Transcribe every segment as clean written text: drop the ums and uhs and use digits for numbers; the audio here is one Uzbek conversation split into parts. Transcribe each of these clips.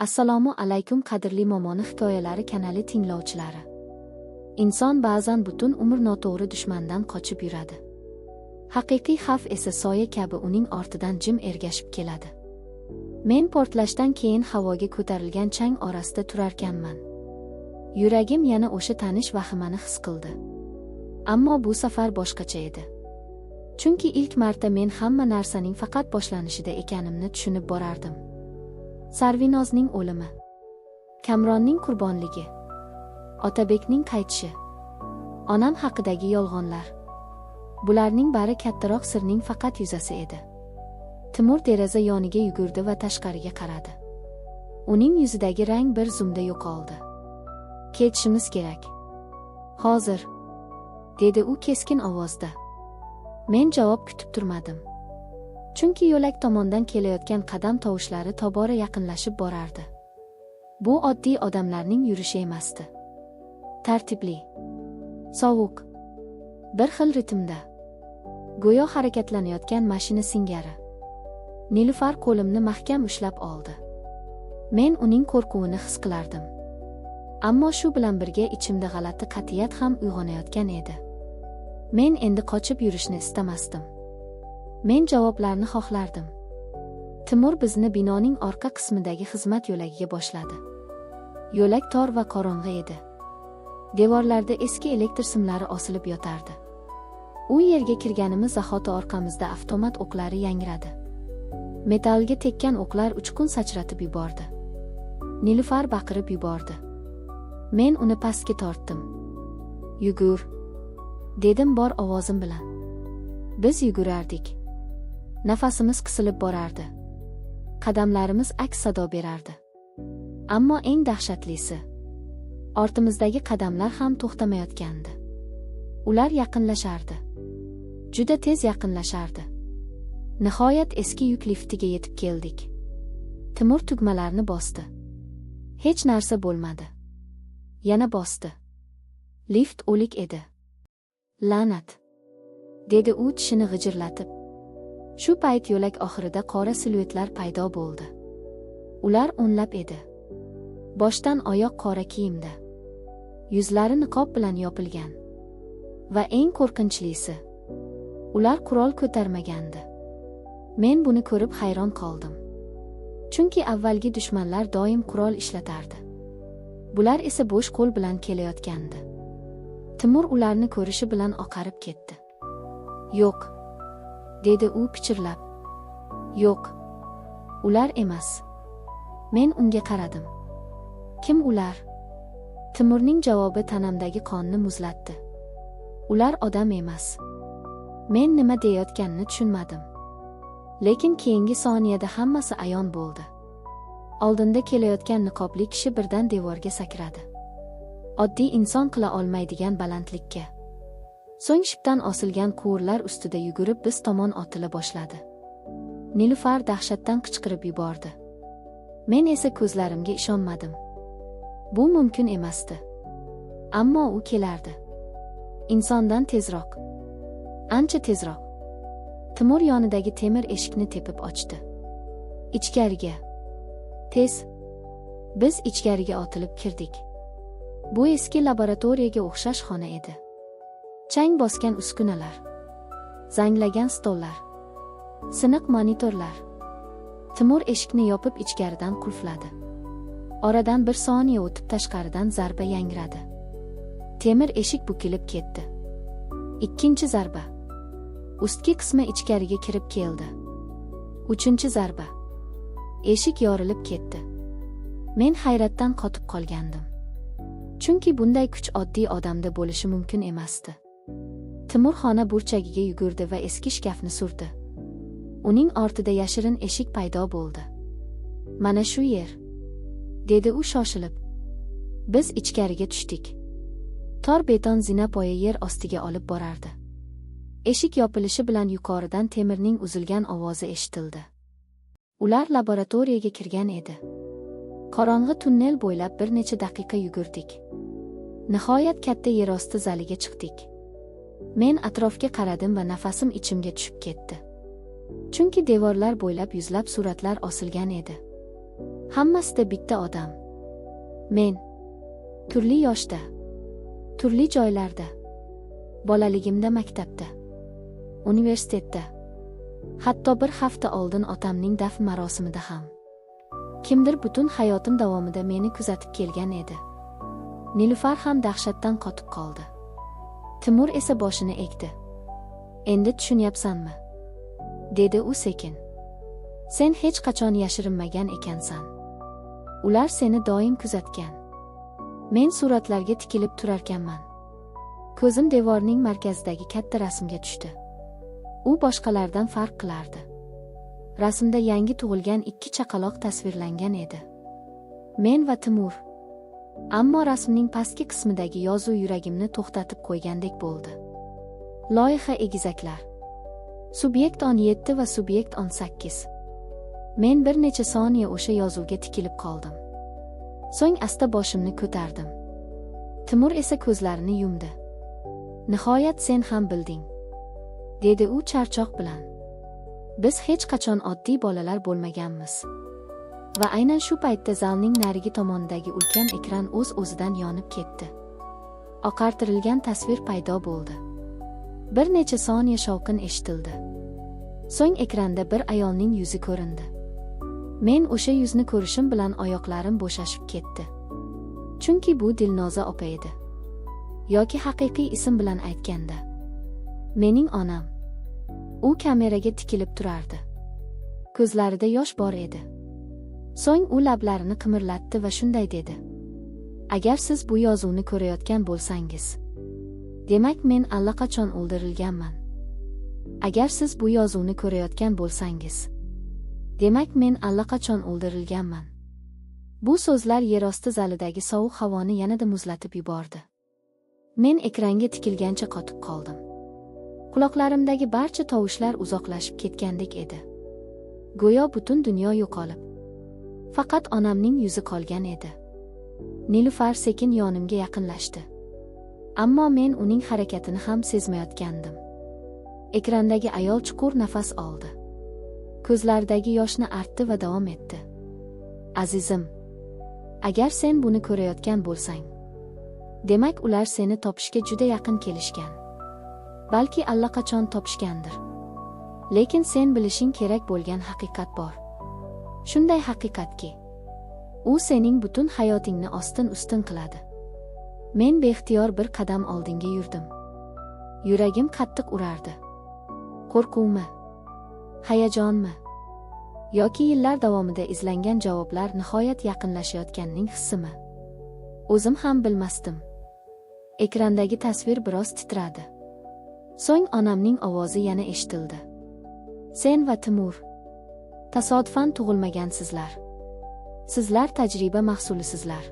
Assalomu alaykum, qadrli Momoni hikoyalari kanali tinglovchilari. Inson ba'zan butun umr noto'g'ri dushmandan qochib yuradi. Haqiqiy xavf esa soya kabi uning ortidan jim ergashib keladi. Men portlashdan keyin havoga ko'tarilgan chang orasida turarkanman. Yuragim yana o'sha tanish vahimani his qildi. Ammo bu safar boshqacha edi. Chunki ilk marta men hamma narsaning faqat boshlanishida ekanimni tushunib borardim. Sarvinozning o'limi, Kamronning qurbonligi, Otabekning qaytishi, onam haqidagi yolg'onlar. Bularning bari kattaroq sirning faqat yuzasi edi. Timur deraza yoniga yugurdi va tashqariga qaradi. Uning yuzidagi rang bir zumda yo'qoldi. "Ketishimiz kerak. Hozir", dedi u keskin ovozda. Men javob kutib turmadim. Chunki yo'lak tomondan kelayotgan qadam tovushlari tobora yaqinlashib borardi. Bu oddiy odamlarning yurishi emasdi. Tartibli, sovuq, bir xil ritmda. Go'yo harakatlanayotgan mashina singari. Nilufar qo'limni mahkam ushlab oldi. Men uning qo'rquvini his qilardim. Ammo shu bilan birga ichimda g'alati qat'iyat ham uyg'onayotgan edi. Men endi qochib yurishni istamasdim. Men javoblarni xohlardim. Timur bizni binoning orqa qismidagi xizmat yo'lagiga boshladi. Yo'lak tor va qorong'i edi. Devorlarda eski elektr simlari osilib yotardi. U yerga kirganimiz zahoti orqamizda avtomat o'qlari yangradi. Metallga tekkan o'qlar uchqun sachratib yubordi. Nilufar baqirib yubordi. Men uni pastga tortdim. "Yugur", dedim bor ovozim bilan. Biz yugurardik. Nafasimiz qisilib borardi. Qadamlarimiz aks sado berardi. Ammo eng dahshatlisi, ortimizdagi qadamlar ham to'xtamayotgandi. Ular yaqinlashardi. Juda tez yaqinlashardi. Nihoyat eski yuk liftiga yetib keldik. Timur tugmalarni bosdi. Hech narsa bo'lmadi. Yana bosdi. Lift o'lik edi. "La'nat", dedi u tishini g'ijirlatib. Shu payt yo'lak oxirida qora siluetlar paydo bo'ldi. Ular o'nlab edi. Boshdan oyoq qora kiyimda. Yuzlari niqob bilan yopilgan. Va eng qo'rqinchlisi, ular qurol ko'tarmagandi. Men buni ko'rib hayron qoldim. Chunki avvalgi dushmanlar doim qurol ishlatardi. Bular esa bo'sh qo'l bilan kelayotgandi. Timur ularni ko'rishi bilan oqarib ketdi. "Yo'q", dedi u pichirlab. "Yo'q. Ular emas." Men unga qaradim. "Kim ular?" Timurning javobi tanamdagi qonni muzlatdi. "Ular odam emas." Men nima deyayotganini tushunmadim. Lekin keyingi soniyada hammasi ayon bo'ldi. Oldinda kelayotgan niqobli kishi birdan devorga sakradi. Oddiy inson qila olmaydigan balandlikka. So'ng shipdan osilgan quvurlar ustida yugurib biz tomon otila boshladi. Nilufar dahshatdan qichqirib yubordi. Men esa ko'zlarimga ishonmadim. Bu mumkin emasdi. Ammo u kelardi. Insondan tezroq. Ancha tezroq. Timur yonidagi temir eshikni tepib ochdi. "Ichkariga. Tez." Biz ichkariga otilib kirdik. Bu eski laboratoriyaga o'xshash xona edi. Chang bosgan uskunalar, zanglagan stollar, siniq monitorlar. Timur eshikni yopib ichkaridan qulfladi. Oradan bir soniya o'tib tashqaridan zarba yangradi. Temir eshik bukilib ketdi. Ikkinchi zarba. Ustki qismi ichkariga kirib keldi. Uchinchi zarba. Eshik yorilib ketdi. Men hayratdan qotib qolgandim. Chunki bunday kuch oddiy odamda bo'lishi mumkin emasdi. Timur xona burchagiga yugurdi va eski shkafni surdi. Uning ortida yashirin eshik paydo bo'ldi. "Mana shu yer", dedi u shoshilib. Biz ichkariga tushdik. Tor beton zinapoya yer ostiga olib borardi. Eshik yopilishi bilan yuqoridan temirning uzilgan ovozi eshitildi. Ular laboratoriyaga kirgan edi. Qorong'i tunnel bo'ylab bir necha daqiqa yugurdik. Nihoyat katta yerosti zaliga chiqdik. Men atrofga qaradim va nafasim ichimga tushib ketdi. Chunki devorlar bo'ylab yuzlab suratlar osilgan edi. Hammasida bitta odam. Men. Turli yoshda. Turli joylarda. Bolaligimda maktabda. Universitetda. Hatto bir hafta oldin otamning dafn marosimida ham. Kimdir butun hayotim davomida meni kuzatib kelgan edi. Nilufar ham dahshatdan qotib qoldi. Timur esa boshini egdi. Endi tushunyapsanmi? Dedi u sekin. Sen hech qachon yashirinmagan ekansan. Ular seni doim kuzatgan. Men suratlarga tikilib turarkanman. Ko'zim devorning markazidagi katta rasmga tushdi. U boshqalardan farq qilardi. Rasmda yangi tug'ilgan 2 chaqaloq tasvirlangan edi. Men va Timur. Ammo rasmning pastki qismidagi yozuv yuragimni to'xtatib qo'ygandek bo'ldi. Loyiha egizaklar. Subyekt 17 va subyekt 18. Men bir necha soniya o'sha yozuvga tikilib qoldim. So'ng asta boshimni ko'tardim. Timur esa ko'zlarini yumdi. Nihoyat sen ham bilding, dedi u charchoq bilan. Biz hech qachon oddiy bolalar bo'lmaganmiz. Va aynan shu paytda zalning narigi tomonidagi ulkan ekran o'z-o'zidan yonib ketdi. Oqartirilgan tasvir paydo bo'ldi. Bir necha soniya shovqin eshitildi. So'ng ekranda bir ayolning yuzi ko'rindi. Men o'sha yuzni ko'rishim bilan oyoqlarim bo'shashib ketdi. Chunki bu Dilnoza opa edi. Yoki haqiqiy ism bilan aytganda, mening onam. U kameraga tikilib turardi. Ko'zlarida yosh bor edi. So'ng u lablarini qimirlatdi va shunday dedi: Agar siz bu yozuvni ko'rayotgan bo'lsangiz, demak men allaqachon o'ldirilganman. Agar siz bu yozuvni ko'rayotgan bo'lsangiz, demak men allaqachon o'ldirilganman. Bu so'zlar yerosti zalidagi sovuq havoni yanada muzlatib yubordi. Men ekranga tikilgancha qotib qoldim. Quloqlarimdagi barcha tovushlar uzoqlashib ketgandek edi. Go'yo butun dunyo yo'qolib, faqat onamning yuzi qolgan edi. Nilufar sekin yonimga yaqinlashdi. Ammo men uning harakatini ham sezmayotgandim. Ekrandagi ayol chuqur nafas oldi. Ko'zlaridagi yoshni artdi va davom etdi. Azizim, agar sen buni ko'rayotgan bo'lsang, demak ular seni topishga juda yaqin kelishgan. Balki allaqachon topishgandir. Lekin sen bilishing kerak bo'lgan haqiqat bor. Shunday haqiqatki, u sening butun hayotingni ostin-ustin qiladi. Men beixtiyor bir qadam oldinga yurdim. Yuragim qattiq urardi. Qo'rquvmi? Hayajonmi? Yoki yillar davomida izlangan javoblar nihoyat yaqinlashayotganining hissimi? O'zim ham bilmasdim. Ekrandagi tasvir biroz titradi. So'ng onamning ovozi yana eshitildi. Sen va Timur tasodifan tug'ilmagansizlar. Sizlar tajriba mahsulisizlar.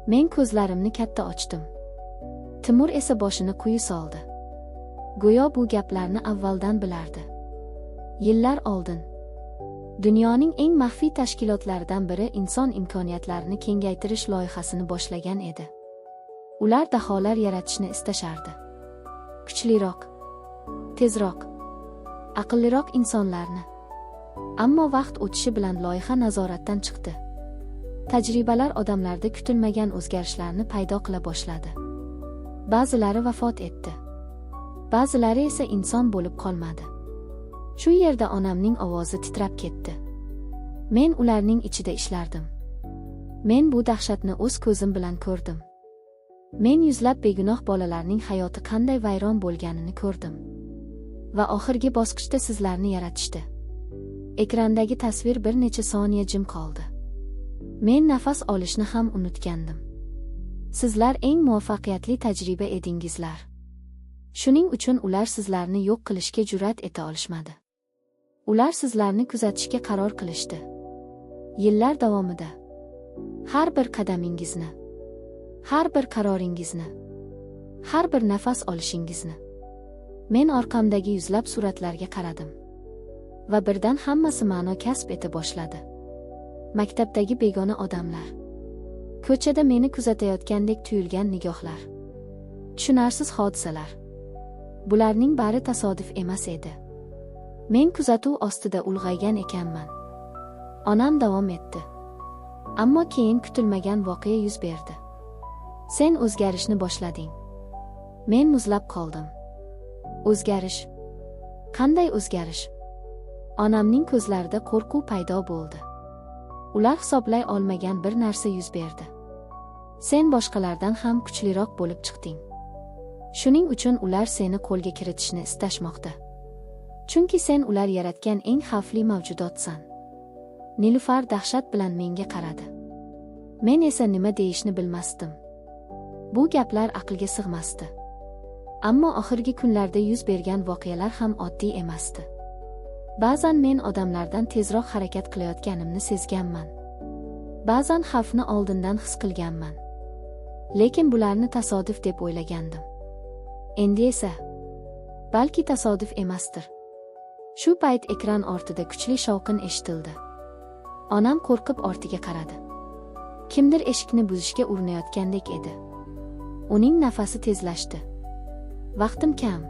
Men ko'zlarimni katta ochdim. Timur esa boshini quyi soldi. Go'yo bu gaplarni avvaldan bilardi. Yillar oldin dunyoning eng maxfiy tashkilotlaridan biri inson imkoniyatlarini kengaytirish loyihasini boshlagan edi. Ular daholar yaratishni istashardi. Kuchliroq, tezroq, aqlliroq insonlarni. Ammo vaqt o'tishi bilan loyiha nazoratdan chiqdi. Tajribalar odamlarda kutilmagan o'zgarishlarni paydo qila boshladi. Ba'zilari vafot etdi. Ba'zilari esa inson bo'lib qolmadi. Shu yerda onamning ovozi titrab ketdi. Men ularning ichida ishlardim. Men bu dahshatni o'z ko'zim bilan ko'rdim. Men yuzlab begunoh bolalarning hayoti qanday vayron bo'lganini ko'rdim. Va oxirgi bosqichda sizlarni yaratishdi. Ekrandagi tasvir bir necha soniya jim qoldi. Men nafas olishni ham unutgandim. Sizlar eng muvaffaqiyatli tajriba edingizlar. Shuning uchun ular sizlarni yo'q qilishga jur'at eta olishmadi. Ular sizlarni kuzatishga qaror qilishdi. Yillar davomida har bir qadamingizni, har bir qaroringizni, har bir nafas olishingizni. Men orqamdagi yuzlab suratlarga qaradim. Va birdan hammasi ma'no kasb eta boshladi. Maktabdagi begona odamlar, ko'chada meni kuzatayotgandek tuyulgan nigohlar, tushunarsiz hodisalar. Bularning bari tasodif emas edi. Men kuzatuv ostida ulg'aygan ekanman. Onam davom etdi. Ammo keyin kutilmagan voqea yuz berdi. Sen o'zgarishni boshlading. Men muzlab qoldim. O'zgarish? Qanday o'zgarish? Onamning ko'zlarida qo'rquv paydo bo'ldi. Ular hisoblay olmagan bir narsa yuz berdi. Sen boshqalardan ham kuchliroq bo'lib chiqding. Shuning uchun ular seni qo'lga kiritishni istashmoqda. Chunki sen ular yaratgan eng xavfli mavjudotsan. Nilufar dahshat bilan menga qaradi. Men esa nima deyishni bilmasdim. Bu gaplar aqlga sig'masdi. Ammo oxirgi kunlarda yuz bergan voqealar ham oddiy emasdi. Ba'zan men odamlardan tezroq harakat qilayotganimni sezganman. Ba'zan xavfni oldindan his qilganman. Lekin bularni tasodif deb o'ylagandim. Endi esa balki tasodif emasdir. Shu payt ekran ortida kuchli shovqin eshitildi. Onam qo'rqib ortiga qaradi. Kimdir eshikni buzishga urinayotgandek edi. Uning nafasi tezlashdi. Vaqtim kam,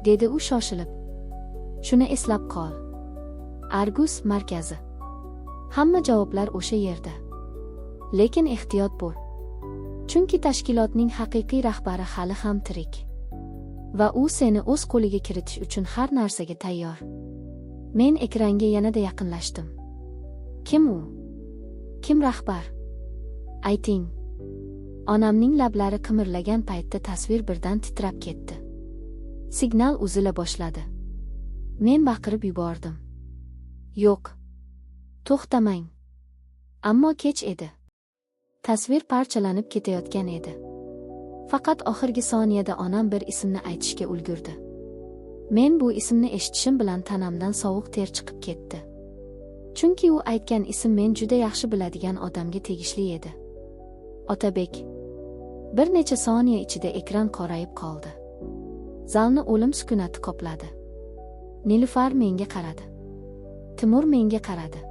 dedi u shoshilib. Shuni eslab qol. Argus markazi. Hamma javoblar o'sha yerda. Lekin ehtiyot bo'l. Chunki tashkilotning haqiqiy rahbari hali ham tirik. Va u seni o'z qo'liga kiritish uchun har narsaga tayyor. Men ekranga yanada yaqinlashdim. Kim u? Kim rahbar? Ayting. Onamning lablari qimirlagan paytda tasvir birdan titrab ketdi. Signal uzila boshladi. Men baqirib yubordim. Yo'q. To'xtamang. Ammo kech edi. Tasvir parchalanib ketayotgan edi. Faqat oxirgi soniyada onam bir ismni aytishga ulgurdi. Men bu ismni eshitishim bilan tanamdan sovuq ter chiqib ketdi. Chunki u aytgan ism men juda yaxshi biladigan odamga tegishli edi. Otabek. Bir necha soniya ichida ekran qorayib qoldi. Zalni o'lim sukunati qopladi. Nilufar menga qaradi. Timur menga qaradi.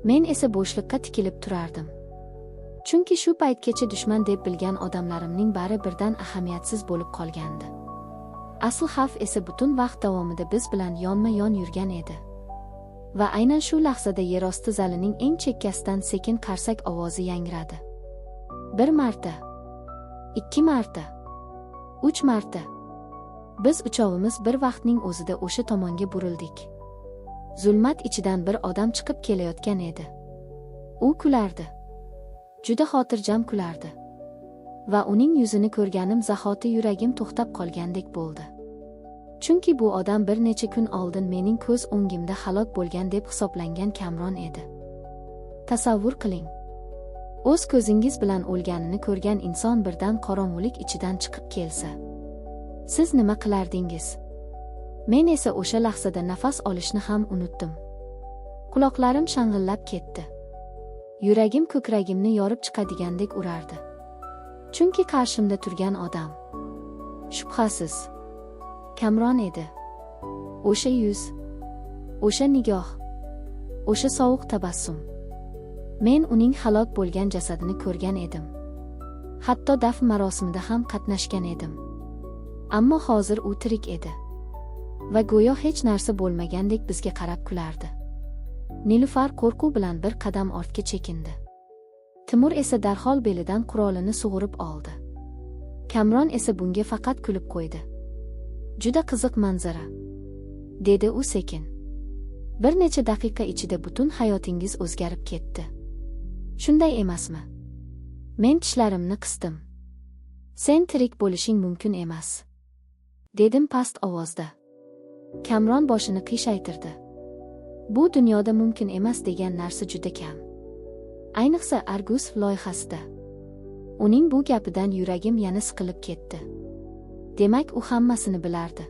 Men esa bo'shliqqa tikilib turardim. Chunki shu paytgacha dushman deb bilgan odamlarimning bari birdan ahamiyatsiz bo'lib qolgandi. Asl xavf esa butun vaqt davomida biz bilan yonma-yon yurgan edi. Va aynan shu lahzada yerosti zalining eng chekkasidan sekin qarsak ovozi yangradi. Bir marta, 2 marta, 3 marta. Biz uchovimiz bir vaqtning o'zida o'sha tomonga burildik. Zulmat ichidan bir odam chiqib kelayotgan edi. U kulardi. Juda xotirjam kulardi. Va uning yuzini ko'rganim zahoti yuragim to'xtab qolgandek bo'ldi. Chunki bu odam bir necha kun oldin mening ko'z o'ngimda halok bo'lgan deb hisoblangan Kamron edi. Tasavvur qiling. O'z ko'zingiz bilan o'lganini ko'rgan inson birdan qorong'ulik ichidan chiqib kelsa, siz nima qilardingiz? Men esa o'sha lahzada nafas olishni ham unutdim. Quloqlarim shang'illab ketdi. Yuragim ko'kragimni yorib chiqadigandek urardi. Chunki qarshimda turgan odam, shubhasiz, Kamron edi. O'sha yuz, o'sha nigoh, o'sha sovuq tabassum. Men uning halok bo'lgan jasadini ko'rgan edim. Hatto dafn marosimida ham qatnashgan edim. Ammo hozir u tirik edi. Va go'yo hech narsa bo'lmagandek bizga qarab kulardi. Nilufar qo'rquv bilan bir qadam ortga chekindi. Timur esa darhol belidan qurolini sug'urib oldi. Kamron esa bunga faqat kulib qo'ydi. Juda qiziq manzara, dedi u sekin. Bir necha daqiqa ichida butun hayotingiz o'zgarib ketdi. Shunday emasmi? Men tishlarimni qisdim. Sen tirik bo'lishing mumkin emas, dedim past ovozda. Kamron boshini qiyshaytirdi. Bu dunyoda mumkin emas degan narsa juda kam. Ayniqsa Argus loyihasida. Uning bu gapidan yuragim yana siqilib ketdi. Demak, u hammasini bilardi.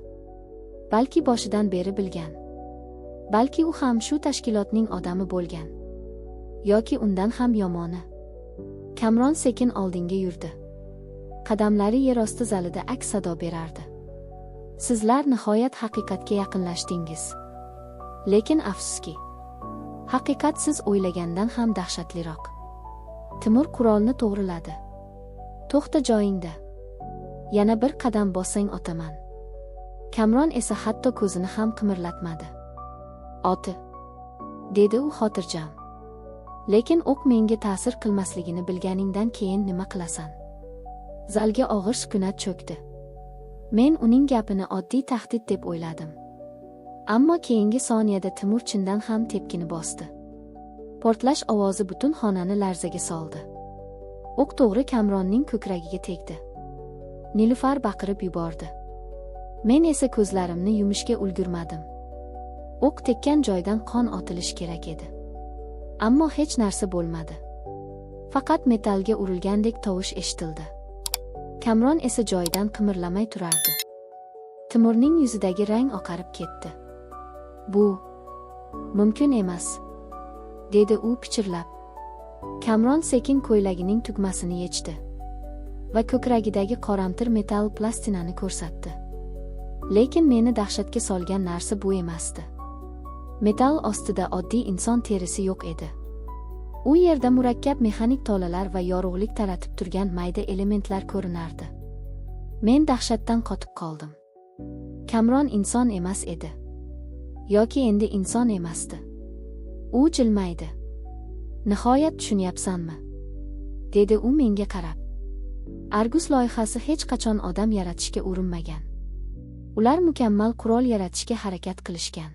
Balki boshidan beri bilgan. Balki u ham shu tashkilotning odami bo'lgan. Yoki undan ham yomoni. Kamron sekin oldinga yurdi. Qadamlari yerosti zalida aks sado berardi. Sizlar nihoyat haqiqatga yaqinlashdingiz. Lekin afsuski, haqiqat siz o'ylagandan ham dahshatliroq. Timur qurolni to'g'riladi. To'xta joyingda. Yana bir qadam bossang otaman. Kamron esa hatto ko'zini ham qimirlatmadi. Oti, dedi u xotirjam. Lekin o'q menga ta'sir qilmasligini bilganingdan keyin nima qilasan? Zalga og'ir sukunat cho'kdi. Men uning gapini oddiy tahdid deb o'yladim. Ammo keyingi soniyada Timur chindan ham tepkini bosdi. Portlash ovozi butun xonani larzaga soldi. O'q to'g'ri Kamronning ko'kragiga tegdi. Nilufar baqirib yubordi. Men esa ko'zlarimni yumishga ulgurmadim. O'q tekkan joydan qon otilishi kerak edi. Ammo hech narsa bo'lmadi. Faqat metallga urilgandek tovush eshitildi. Kamron esa joyidan qimirlamay turardi. Timurning yuzidagi rang oqarib ketdi. Bu mumkin emas, dedi u pichirlab. Kamron sekin ko'ylagining tugmasini yechdi va ko'kragidagi qoramtir metall plastinani ko'rsatdi. Lekin meni dahshatga solgan narsa bu emasdi. Metall ostida oddiy inson terisi yo'q edi. U yerda murakkab mexanik tolalar va yorug'lik taratib turgan mayda elementlar ko'rinardi. Men dahshatdan qotib qoldim. Kamron inson emas edi. Yoki endi inson emasdi. U jilmaydi. Nihoyat tushunyapsanmi? Dedi u menga qarab. Argus loyihasi hech qachon odam yaratishga urinmagan. Ular mukammal qurol yaratishga harakat qilishgan.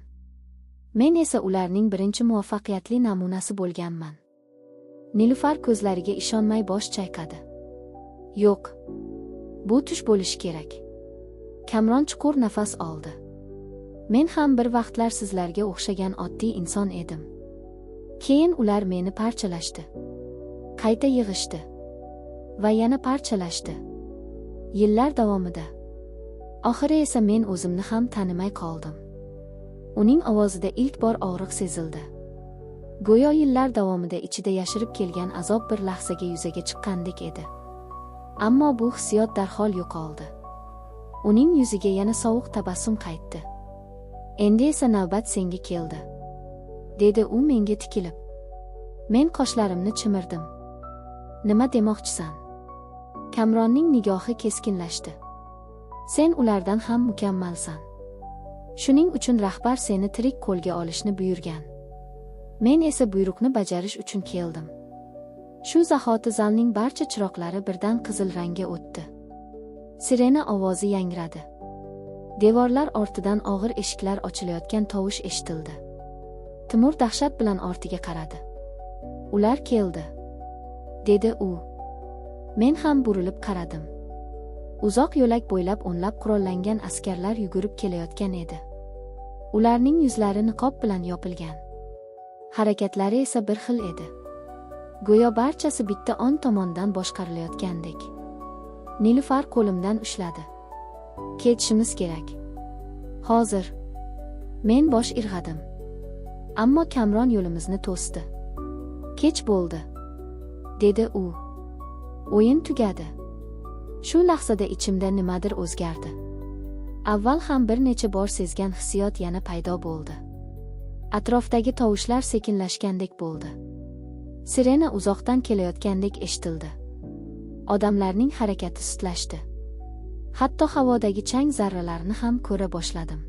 Men esa ularning birinchi muvaffaqiyatli namunasi bo'lganman. Nilufar ko'zlariga ishonmay bosh chayqadi. Yo'q. Bu tush bo'lishi kerak. Kamron chuqur nafas oldi. Men ham bir vaqtlar sizlarga o'xshagan oddiy inson edim. Keyin ular meni parchalashdi. Qayta yig'ishdi. Va yana parchalashdi. Yillar davomida. Oxiri esa men o'zimni ham tanimay qoldim. Uning ovozida ilk bor og'riq sezildi. Go'yo yillar davomida ichida yashirib kelgan azob bir lahzaga yuzaga chiqqandek edi. Ammo bu hissiyot darhol yo'qoldi. Uning yuziga yana sovuq tabassum qaytdi. Endi esa navbat senga keldi, dedi u menga tikilib. Men qoshlarimni chimirdim. Nima demoqchisan? Kamronning nigohi keskinlashdi. Sen ulardan ham mukammalsan. Shuning uchun rahbar seni tirik qo'lga olishni buyurgan. Men esa buyruqni bajarish uchun keldim. Shu zahoti zalning barcha chiroqlari birdan qizil rangga o'tdi. Sirena ovozi yangradi. Devorlar ortidan og'ir eshiklar ochilayotgan tovush eshitildi. Timur dahshat bilan ortiga qaradi. Ular keldi, dedi u. Men ham burilib qaradim. Uzoq yo'lak bo'ylab o'nlab qurollangan askarlar yugurib kelayotgan edi. Ularning yuzlari niqob bilan yopilgan. Harakatlari esa bir xil edi. Go'yo barchasi bitta ong tomondan boshqarilayotgandek. Nilufar qo'limdan ushladi. Ketishimiz kerak. Hozir. Men bosh irg'adim. Ammo Kamron yo'limizni to'sdi. Kech bo'ldi, dedi u. O'yin tugadi. Shu lahzada ichimda nimadir o'zgardi. Avval ham bir necha bor sezgan hissiyot yana paydo bo'ldi. Atrofdagi tovushlar sekinlashgandek bo'ldi. Sirena uzoqdan kelayotgandek eshitildi. Odamlarning harakati sustlashdi. Hatto havodagi chang zarralarini ham ko'ra boshladim.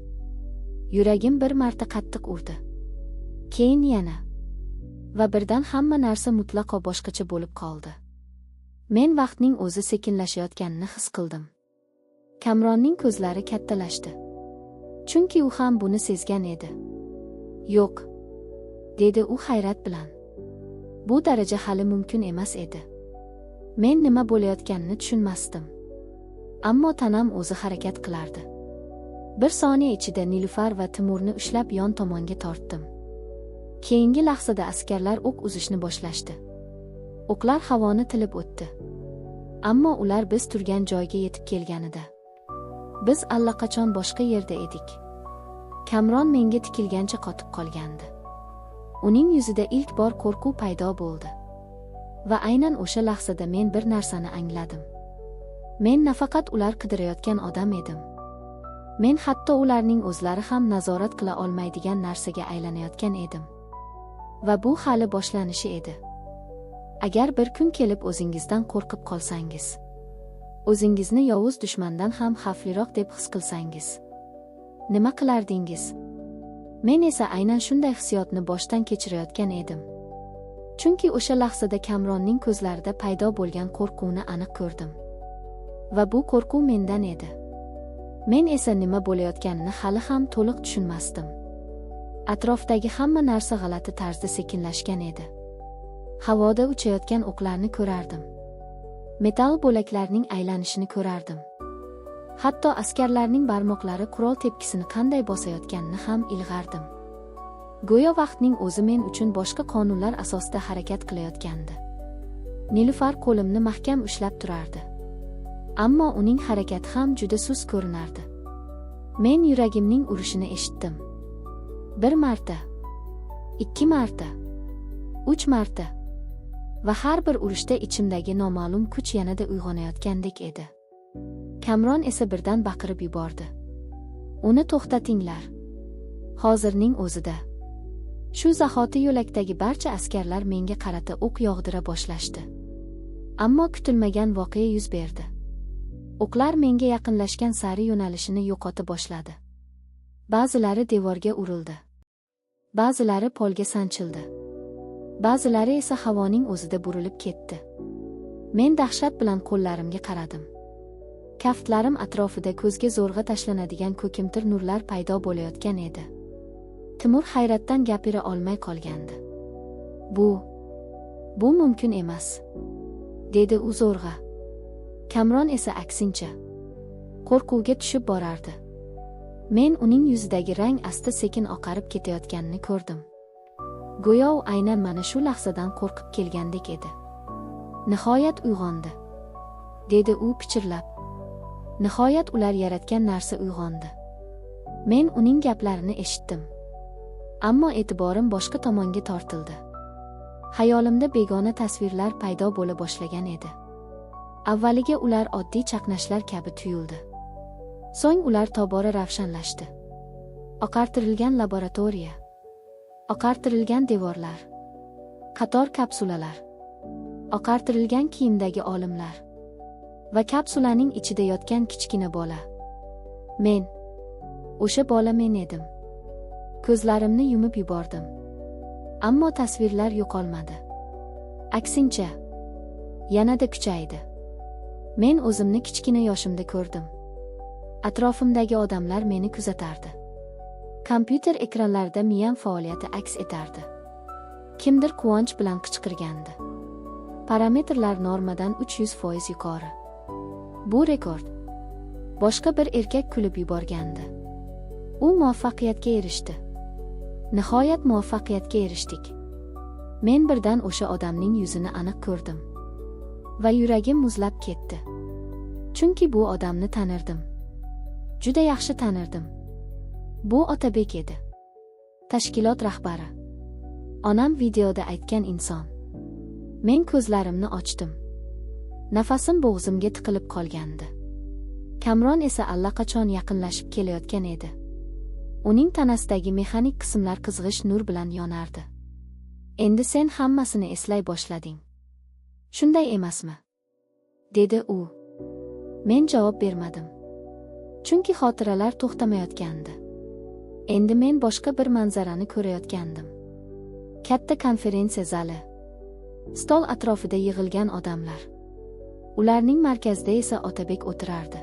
Yuragim bir marta qattiq urdi. Keyin yana. Va birdan hamma narsa mutlaqo boshqacha bo'lib qoldi. Men vaqtning o'zi sekinlashayotganini his qildim. Kamronning ko'zlari kattalashdi. Chunki u ham buni sezgan edi. Yo'q, dedi u hayrat bilan. Bu daraja hali mumkin emas edi. Men nima bo'layotganini tushunmasdim. Ammo tanam o'zi harakat qilardi. Bir soniya ichida Nilufar va Timurni ushlab yon tomonga tortdim. Keyingi lahzada askarlar o'q uzishni boshlashdi. O'qlar havoni tilib o'tdi. Ammo ular biz turgan joyga yetib kelganida biz allaqachon boshqa yerda edik. Kamron menga tikilgancha qotib qolgandi. Uning yuzida ilk bor qo'rquv paydo bo'ldi. Va aynan o'sha lahzada men bir narsani angladim. Men nafaqat ular qidirayotgan odam edim. Men hatto ularning o'zlari ham nazorat qila olmaydigan narsaga aylanayotgan edim. Va bu hali boshlanishi edi. Agar bir kun kelib o'zingizdan qo'rqib qolsangiz, o'zingizni yovuz dushmandan ham xavfliroq deb his qilsangiz, nima qilardingiz? Men esa aynan shunday hissiyotni boshdan kechirayotgan edim. Chunki o'sha lahzada Kamronning ko'zlarida paydo bo'lgan qo'rquvni aniq ko'rdim. Va bu qo'rquv mendan edi. Men esa nima bo'layotganini hali ham to'liq tushunmasdim. Atrofdagi hamma narsa g'alati tarzda sekinlashgan edi. Havoda uchayotgan o'qlarni ko'rardim. Metall bo'laklarning aylanishini ko'rardim. Hatto askarlarning barmoqlari qurol tepkisini qanday bosayotganini ham ilg'ardim. Go'yo vaqtning o'zi men uchun boshqa qonunlar asosida harakat qilayotgandi. Nilufar qo'limni mahkam ushlab turardi. Ammo uning harakati ham juda sust ko'rinardi. Men yuragimning urishini eshitdim. Bir marta, 2 marta, 3 marta. Va har bir urishda ichimdagi noma'lum kuch yanada uyg'onayotgandek edi. Kamron esa birdan baqirib yubordi. Uni to'xtatinglar. Hozirning o'zida. Shu zahoti yo'lakdagi barcha askarlar menga qarata o'q yog'dira boshlashdi. Ammo kutilmagan voqea yuz berdi. O'qlar menga yaqinlashgan sari yo'nalishini yo'qota boshladi. Ba'zilari devorga urildi. Ba'zilari polga sanchildi. Ba'zilari esa havoning o'zida burilib ketdi. Men dahshat bilan qo'llarimga qaradim. Kaftlarim atrofida ko'zga zo'rg'a tashlanadigan ko'kimtir nurlar paydo bo'layotgan edi. Timur hayratdan gapira olmay qolgandi. Bu mumkin emas, dedi u zo'rg'a. Kamron esa aksincha qo'rquvga tushib borardi. Men uning yuzidagi rang asta-sekin oqarib ketayotganini ko'rdim. Go'yo u aynan mana shu lahzadan qo'rqib kelgandek edi. Nihoyat uyg'ondi, dedi u pichirlab. Nihoyat ular yaratgan narsa uyg'ondi. Men uning gaplarini eshitdim. Ammo e'tiborim boshqa tomonga tortildi. Xayolimda begona tasvirlar paydo bo'la boshlagan edi. Avvaliga ular oddiy chaqnashlar kabi tuyuldi. So'ng ular tobora ravshanlashdi. Oqartirilgan laboratoriya, oqartirilgan devorlar, qator kapsulalar, oqartirilgan kiyimdagi olimlar va kapsulaning ichida yotgan kichkina bola. Men, o'sha bola men edim. Ko'zlarimni yumib yubordim. Ammo tasvirlar yo'qolmadi. Aksincha, yanada kuchaydi. Men o'zimni kichkina yoshimda ko'rdim. Atrofimdagi odamlar meni kuzatardi. Kompyuter ekranlarida miyam faoliyati aks etardi. Kimdir quvonch bilan qichqirgandi. Parametrlar normadan 300% yuqori. Bu rekord. Boshqa bir erkak kulib yuborgandi. U muvaffaqiyatga erishdi. Nihoyat muvaffaqiyatga erishdik. Men birdan o'sha odamning yuzini aniq ko'rdim. Va yuragim muzlab ketdi. Chunki bu odamni tanirdim. Juda yaxshi tanirdim. Bu Otabek edi. Tashkilot rahbari. Onam videoda aytgan inson. Men ko'zlarimni ochdim. Nafasim bo'g'zimga tiqilib qolgandi. Kamron esa allaqachon yaqinlashib kelayotgan edi. Uning tanasidagi mexanik qismlar qizg'ish nur bilan yonardi. Endi sen hammasini eslay boshlading. Shunday emasmi? Dedi u. Men javob bermadim. Chunki xotiralar to'xtamayotgandi. Endi men boshqa bir manzarani ko'rayotgandim. Katta konferensiya zali. Stol atrofida yig'ilgan odamlar. Ularning markazida esa Otabek o'tirardi.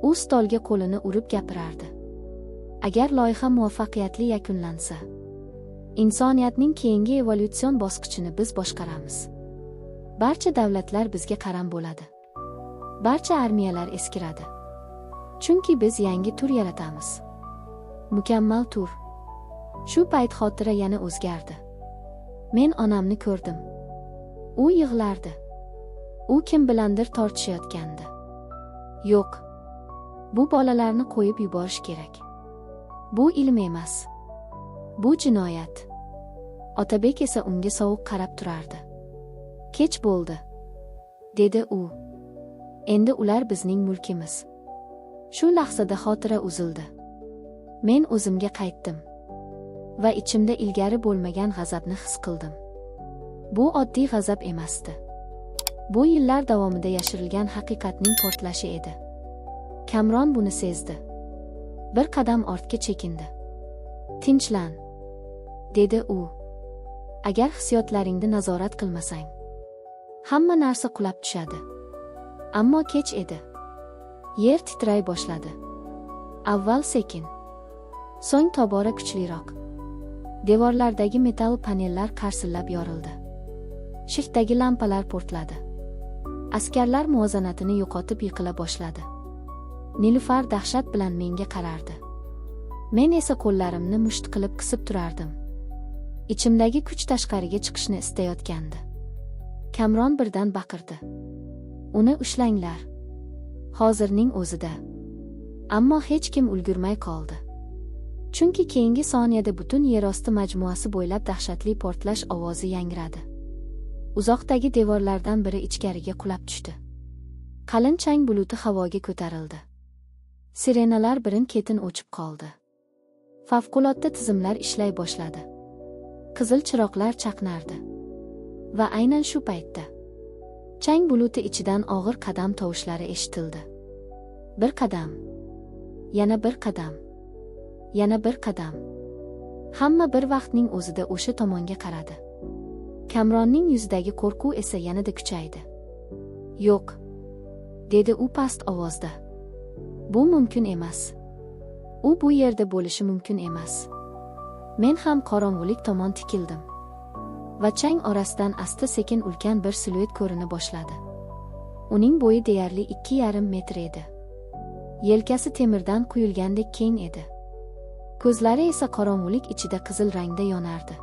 U stolga qo'lini urib gapirardi. Agar loyiha muvaffaqiyatli yakunlansa, insoniyatning keyingi evolyutsion bosqichini biz boshqaramiz. Barcha davlatlar bizga qaram bo'ladi. Barcha armiyalar eskiradi. Chunki biz yangi tur yaratamiz. Mukammal tur. Shu payt xotira yana o'zgardi. Men onamni ko'rdim. U yig'lardi. U kim bilandir tortishayotgandi. Yo'q. Bu bolalarni qo'yib yuborish kerak. Bu ilm emas. Bu jinoyat. Otabek esa unga sovuq qarab turardi. Kech bo'ldi, dedi u. Endi ular bizning mulkimiz. Shu lahzada xotira uzildi. Men o'zimga qaytdim. Va ichimda ilgari bo'lmagan g'azabni his qildim. Bu oddiy g'azab emasdi. Bu yillar davomida yashirilgan haqiqatning portlashi edi. Kamron buni sezdi. Bir qadam ortga chekindi. Tinchlan, dedi u. Agar hissiyotlaringni nazorat qilmasang, hamma narsa qulab tushadi." Ammo kech edi. Yer titray boshladi. Avval sekin, so'ng tobora kuchliroq. Devorlardagi metall panellar qarsillab yorildi. Shiftdagi lampalar portladi. Askarlar muvozanatini yo'qotib yiqila boshladi. Nilufar dahshat bilan menga qarardi. Men esa qo'llarimni musht qilib qisib turardim. Ichimdagi kuch tashqariga chiqishni istayotgandi. Kamron birdan baqirdi: "Uni ushlanglar. Hozirning o'zida." Ammo hech kim ulgurmay qoldi. Chunki keyingi soniyada butun yerosti majmuasi bo'ylab dahshatli portlash ovozi yangradi. Uzoqdagi devorlardan biri ichkariga qulab tushdi. Qalin chang buluti havoga ko'tarildi. Sirenalar birin-ketin o'chib qoldi. Favqulodda tizimlar ishlay boshladi. Qizil chiroqlar chaqnardi. Va aynan shu paytda chang buluti ichidan og'ir qadam tovushlari eshitildi. Bir qadam. Yana bir qadam. Yana bir qadam. Hamma bir vaqtning o'zida o'sha tomonga qaradi. Kamronning yuzidagi qo'rquv esa yanada kuchaydi. "Yo'q," dedi u past ovozda. "Bu mumkin emas. U bu yerda bo'lishi mumkin emas." Men ham qorong'ulik tomon tikildim. Va chang orasidan asta-sekin ulkan bir siluet ko'rina boshladi. Uning bo'yi deyarli 2,5 metr edi. Yelkasi temirdan quyilgandek keng edi. Ko'zlari esa qorong'ulik ichida qizil rangda yonardi.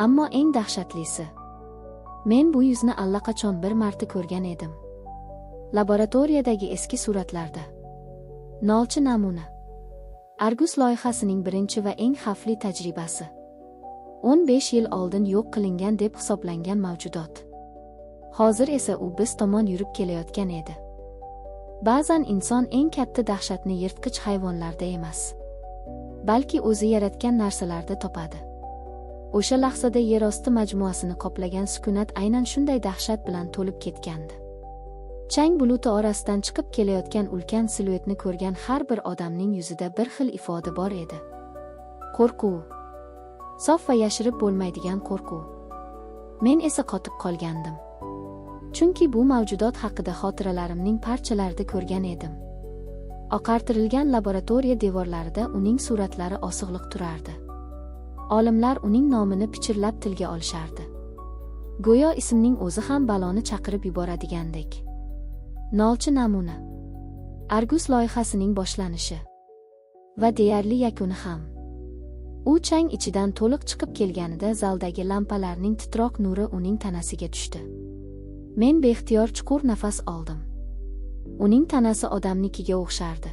Ammo eng dahshatlisi, men bu yuzni allaqachon bir marta ko'rgan edim. Laboratoriyadagi eski suratlarda. Nolchi namuna. Argus loyihasining birinchi va eng xavfli tajribasi. 15 yil oldin yo'q qilingan deb hisoblangan mavjudot. Hozir esa u biz tomon yurib kelayotgan edi. Ba'zan inson eng katta dahshatni yirtqich hayvonlarda emas, balki o'zi yaratgan narsalarda topadi. O'sha lahzada yerosti majmuasini qoplagan sukunat aynan shunday dahshat bilan to'lib ketgandi. Chang buluti orasidan chiqib kelayotgan ulkan siluetni ko'rgan har bir odamning yuzida bir xil ifoda bor edi. Qo'rquv. Sof va yashirib bo'lmaydigan qo'rquv. Men esa qotib qolgandim. Chunki bu mavjudot haqida xotiralarimning parchalarida ko'rgan edim. Oqartirilgan laboratoriya devorlarida uning suratlari osig'liq turardi. Olimlar uning nomini pichirlab tilga olishardi. Go'yo ismning o'zi ham baloni chaqirib yuboradigandek. Nolchi namuna. Argus loyihasining boshlanishi va deyarli yakuni ham. U chang ichidan to'liq chiqib kelganida zaldagi lampalarning titroq nuri uning tanasiga tushdi. Men beixtiyor chuqur nafas oldim. Uning tanasi odamnikiga o'xshardi.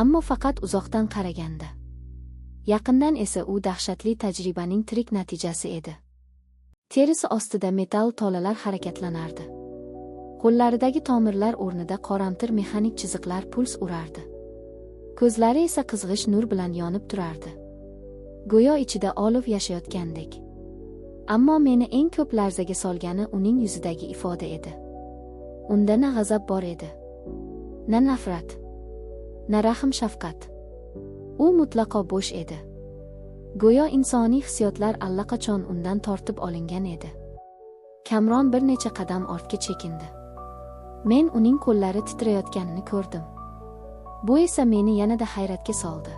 Ammo faqat uzoqdan qaraganda. Yaqindan esa u dahshatli tajribaning tirik natijasi edi. Terisi ostida metall tolalar harakatlanardi. Qo'llaridagi tomirlar o'rnida qoramtir mexanik chiziqlar puls urardi. Ko'zlari esa qizg'ish nur bilan yonib turardi. Go'yo ichida olov yashayotgandek. Ammo meni eng ko'p larzaga solgani uning yuzidagi ifoda edi. Unda na g'azab bor edi, na nafrat, na rahm shafqat. U mutlaqo bo'sh edi. Go'yo insoniy hissiyotlar allaqachon undan tortib olingan edi. Kamron bir necha qadam ortga chekindi. Men uning qo'llari titrayotganini ko'rdim. Bu esa meni yanada hayratga soldi.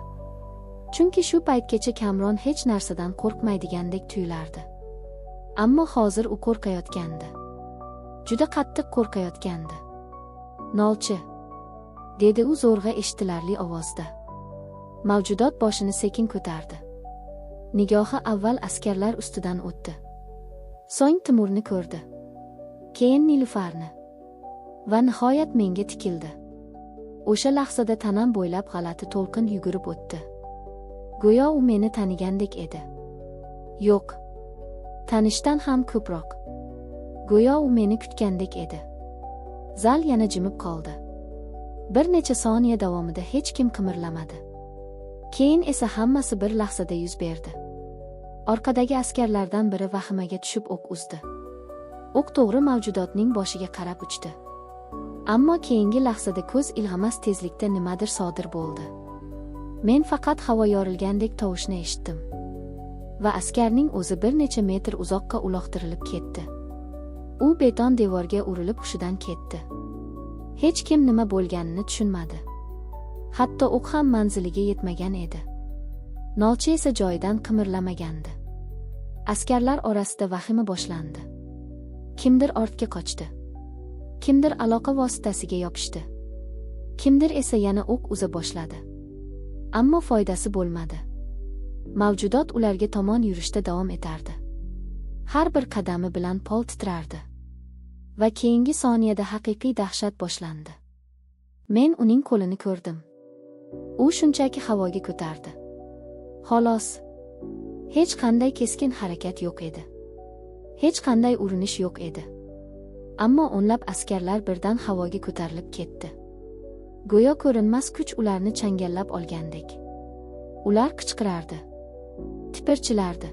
Chunki shu paytgacha Kamron hech narsadan qo'rqmaydigandek tuyulardi. Ammo hozir u qo'rqayotgandi. Juda qattiq qo'rqayotgandi. "Nolchi," dedi u zo'rg'a eshitilarli ovozda. Mavjudot boshini sekin ko'tardi. Nigohi avval askarlar ustidan o'tdi. So'ng Timurni ko'rdi. Keyin Nilufarni. Va nihoyat menga tikildi. O'sha lahzada tanam bo'ylab g'alati to'lqin yugurib o'tdi. Go'yo u meni tanigandek edi. Yo'q. Tanishdan ham ko'proq. Go'yo u meni kutgandek edi. Zal yana jimib qoldi. Bir necha soniya davomida hech kim qimirlamadi. Keyin esa hammasi bir lahzada yuz berdi. Orqadagi askarlardan biri vahimaga tushib o'q uzdi. O'q to'g'ri mavjudotning boshiga qarab uchdi. Ammo keyingi lahzada ko'z ilg'amas tezlikda nimadir sodir bo'ldi. Men faqat havo yorilgandek tovushni eshitdim. Va askarning o'zi bir necha metr uzoqqa uloqtirilib ketdi. U beton devorga urilib hushidan ketdi. Hech kim nima bo'lganini tushunmadi. Hatto o'q ham manziliga yetmagan edi. Nolchi esa joyidan qimirlamagandi. Askarlar orasida vahima boshlandi. Kimdir ortga qochdi. Kimdir aloqa vositasiga yopishdi. Kimdir esa yana o'q uza boshladi. Ammo foydasi bo'lmadi. Mavjudot ularga tomon yurishda davom etardi. Har bir qadami bilan pol titrardi. Va keyingi soniyada haqiqiy dahshat boshlandi. Men uning qo'lini ko'rdim. U shunchaki havoga ko'tardi. Xolos. Hech qanday keskin harakat yo'q edi. Hech qanday urinish yo'q edi. Ammo o'nlab askarlar birdan havoga ko'tarilib ketdi. Go'yo ko'rinmas kuch ularni changallab olgandek. Ular qichqirardi. Tipirchilardi.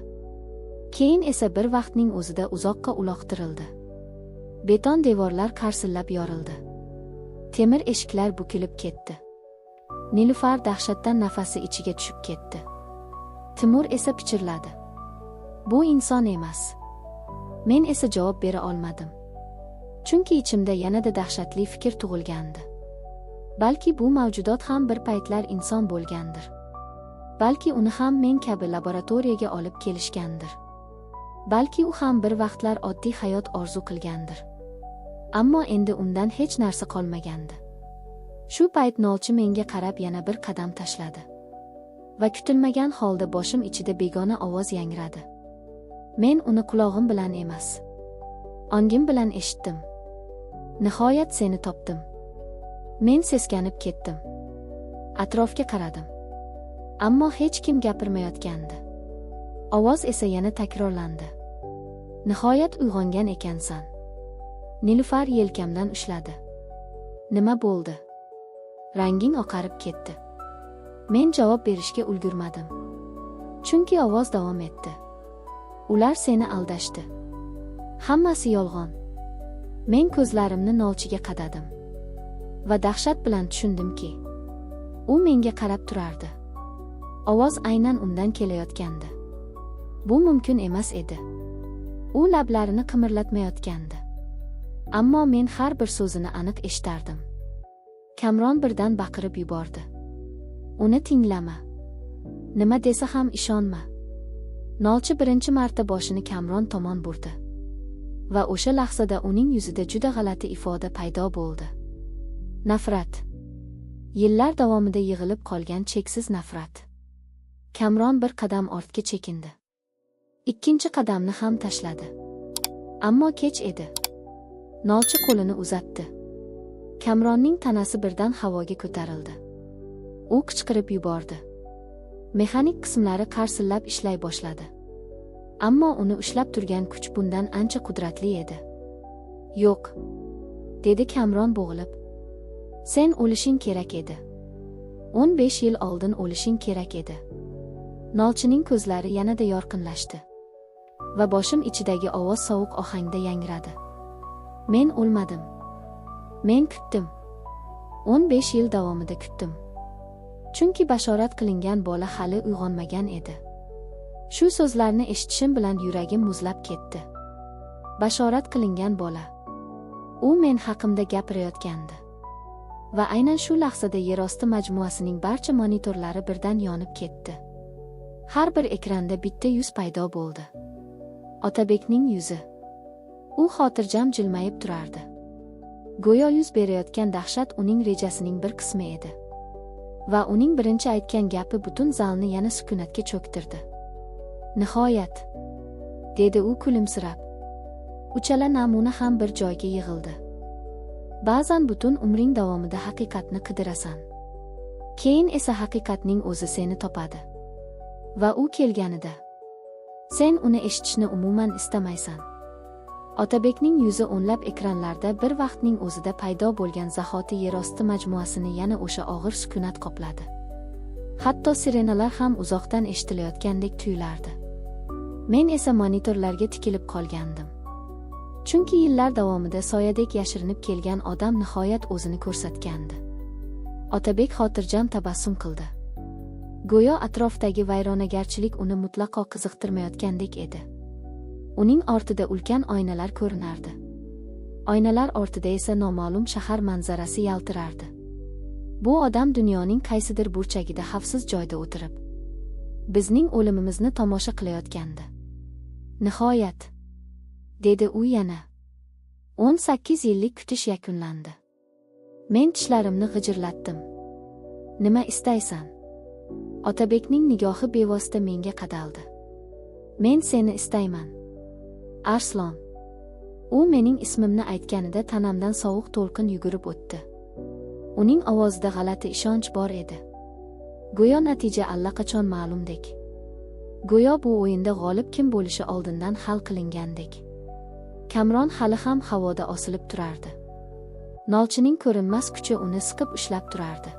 Keyin esa bir vaqtning o'zida uzoqqa uloqtirildi. Beton devorlar qarsillab yorildi. Temir eshiklar bukilib ketdi. Nilufar dahshatdan nafasi ichiga tushib ketdi. Timur esa pichirladi. Bu inson emas. Men esa javob bera olmadim. Chunki ichimda yanada dahshatli fikr tug'ilgandi. Balki bu mavjudot ham bir paytlar inson bo'lgandir. Balki uni ham men kabi laboratoriyaga olib kelishgandir. Balki u ham bir vaqtlar oddiy hayot orzu qilgandir. Ammo endi undan hech narsa qolmagandi. Shu payt nolchi menga qarab yana bir qadam tashladi. Va kutilmagan holda boshim ichida begona ovoz yangradi. Men uni qulog'im bilan emas, ongim bilan eshitdim. Nihoyat seni topdim. Men seskanib ketdim. Atrofga qaradim. Ammo hech kim gapirmayotgandi. Ovoz esa yana takrorlandi. Nihoyat uyg'ongan ekansan. Nilufar yelkamdan ushladi. Nima bo'ldi? Ranging oqarib ketdi. Men javob berishga ulgurmadim. Chunki ovoz davom etdi. Ular seni aldashdi. Hammasi yolg'on. Men ko'zlarimni nolchiga qadadim. Va dahshat bilan tushundimki, u menga qarab turardi. Ovoz aynan undan kelayotgandi. Bu mumkin emas edi. U lablarini qimirlatmayotgandi. Ammo men har bir so'zini aniq eshitardim. Kamron birdan baqirib yubordi. Uni tinglama. Nima desa ham ishonma. Nolchi birinchi marta boshini Kamron tomon burdi. Va o'sha lahzada uning yuzida juda g'alati ifoda paydo bo'ldi. Nafrat. Yillar davomida yig'ilib qolgan cheksiz nafrat. Kamron bir qadam ortga chekindi. Ikkinchi qadamni ham tashladi. Ammo kech edi. Nolchi qo'lini uzatdi. Kamronning tanasi birdan havoga ko'tarildi. U qichqirib yubordi. Mexanik qismlari qarsillab ishlay boshladi. Ammo uni ushlab turgan kuch bundan ancha qudratli edi. Yo'q, dedi Kamron bo'g'ilib. Sen o'lishing kerak edi. 15 yil oldin o'lishing kerak edi. Nolchining ko'zlari yanada yorqinlashdi. Va boshim ichidagi ovoz sovuq ohangda yangradi. Men o'lmadim. Men kutdim. 15 yil davomida kutdim. Chunki bashorat qilingan bola hali uyg'onmagan edi. Shu so'zlarni eshitishim bilan yuragim muzlab ketdi. Bashorat qilingan bola. U men haqimda gapirayotgandi. Va aynan shu lahzada yerosti majmuasining barcha monitorlari birdan yonib ketdi. Har bir ekranda bitta yuz paydo bo'ldi. Otabekning yuzi. U xotirjam jilmayib turardi. Go'yo yuz berayotgan dahshat uning rejasining bir qismi edi. Va uning birinchi aytgan gapi butun zalni yana sukunatga cho'ktirdi. Nihoyat, dedi u kulimsirab. Uchala namuna ham bir joyga yig'ildi. Ba'zan butun umring davomida haqiqatni qidirasan. Keyin esa haqiqatning o'zi seni topadi. Va u kelganida sen uni eshitishni umuman istamaysan. Otabekning yuzi o'nlab ekranlarda bir vaqtning o'zida paydo bo'lgan zahoti yerosti majmuasini yana o'sha og'ir sukunat qopladi. Hatto sirenalar ham uzoqdan eshitilayotgandek tuyulardi. Men esa monitorlarga tikilib qolgandim. Chunki yillar davomida soyadek yashirinib kelgan odam nihoyat o'zini ko'rsatgandi. Otabek xotirjam tabassum qildi. Go'yo atrofdagi vayronagarchilik uni mutlaqo qiziqtirmayotgandek edi. Uning ortida ulkan oynalar ko'rinardi. Oynalar ortida esa noma'lum shahar manzarasi yaltirardi. Bu odam dunyoning qaysidir burchagida xavfsiz joyda o'tirib, bizning o'limimizni tomosha qilayotgandi. Nihoyat, dedi u yana. 18 yillik kutish yakunlandi. Men tishlarimni g'ijirlatdim. Nima istaysan? Otabekning nigohi bevosita menga qadaldi. Men seni istayman. Arslon. U mening ismimni aytganida tanamdan sovuq to'lqin yugurib o'tdi. Uning ovozida g'alati ishonch bor edi. Go'yo natija allaqachon ma'lumdek. Go'yo bu o'yinda g'olib kim bo'lishi oldindan hal qilingandek. Kamron hali ham havoda osilib turardi. Nolchining ko'rinmas kuchi uni siqib ushlab turardi.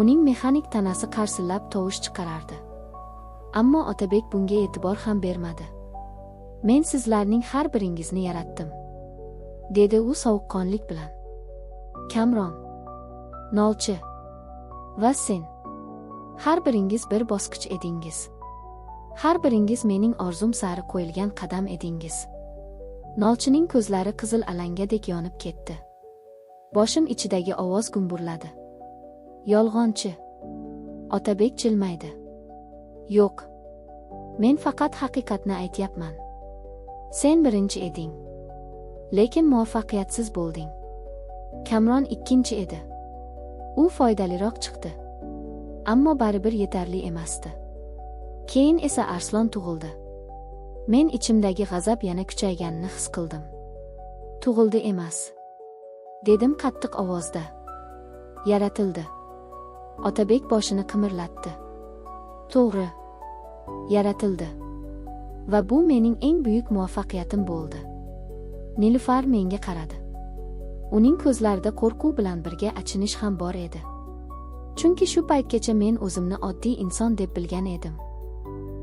Uning mexanik tanasi qarsillab tovush chiqarardi. Ammo Otabek bunga e'tibor ham bermadi. Men sizlarning har biringizni yaratdim, dedi u sovuqqonlik bilan. Kamron, Nolchi va sen. Har biringiz bir bosqich edingiz. Har biringiz mening orzum sari qo'yilgan qadam edingiz. Nolchining ko'zlari qizil alangadek yonib ketdi. Boshim ichidagi ovoz gumburladi. Yolg'onchi. Otabek jilmaydi. Yo'q. Men faqat haqiqatni aytyapman. Sen birinchi eding. Lekin muvaffaqiyatsiz bo'lding. Kamron ikkinchi edi. U foydaliroq chiqdi. Ammo baribir yetarli emasdi. Keyin esa Arslon tug'ildi. Men ichimdagi g'azab yana kuchayganini his qildim. Tug'ildi emas, dedim qattiq ovozda. Yaratildi. Otabek boshini qimirlatdi. To'g'ri. Yaratildi. Va bu mening eng buyuk muvaffaqiyatim bo'ldi. Nilufar menga qaradi. Uning ko'zlarida qo'rquv bilan birga achinish ham bor edi. Chunki shu paytgacha men o'zimni oddiy inson deb bilgan edim.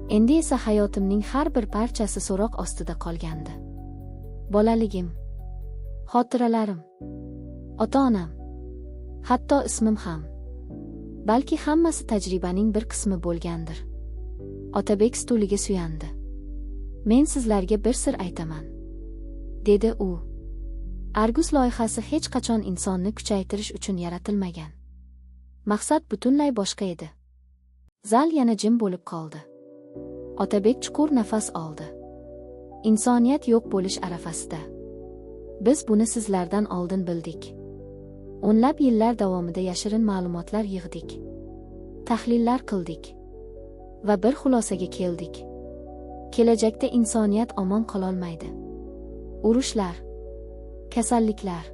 Endi esa hayotimning har bir parchasi so'roq ostida qolgandi. Bolaligim, xotiralarim, ota-onam, hatto ismim ham. Balki hammasi tajribaning bir qismi bo'lgandir. Otabek stuliga suyandi. Men sizlarga bir sir aytaman, dedi u. Argus loyihasi hech qachon insonni kuchaytirish uchun yaratilmagan. Maqsad butunlay boshqa edi. Zal yana jim bo'lib qoldi. Otabek chuqur nafas oldi. Insoniyat yo'q bo'lish arafasida. Biz buni sizlardan oldin bildik. O'nlab yillar davomida yashirin ma'lumotlar yig'dik. Tahlillar qildik. Va bir xulosaga keldik. Kelajakda insoniyat omon qololmaydi. Urushlar, kasalliklar,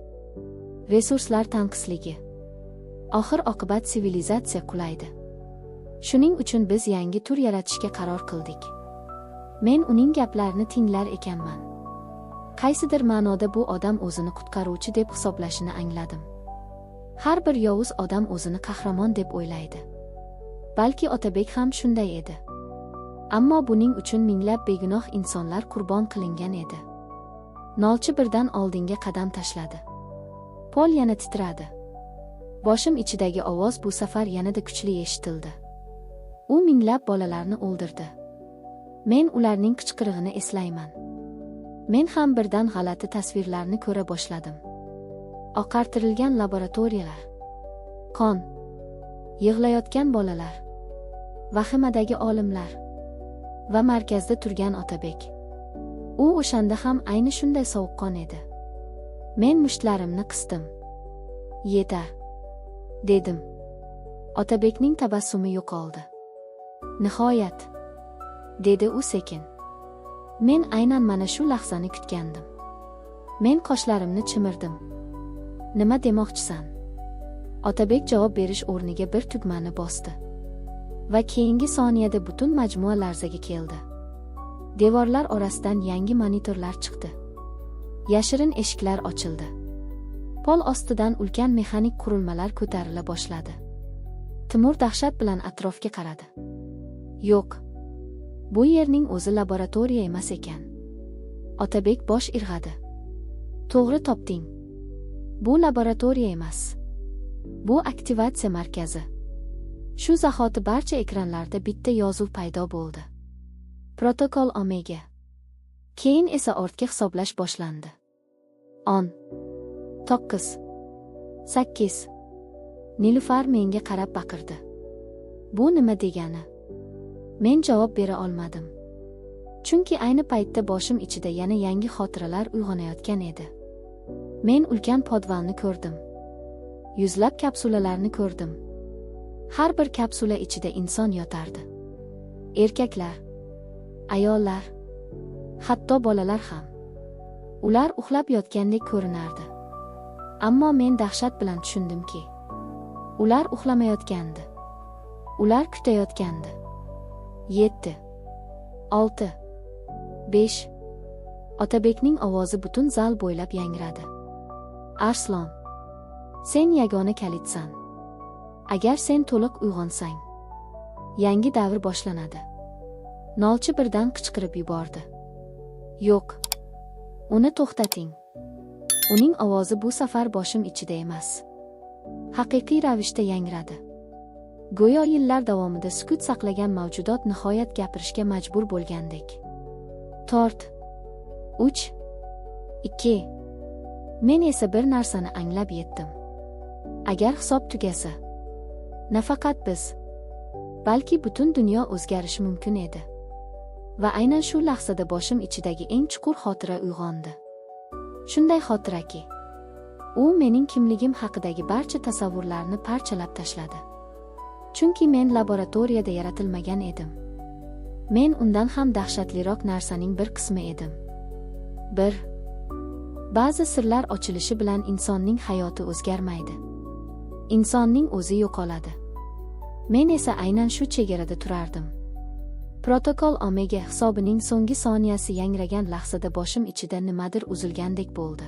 resurslar tanqisligi. Oxir oqibat sivilizatsiya qulaydi. Shuning uchun biz yangi tur yaratishga qaror qildik. Men uning gaplarini tinglar ekanman. Qaysidir ma'noda bu odam o'zini qutqaruvchi deb hisoblashini angladim. Har bir yovuz odam o'zini qahramon deb o'ylaydi. Balki Otabek ham shunday edi. Ammo buning uchun minglab begunoh insonlar qurbon qilingan edi. Nolchi birdan oldinga qadam tashladi. Pol yana titradi. Boshim ichidagi ovoz bu safar yanada kuchli eshitildi. U minglab bolalarni o'ldirdi. Men ularning qichqirig'ini eslayman. Men ham birdan g'alati tasvirlarni ko'ra boshladim. Oqartirilgan laboratoriyalar, qon, yig'layotgan bolalar, vahimadagi olimlar va markazda turgan Otabek. U o'shanda ham ayni shunday sovuqqon edi. Men mushtlarimni qisdim. Yetar, dedim. Otabekning tabassumi yo'qoldi. Nihoyat, dedi u sekin. Men aynan mana shu lahzani kutgandim. Men qoshlarimni chimirdim. Nima demoqchisan? Otabek javob berish o'rniga bir tugmani bosdi. Va keyingi soniyada butun majmua larzaga keldi. Devorlar orasidan yangi monitorlar chiqdi. Yashirin eshiklar ochildi. Pol ostidan ulkan mexanik qurilmalar ko'tarila boshladi. Timur dahshat bilan atrofga qaradi. Yo'q. Bu yerning o'zi laboratoriya emas ekan. Otabek bosh irg'adi. To'g'ri topding. Bu laboratoriya emas. Bu aktivatsiya markazi. Shu zahoti barcha ekranlarda bitta yozuv paydo bo'ldi. Protokol Omega. Keyin esa ortga hisoblash boshlandi. 10, 9, 8. Nilufar menga qarab baqirdi. Bu nima degani? Men javob bera olmadim. Chunki ayni paytda boshim ichida yana yangi xotiralar uyg'onayotgan edi. Men ulkan podvalni ko'rdim. Yuzlab kapsulalarni ko'rdim. Har bir kapsula ichida inson yotardi. Erkaklar, ayollar, hatto bolalar ham. Ular uxlab yotgandek ko'rinardi. Ammo men dahshat bilan tushundimki, ular uxlamayotgandi. Ular kutayotgandi. 7, 6, 5. Otabekning ovozi butun zal bo'ylab yangradi. Arslon, sen yagona kalitsan. Agar sen to'liq uyg'onsang, yangi davr boshlanadi. Nolchi birdan qichqirib yubordi. Yo'q. Uni to'xtating. Uning ovozi bu safar boshim ichida emas. Haqiqiy ravishda yangradi. Go'yo yillar davomida sukut saqlagan mavjudot nihoyat gapirishga majbur bo'lgandek. 4, 3, 2. Men esa bir narsani anglab yetdim. Agar hisob tugasa, nafaqat biz, balki butun dunyo o'zgarishi mumkin edi. Va aynan shu lahzada boshim ichidagi eng chuqur xotira uyg'ondi. Shunday xotiraki, u mening kimligim haqidagi barcha tasavvurlarni parchalab tashladi. Chunki men laboratoriyada yaratilmagan edim. Men undan ham dahshatliroq narsaning bir qismi edim. 1. Ba'zi sirlar ochilishi bilan insonning hayoti o'zgarmaydi. Insonning o'zi yo'qoladi. Men esa aynan shu chegarada turardim. Protokol Omega hisobining so'nggi soniyasi yangragan lahzada boshim ichida nimadir uzilgandek bo'ldi.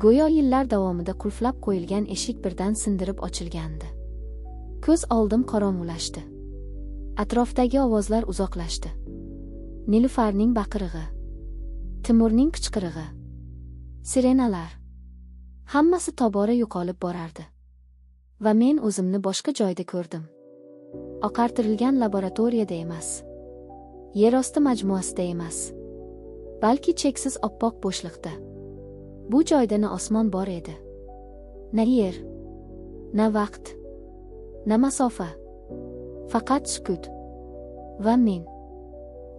Go'yo yillar davomida qulflab qo'yilgan eshik birdan sindirib ochilgandi. Ko'z oldim qorong'ulashdi. Atrofdagi ovozlar uzoqlashdi. Nilufarning baqirig'i, Timurning qichqirig'i, sirenalar. Hammasi tobora yo'qolib borardi. Va men o'zimni boshqa joyda ko'rdim. Oqartirilgan laboratoriyada emas. Yerosti majmuasida emas. Balki cheksiz oppoq bo'shliqda. Bu joyda na osmon bor edi, na yer, na vaqt, na masofa. Faqat sukut. Va men.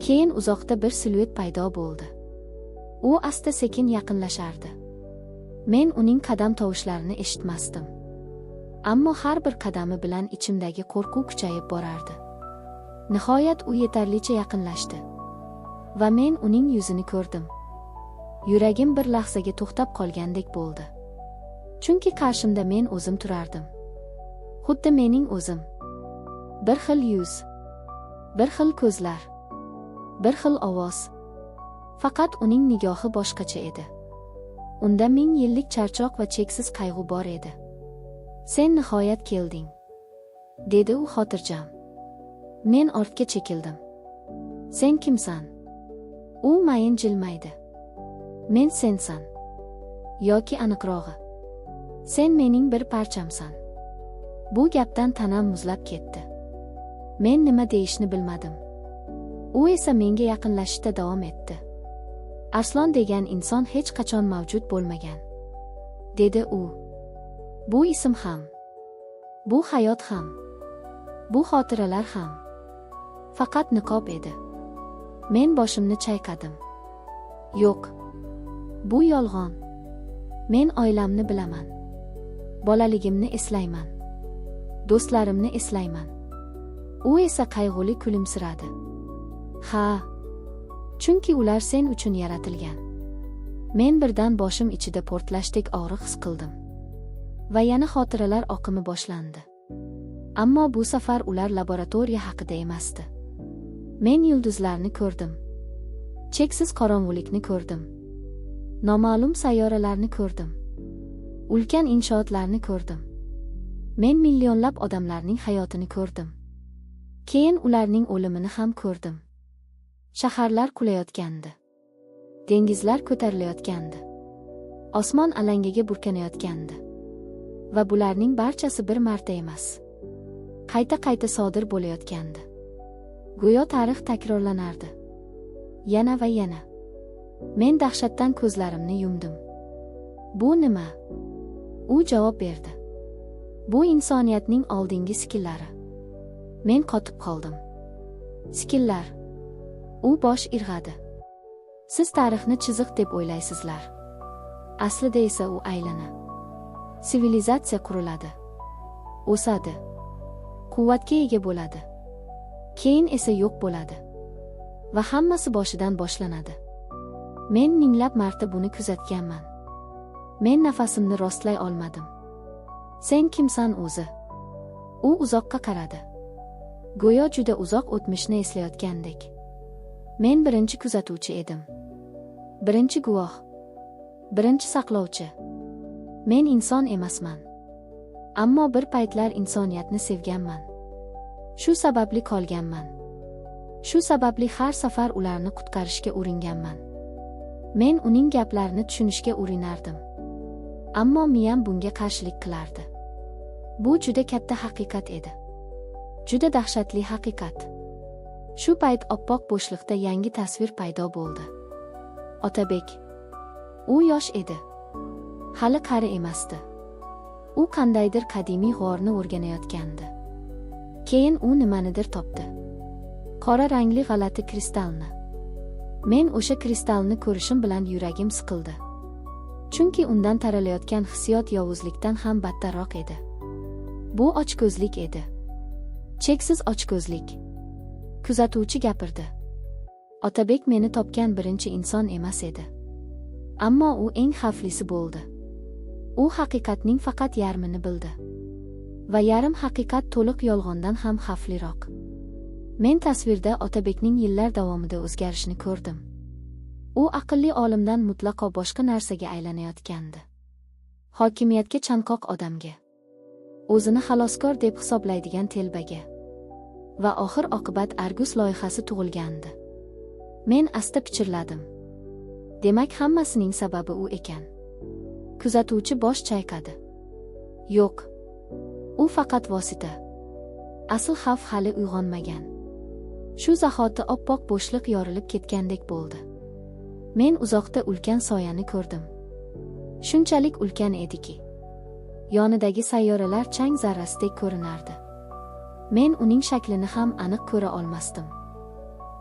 Keyin uzoqda bir siluet paydo bo'ldi. U asta-sekin yaqinlashardi. Men uning qadam tovushlarini eshitmasdim. Ammo har bir qadami bilan ichimdagi qo'rquv kuchayib borardi. Nihoyat u yetarlicha yaqinlashdi. Va men uning yuzini ko'rdim. Yuragim bir lahzaga to'xtab qolgandek bo'ldi. Chunki qarshimda men o'zim turardim. Xuddi mening o'zim. Bir xil yuz, bir xil ko'zlar, bir xil ovoz. Faqat uning nigohi boshqacha edi. Unda ming yillik charchoq va cheksiz qayg'u bor edi. Sen nihoyat kelding, dedi u xotirjam. Men ortga chekildim. Sen kimsan? U mayin jilmaydi. Men sensan. Yoki aniqrog'i, sen mening bir parchamsan. Bu gapdan tanam muzlab ketdi. Men nima deyishni bilmadim. U esa menga yaqinlashishda davom etdi. Arslon degan inson hech qachon mavjud bo'lmagan, dedi u. Bu ism ham, bu hayot ham, bu xotiralar ham faqat niqob edi. Men boshimni chayqadim. Yo'q. Bu yolg'on. Men oilamni bilaman. Bolaligimni eslayman. Do'stlarimni eslayman. U esa qayg'uli kulimsiradi. Ha, chunki ular sen uchun yaratilgan. Men birdan boshim ichida portlashdek og'riq his qildim. Va yana xotiralar oqimi boshlandi. Ammo bu safar ular laboratoriya haqida emasdi. Men yulduzlarni ko'rdim. Cheksiz qorong'ulikni ko'rdim. Noma'lum sayyoralarni ko'rdim. Ulkan inshootlarni ko'rdim. Men millionlab odamlarning hayotini ko'rdim. Keyin ularning o'limini ham ko'rdim. Shaharlar qulayotgandi. Dengizlar ko'tarilayotgandi. Osmon alangaga burkanayotgandi. Va bularning barchasi bir marta emas. Qayta-qayta sodir bo'layotgandi. Go'yo tarix takrorlanardi. Yana va yana. Men dahshatdan ko'zlarimni yumdim. Bu nima? U javob berdi. Bu insoniyatning oldingi sikillari. Men qotib qoldim. Sikillar. U bosh irg'adi. Siz tarixni chiziq deb o'ylaysizlar. Aslida esa u aylana. Sivilizatsiya quriladi. O'sadi. Quvvatga ega bo'ladi. Keyin esa yo'q bo'ladi. Va hammasi boshidan boshlanadi. Men minglab marta buni kuzatganman. Men nafasimni rostlay olmadim. Sen kimsan o'zi? U uzoqqa qaradi. Go'yo juda uzoq o'tmishni eslayotgandek. Men birinchi kuzatuvchi edim. Birinchi guvoh. Birinchi saqlovchi. Men inson emasman. Ammo bir paytlar insoniyatni sevganman. Shu sababli qolganman. Shu sababli har safar ularni qutqarishga uringanman. Men uning gaplarini tushunishga urinardim. Ammo miyam bunga qarshilik qilardi. Bu juda katta haqiqat edi. Juda dahshatli haqiqat. Shu payt oppoq bo'shliqda yangi tasvir paydo bo'ldi. Otabek. U yosh edi. Hali qari emasdi. U qandaydir qadimiy g'orni o'rganayotgandi. Keyin u nimanidir topdi. Qora rangli g'alati kristalni. Men o'sha kristalni ko'rishim bilan yuragim siqildi. Chunki undan taralayotgan hissiyot yovuzlikdan ham battarroq edi. Bu ochko'zlik edi. Cheksiz ochko'zlik. Kuzatuvchi gapirdi. Otabek meni topgan birinchi inson emas edi. Ammo u eng xavflisi bo'ldi. U haqiqatning faqat yarmini bildi. Va yarim haqiqat to'liq yolg'ondan ham xavfliroq. Men tasvirda Otabekning yillar davomida o'zgarishini ko'rdim. U aqlli olimdan mutlaqo boshqa narsaga aylanayotgandi. Hokimiyatga chanqoq odamga. O'zini xaloskor deb hisoblaydigan telbaga. Va oxir oqibat Argus loyihasi tug'ilgandi. Men asta pichirladim. Demak, hammasining sababi u ekan. Kuzatuvchi bosh chayqadi. Yo'q. U faqat vosita. Asl xavf hali uyg'onmagan. Shu zahoti oppoq bo'shliq yorilib ketgandek bo'ldi. Men uzoqda ulkan soyani ko'rdim. Shunchalik ulkan ediki, yonidagi sayyoralar chang zarrasidek ko'rinardi. Men uning shaklini ham aniq ko'ra olmasdim.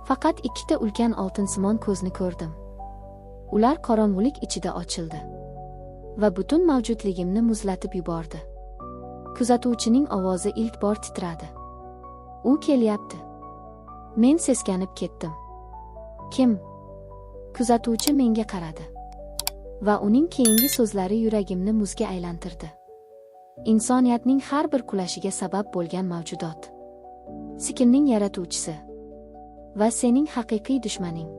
Faqat ikkita ulkan oltinsimon ko'zni ko'rdim. Ular qorong'ulik ichida ochildi va butun mavjudligimni muzlatib yubordi. Kuzatuvchining ovozi ilk bor titradi. U kelyapti. Men seskanib ketdim. Kim? Kuzatuvchi menga qaradi. Va uning keyingi so'zlari yuragimni muzga aylantirdi. Insoniyatning har bir qulashiga sabab bo'lgan mavjudot. Sikilning yaratuvchisi. Va sening haqiqiy dushmaning.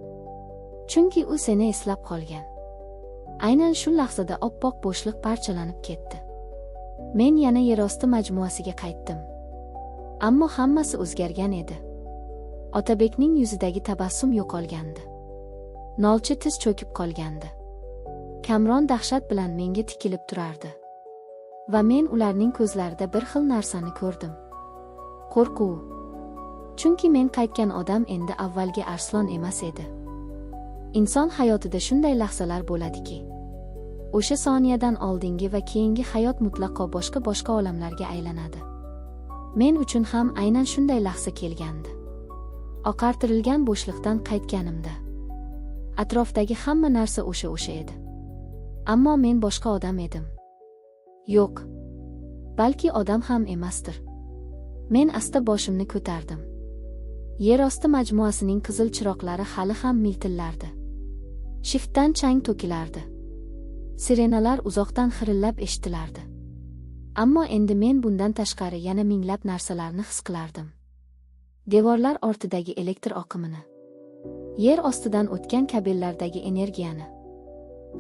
Chunki u seni eslab qolgan. Aynan shu lahzada oppoq bo'shliq parchalanib ketdi. Men yana yerosti majmuasiga qaytdim. Ammo hammasi o'zgargan edi. Otabekning yuzidagi tabassum yo'qolgandi. Nolchi tiz cho'kib qolgandi. Kamron dahshat bilan menga tikilib turardi. Va men ularning ko'zlarida bir xil narsani ko'rdim. Qo'rquv. Chunki men qaytgan odam endi avvalgi Arslon emas edi. Inson hayotida shunday lahzalar bo'ladiki, o'sha soniyadan oldingi va keyingi hayot mutlaqo boshqa olamlarga aylanadi. Men uchun ham aynan shunday lahza kelgandi. Oqartirilgan bo'shliqdan qaytganimda atrofdagi hamma narsa o'sha edi. Ammo men boshqa odam edim. Yo'q. Balki odam ham emasdir. Men asta boshimni ko'tardim. Yerosti majmuasining qizil chiroqlari hali ham miltillardi. Shiftdan chang to'kilardi. Sirenalar uzoqdan xirillab eshitilardi. Ammo endi men bundan tashqari yana minglab narsalarni his qilardim. Devorlar ortidagi elektr oqimini, yer ostidan o'tgan kabellardagi energiyani,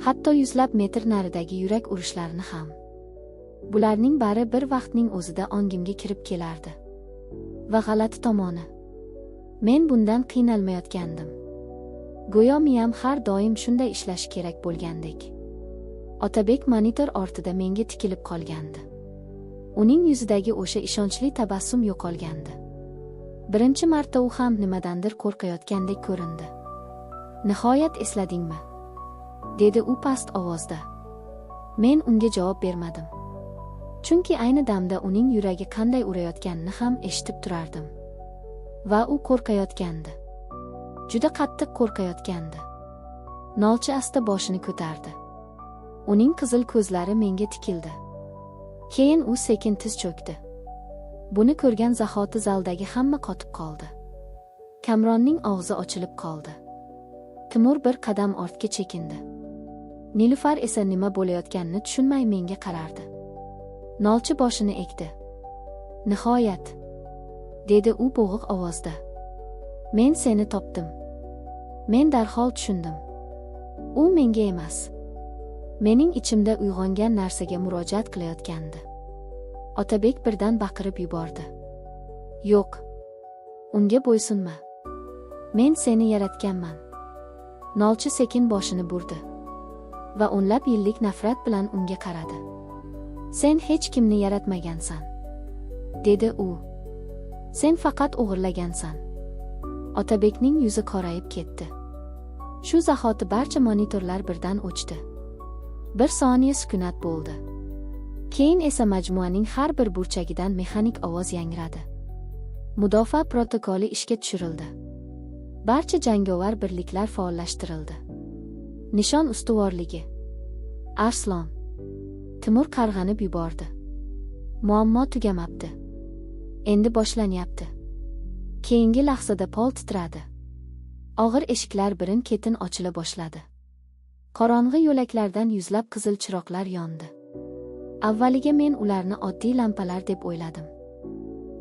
hatto yuzlab metr naridagi yurak urishlarini ham. Bularning bari bir vaqtning o'zida ongimga kirib kelardi. Va g'alati tomoni, men bundan qiynalmayotgandim. Go'yo miyam har doim shunday ishlashi kerak bo'lgandek. Otabek monitor ortida menga tikilib qolgandi. Uning yuzidagi o'sha ishonchli tabassum yo'qolgandi. Birinchi marta u ham nimadandir qo'rqayotgandek ko'rindi. "Nihoyat esladingmi?" dedi u past ovozda. Men unga javob bermadim. Chunki ayni damda uning yuragi qanday urayotganini ham eshitib turardim. Va u qo'rqayotgandi. Juda qattiq qo'rqayotgandi. Nolchi asta boshini ko'tardi. Uning qizil ko'zlari menga tikildi. Keyin u sekin tiz cho'kdi. Buni ko'rgan zahoti zaldagi hamma qotib qoldi. Kamronning og'zi ochilib qoldi. Timur bir qadam ortga chekindi. Nilufar esa nima bo'layotganini tushunmay menga qarardi. Nolchi boshini egdi. "Nihoyat", dedi u bo'g'iq ovozda. "Men seni topdim." Men darhol tushundim. U menga emas, mening ichimda uyg'ongan narsaga murojaat qilayotgandi. Otabek birdan baqirib yubordi. "Yo'q. Unga bo'ysunma. Men seni yaratganman." Nolchi sekin boshini burdi va o'nlab yillik nafrat bilan unga qaradi. "Sen hech kimni yaratmagansan", dedi u. "Sen faqat o'g'irlagansan." Otabekning yuzi qorayib ketdi. Shu zahoti barcha monitorlar birdan o'chdi. Bir soniya sukunat bo'ldi. Keyin esa majmuaning har bir burchagidan mexanik ovoz yangradi. Mudofaa protokoli ishga tushirildi. Barcha jangovar birliklar faollashtirildi. Nishon ustuvorligi. Arslon. Timur qarg'anib yubordi. Muammo tugamabdi. Endi boshlanyapti. Keyingi lahzada pol titradi. Og'ir eshiklar birin-ketin ochila boshladi. Qorong'i yo'laklardan yuzlab qizil chiroqlar yondi. Avvaliga men ularni oddiy lampalar deb o'yladim.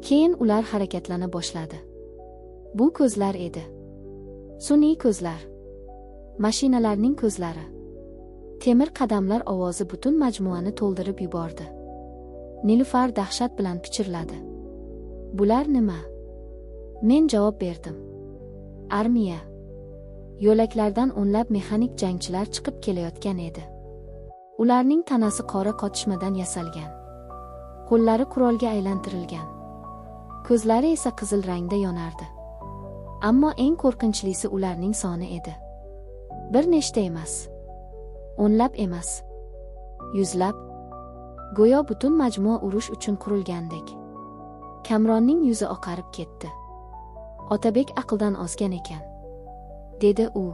Keyin ular harakatlana boshladi. Bu ko'zlar edi. Sun'iy ko'zlar. Mashinalarning ko'zlari. Temir qadamlar ovozi butun majmuani to'ldirib yubordi. Nilufar dahshat bilan pichirladi. "Bular nima?" Men javob berdim. "Armiya." Yo'laklardan o'nlab mexanik jangchilar chiqib kelayotgan edi. Ularning tanasi qora qotishmadan yasalgan. Qo'llari qurolga aylantirilgan. Ko'zlari esa qizil rangda yonardi. Ammo eng qo'rqinchlisi ularning soni edi. Bir nechta emas. O'nlab emas. Yuzlab. Go'yo butun majmua urush uchun qurilgandek. Kamronning yuzi oqarib ketdi. "Otabek aqldan ozgan ekan", dedi u.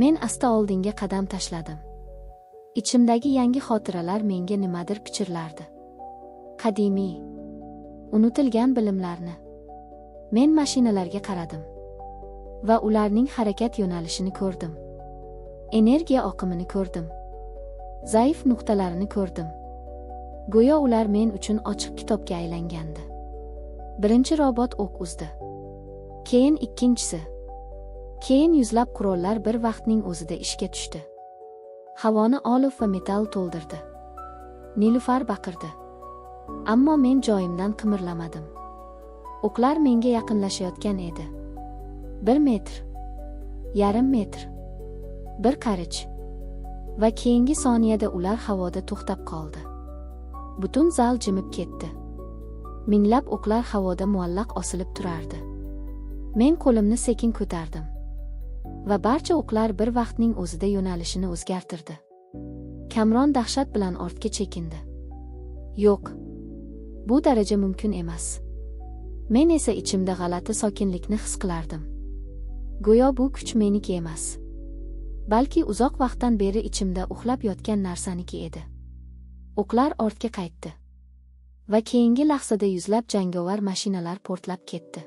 Men asta oldinga qadam tashladim. Ichimdagi yangi xotiralar menga nimadir pichirlardi. Qadimiy, unutilgan bilimlarni. Men mashinalarga qaradim va ularning harakat yo'nalishini ko'rdim. Energiya oqimini ko'rdim. Zaif nuqtalarini ko'rdim. Go'yo ular men uchun ochiq kitobga aylangandi. Birinchi robot o'q uzdi. Keyin ikkinchisi. Keyin yuzlab qurollar bir vaqtning o'zida ishga tushdi. Havoni olov va metall to'ldirdi. Nilufar baqirdi. Ammo men joyimdan qimirlamadim. O'qlar menga yaqinlashayotgan edi. 1 metr. Yarim metr. Bir qarich. Va keyingi soniyada ular havoda to'xtab qoldi. Butun zal jimib ketdi. Minglab o'qlar havoda muallaq osilib turardi. Men qo'limni sekin ko'tardim. Va barcha o'qlar bir vaqtning o'zida yo'nalishini o'zgartirdi. Kamron dahshat bilan ortga chekindi. "Yo'q. Bu daraja mumkin emas." Men esa ichimda g'alati sokinlikni his qilardim. Go'yo bu kuch meniki emas, balki uzoq vaqtdan beri ichimda uxlab yotgan narsaniki edi. O'qlar ortga qaytdi. Va keyingi lahzada yuzlab jangovar mashinalar portlab ketdi.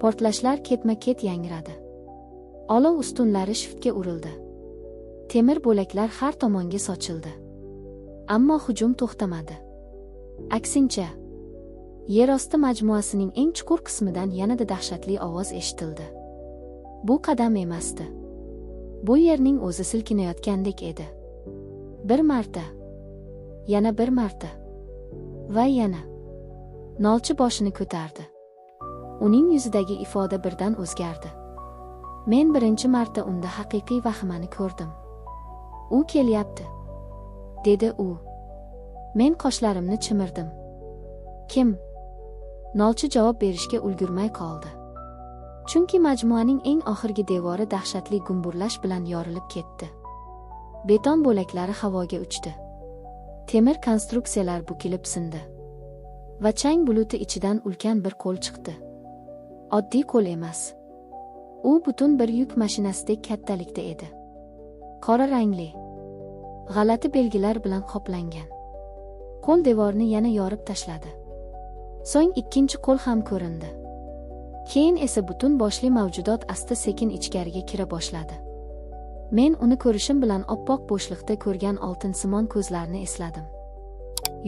Portlashlar ketma-ket yangradi. Olov ustunlari shiftga urildi. Temir bo'laklar har tomonga sochildi. Ammo hujum to'xtamadi. Aksincha, yerosti majmuasining eng chuqur qismidan yanada dahshatli ovoz eshitildi. Bu qadam emasdi. Bu yerning o'zi silkinayotgandek edi. Bir marta. Yana bir marta. Va yana. Nolchi boshini ko'tardi. Uning yuzidagi ifoda birdan o'zgardi. Men birinchi marta unda haqiqiy vahimani ko'rdim. "U kelyapti", dedi u. Men qoshlarimni chimirdim. Kim? Nolchi javob berishga ulgurmay qoldi. Chunki majmuaning eng oxirgi devori dahshatli gumburlash bilan yorilib ketdi. Beton bo'laklari havoga uchdi. Temir konstruksiyalar bukilib sindi. Va chang buluti ichidan ulkan bir qo'l chiqdi. Oddiy qo'l emas. U butun bir yuk mashinasidek kattalikda edi. Qora rangli, g'alati belgilar bilan qoplangan. Qo'l devorni yana yorib tashladi. So'ng ikkinchi qo'l ham ko'rindi. Keyin esa butun boshli mavjudot asta-sekin ichkariga kira boshladi. Men uni ko'rishim bilan oppoq bo'shliqda ko'rgan oltinsimon ko'zlarni esladim.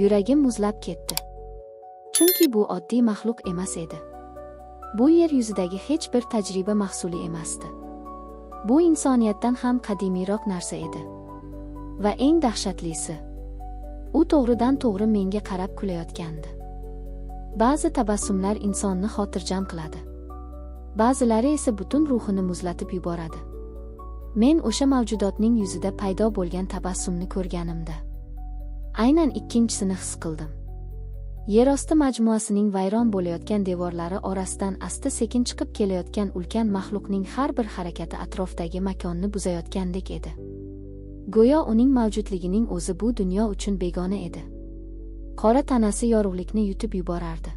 Yuragim muzlab ketdi. Chunki bu oddiy maxluq emas edi. Bu yer yuzidagi hech bir tajriba mahsuli emasdi. Bu insoniyatdan ham qadimiyroq narsa edi. Va eng dahshatlisi, u to'g'ridan to'g'ri menga qarab kulayotgandi. Ba'zi tabassumlar insonni xotirjam qiladi. Ba'zilari esa butun ruhini muzlatib yuboradi. Men o'sha mavjudotning yuzida paydo bo'lgan tabassumni ko'rganimda, aynan ikkinchisini his qildim. Yerosti majmuasining vayron bo'layotgan devorlari orasidan asta-sekin chiqib kelayotgan ulkan maxluqning har bir harakati atrofdagi makonni buzayotgandek edi. Go'yo uning mavjudligining o'zi bu dunyo uchun begona edi. Qora tanasi yorug'likni yutib yuborardi.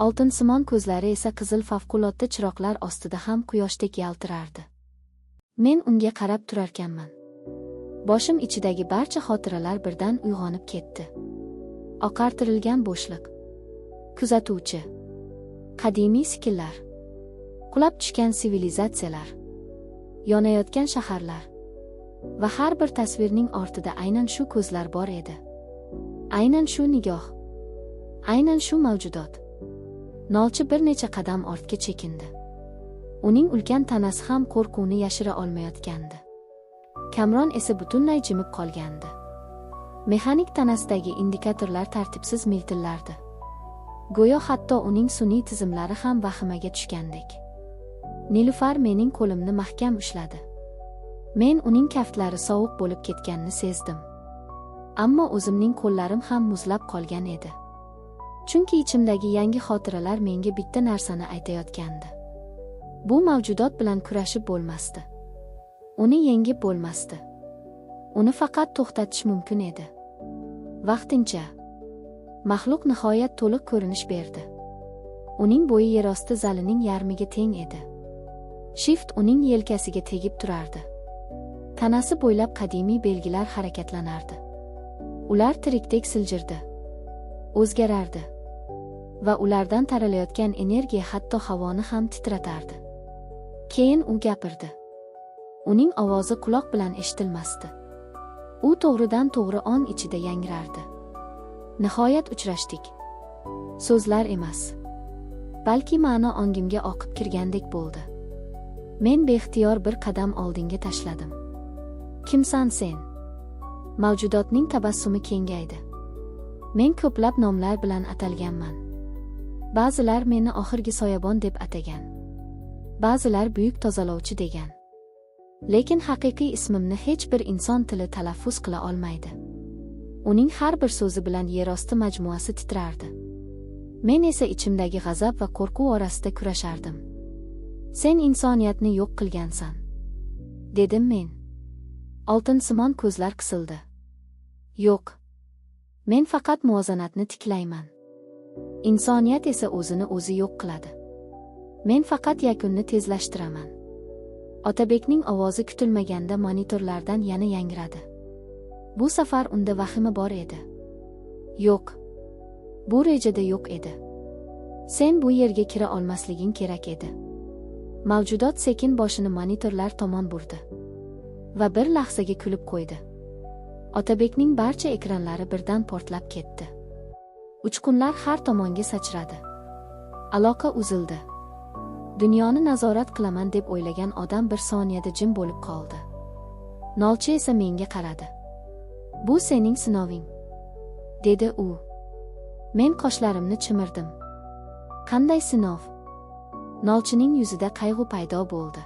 Oltinsimon ko'zlari esa qizil favqulodda chiroqlar ostida ham quyoshdek yaltirardi. Men unga qarab turarkanman. Boshim ichidagi barcha xotiralar birdan uyg'onib ketdi. Oqartirilgan bo'shliq. Kuzatuvchi. Qadimiy sikillar. Qulab tushgan sivilizatsiyalar. Yonayotgan shaharlar. Va har bir tasvirning ortida aynan shu ko'zlar bor edi. Aynan shu nigoh. Aynan shu mavjudot. Nolchi bir necha qadam ortga chekindi. Uning ulkan tanasi ham qo'rquvni yashira olmayotgandi. Kamron esa butunlay jimib qolgandi. Mexanik tanasidagi indikatorlar tartibsiz miltillardi. Go'yo hatto uning sun'iy tizimlari ham vahimaga tushgandek. Nilufar mening qo'limni mahkam ushladi. Men uning kaftlari sovuq bo'lib ketganini sezdim. Ammo o'zimning qo'llarim ham muzlab qolgan edi. Chunki ichimdagi yangi xotiralar menga bitta narsani aytayotgandi. Bu mavjudot bilan kurashib bo'lmasdi. Uni yengib bo'lmasdi. Uni faqat to'xtatish mumkin edi. Vaqtincha. Maxluq nihoyat to'liq ko'rinish berdi. Uning bo'yi yerosti zalining yarmiga teng edi. Shift uning yelkasiga tegib turardi. Tanasi bo'ylab qadimiy belgilar harakatlanardi. Ular tirikdek siljirdi. O'zgarardi. Va ulardan taralayotgan energiya hatto havoni ham titratardi. Keyin u gapirdi. Uning ovozi quloq bilan eshitilmasdi. U to'g'ridan to'g'ri on ichida yangrardi. Nihoyat uchrashdik. So'zlar emas, balki ma'no ongimga oqib kirgandek bo'ldi. Men beixtiyor bir qadam oldinga tashladim. Kimsan sen? Mavjudotning tabassumi kengaydi. Men ko'plab nomlar bilan atalganman. Ba'zilar meni oxirgi soyabon deb atagan. Ba'zilar buyuk tozalovchi degan. Lekin haqiqiy ismimni hech bir inson tili talaffuz qila olmaydi. Uning har bir so'zi bilan yerosti majmuasi titrardi. Men esa ichimdagi g'azab va qo'rquv orasida kurashardim. Sen insoniyatni yo'q qilgansan, dedim men. Oltinsimon ko'zlar qisildi. Yo'q. Men faqat muvozanatni tiklayman. Insoniyat esa o'zini o'zi yo'q qiladi. Men faqat yakunni tezlashtiraman. Otabekning ovozi kutilmaganda monitorlardan yana yangradi. Bu safar unda vahima bor edi. Yo'q. Bu rejada yo'q edi. Sen bu yerga kira olmasliging kerak edi. Mavjudot sekin boshini monitorlar tomon burdi. Va bir lahzaga kulib qo'ydi. Otabekning barcha ekranlari birdan portlab ketdi. Uchqunlar har tomonga sachradi. Aloqa uzildi. Dunyoni nazorat qilaman deb o'ylagan odam bir soniyada jim bo'lib qoldi. Nolchi esa menga qaradi. Bu sening sinoving, dedi u. Men qoshlarimni chimirdim. Qanday sinov? Nolchining yuzida qayg'u paydo bo'ldi.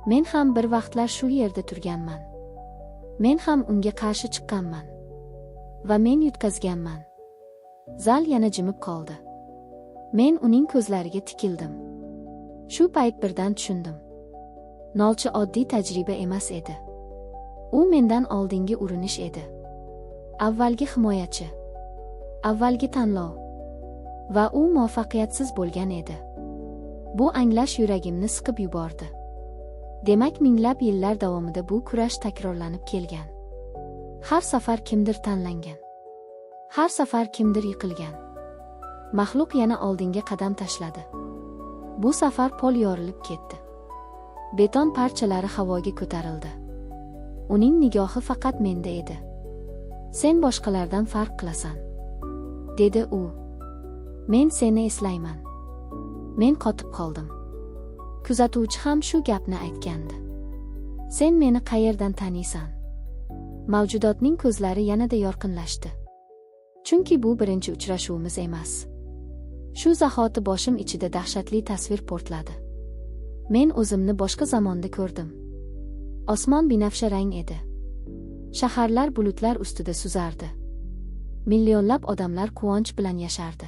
Men ham bir vaqtlar shu yerda turganman. Men ham unga qarshi chiqqanman. Va men yutqazganman. Zal yana jimib qoldi. Men uning ko'zlariga tikildim. Shu payt birdan tushundim. Nolchi oddiy tajriba emas edi. U mendan oldingi urinish edi. Avvalgi himoyachi. Avvalgi tanlov. Va u muvaffaqiyatsiz bo'lgan edi. Bu anglash yuragimni siqib yubordi. Demak, minglab yillar davomida bu kurash takrorlanib kelgan. Har safar kimdir tanlangan. Har safar kimdir yiqilgan. Maxluq yana oldinga qadam tashladi. Bu safar pol yorilib ketdi. Beton parchalari havoga ko'tarildi. Uning nigohi faqat menda edi. Sen boshqalardan farq qilasan, dedi u. Men seni eslayman. Men qotib qoldim. Kuzatuvchi ham shu gapni aytgandi. Sen meni qayerdan taniysan? Mavjudotning ko'zlari yanada yorqinlashdi. Chunki bu birinchi uchrashuvimiz emas. Shu zahoti boshim ichida dahshatli tasvir portladi. Men o'zimni boshqa zamonda ko'rdim. Osmon binafsha rang edi. Shaharlar bulutlar ustida suzardi. Millionlab odamlar quvonch bilan yashardi.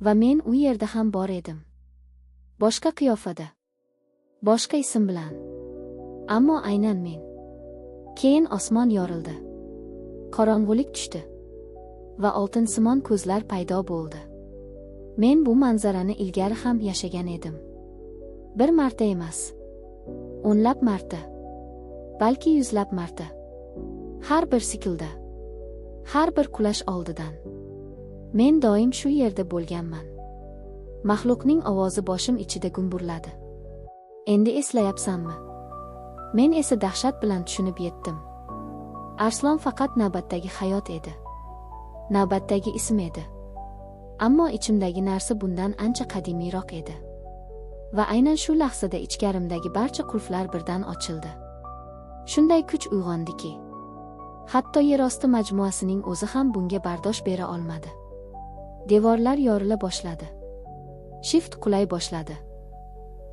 Va men u yerda ham bor edim. Boshqa qiyofada. Boshqa ism bilan. Ammo aynan men. Keyin osmon yorildi. Qorong'ulik tushdi. Va oltinsimon ko'zlar paydo bo'ldi. Men bu manzarani ilgari ham yashagan edim. Bir marta emas. O'nlab marta. Balki yuzlab marta. Har bir siklda. Har bir qulash oldidan. Men doim shu yerda bo'lganman. Maxluqning ovozi boshim ichida gumburladi. Endi eslayapsanmi? Men esa dahshat bilan tushunib yetdim. Arslon faqat navbatdagi hayot edi. Navbatdagi ism edi. Ammo ichimdagi narsa bundan ancha qadimiyroq edi. Va aynan shu lahzada ichkarimdagi barcha qulflar birdan ochildi. Shunday kuch uyg'ondiki, hatto yerosti majmuasining o'zi ham bunga bardosh bera olmadi. Devorlar yorila boshladi. Shift qulay boshladi.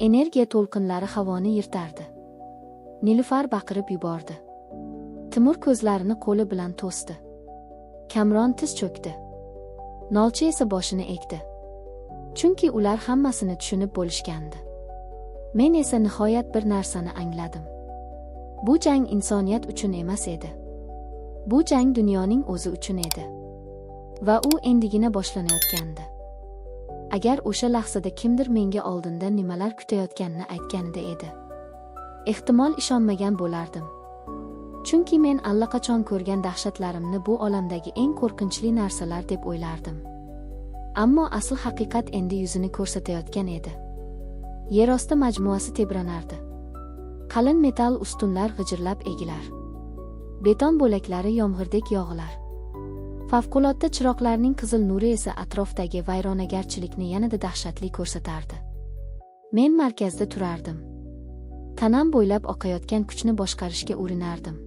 Energiya to'lqinlari havoni yirtardi. Nilufar baqirib yubordi. Timur ko'zlarini qo'li bilan to'sdi. Kamron tiz cho'kdi. Nolchi esa boshini egdi. Chunki ular hammasini tushunib bo'lishgandi. Men esa nihoyat bir narsani angladim. Bu jang insoniyat uchun emas edi. Bu jang dunyoning o'zi uchun edi. Va u endigina boshlanayotgandi. Agar o'sha lahzada kimdir menga oldinda nimalar kutayotganini aytganida edi, ehtimol ishonmagan bo'lardim. Chunki men allaqachon ko'rgan dahshatlarimni bu olamdagi eng qo'rqinchli narsalar deb o'ylardim. Ammo asl haqiqat endi yuzini ko'rsatayotgan edi. Yerosti majmuasi tebranardi. Qalin metall ustunlar g'ijirlab egilar. Beton bo'laklari yomg'irdek yog'ilar. Favqulodda chiroqlarning qizil nuri esa atrofdagi vayronagarchilikni yanada dahshatli ko'rsatardi. Men markazda turardim. Tanam bo'ylab oqayotgan kuchni boshqarishga urinardim.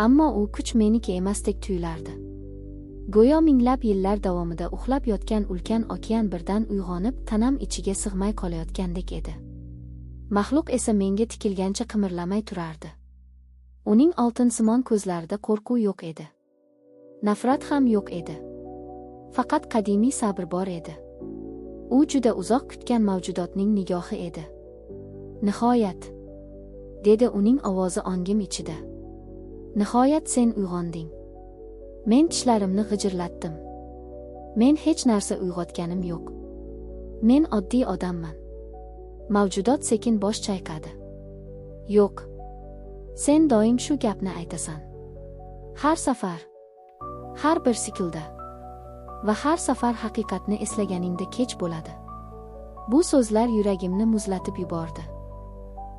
Ammo u kuch meniki emasdek tuyulardi. Go'yo minglab yillar davomida uxlab yotgan ulkan okean birdan uyg'onib, tanam ichiga sig'may qolayotgandek edi. Maxluq esa menga tikilgancha qimirlamay turardi. Uning oltinsimon ko'zlarida qo'rquv yo'q edi. Nafrat ham yo'q edi. Faqat qadimiy sabr bor edi. U juda uzoq kutgan mavjudotning nigohi edi. Nihoyat, dedi uning ovozi ongim ichida. Nihoyat sen uyg'onding. Men tishlarimni g'ijirlatdim. Men hech narsa uyg'otganim yo'q. Men oddiy odamman. Mavjudot sekin bosh chayqadi. Yo'q. Sen doim shu gapni aytasan. Har safar. Har bir siklda. Va har safar haqiqatni eslaganingda kech bo'ladi. Bu so'zlar yuragimni muzlatib yubordi.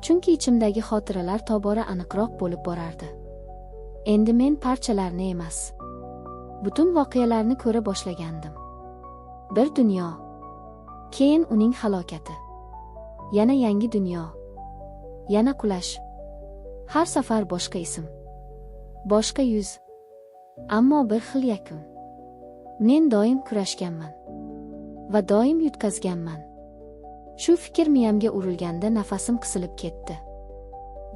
Chunki ichimdagi xotiralar tobora aniqroq bo'lib borardi. Endi men parchalarni emas, butun voqealarni ko'ra boshlagandim. Bir dunyo. Keyin uning halokati. Yana yangi dunyo. Yana qulash. Har safar boshqa ism. Boshqa yuz. Ammo bir xil yakun. Men doim kurashganman. Va doim yutqazganman. Shu fikr miyamga urilganda nafasim qisilib ketdi.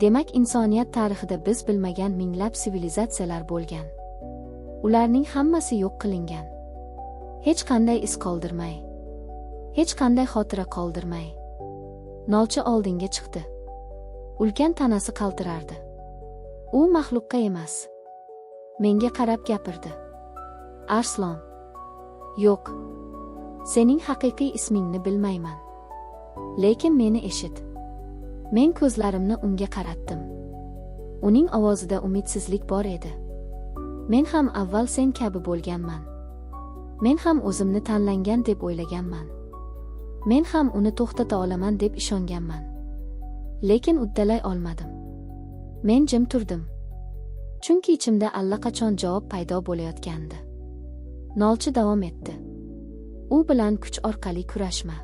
Demak, insoniyat tarixida biz bilmagan minglab sivilizatsiyalar bo'lgan. Ularning hammasi yo'q qilingan. Hech qanday iz qoldirmay. Hech qanday xotira qoldirmay. Nolchi oldinga chiqdi. Ulkan tanasi qaltirardi. U maxluqqa emas, menga qarab gapirdi. Arslon. Yo'q. Sening haqiqiy ismingni bilmayman. Lekin meni eshit. Men ko'zlarimni unga qaratdim. Uning ovozida umidsizlik bor edi. Men ham avval sen kabi bo'lganman. Men ham o'zimni tanlangan deb o'ylaganman. Men ham uni to'xtata olaman deb ishonganman. Lekin uddalay olmadim. Men jim turdim. Chunki ichimda allaqachon javob paydo bo'layotgandi. Nolchi davom etdi. U bilan kuch orqali kurashma.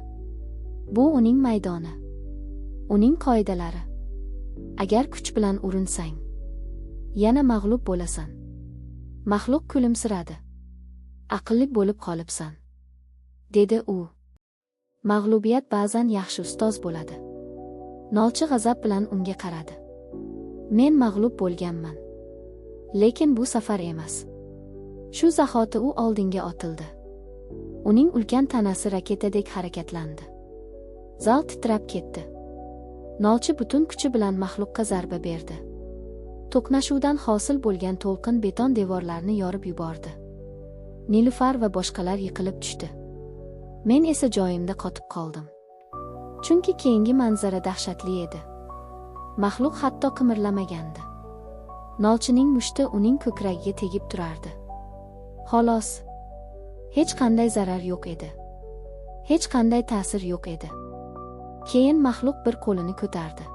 Bu uning maydoni. Uning qoidalari. Agar kuch bilan urinsang, yana mag'lub bo'lasan. Maxluq kulimsiradi. Aqlli bo'lib qolibsan, dedi u. Mag'lubiyat ba'zan yaxshi ustoz bo'ladi. Nolchi g'azab bilan unga qaradi. Men mag'lub bo'lganman. Lekin bu safar emas. Shu zahoti u oldinga otildi. Uning ulkan tanasi raketadek harakatlandi. Zal titrab ketdi. Nolchi butun kuchi bilan maxluqqa zarba berdi. To'qnashuvdan hosil bo'lgan to'lqin beton devorlarni yorib yubordi. Nilufar va boshqalar yiqilib tushdi. Men esa joyimda qotib qoldim. Chunki keyingi manzara dahshatli edi. Maxluq hatto qimirlamagandi. Nolchining mushti uning ko'kragiga tegib turardi. Xolos. Hech qanday zarar yo'q edi. Hech qanday ta'sir yo'q edi. Keyin maxluq bir qo'lini ko'tardi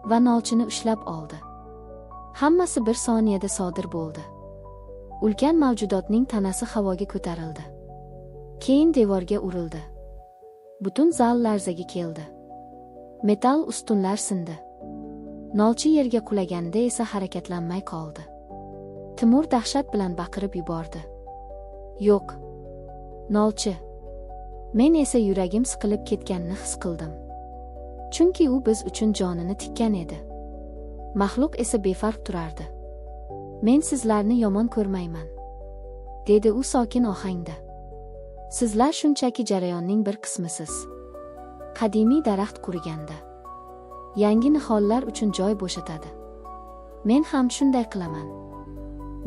va nolchini ushlab oldi. Hammasi bir soniyada sodir bo'ldi. Ulkan mavjudotning tanasi havoga ko'tarildi. Keyin devorga urildi. Butun zal larzaga keldi. Metal ustunlar sindi. Nolchi yerga qulaganda esa harakatlanmay qoldi. Timur dahshat bilan baqirib yubordi. Yo'q. Nolchi. Men esa yuragim siqilib ketganini his qildim. Chunki u biz uchun jonini tikkan edi. Maxluq esa befarq turardi. Men sizlarni yomon ko'rmayman, dedi u sokin ohangda. Sizlar shunchaki jarayonning bir qismisiz. Qadimiy daraxt quriganda yangi nihollar uchun joy bo'shatadi. Men ham shunday qilaman.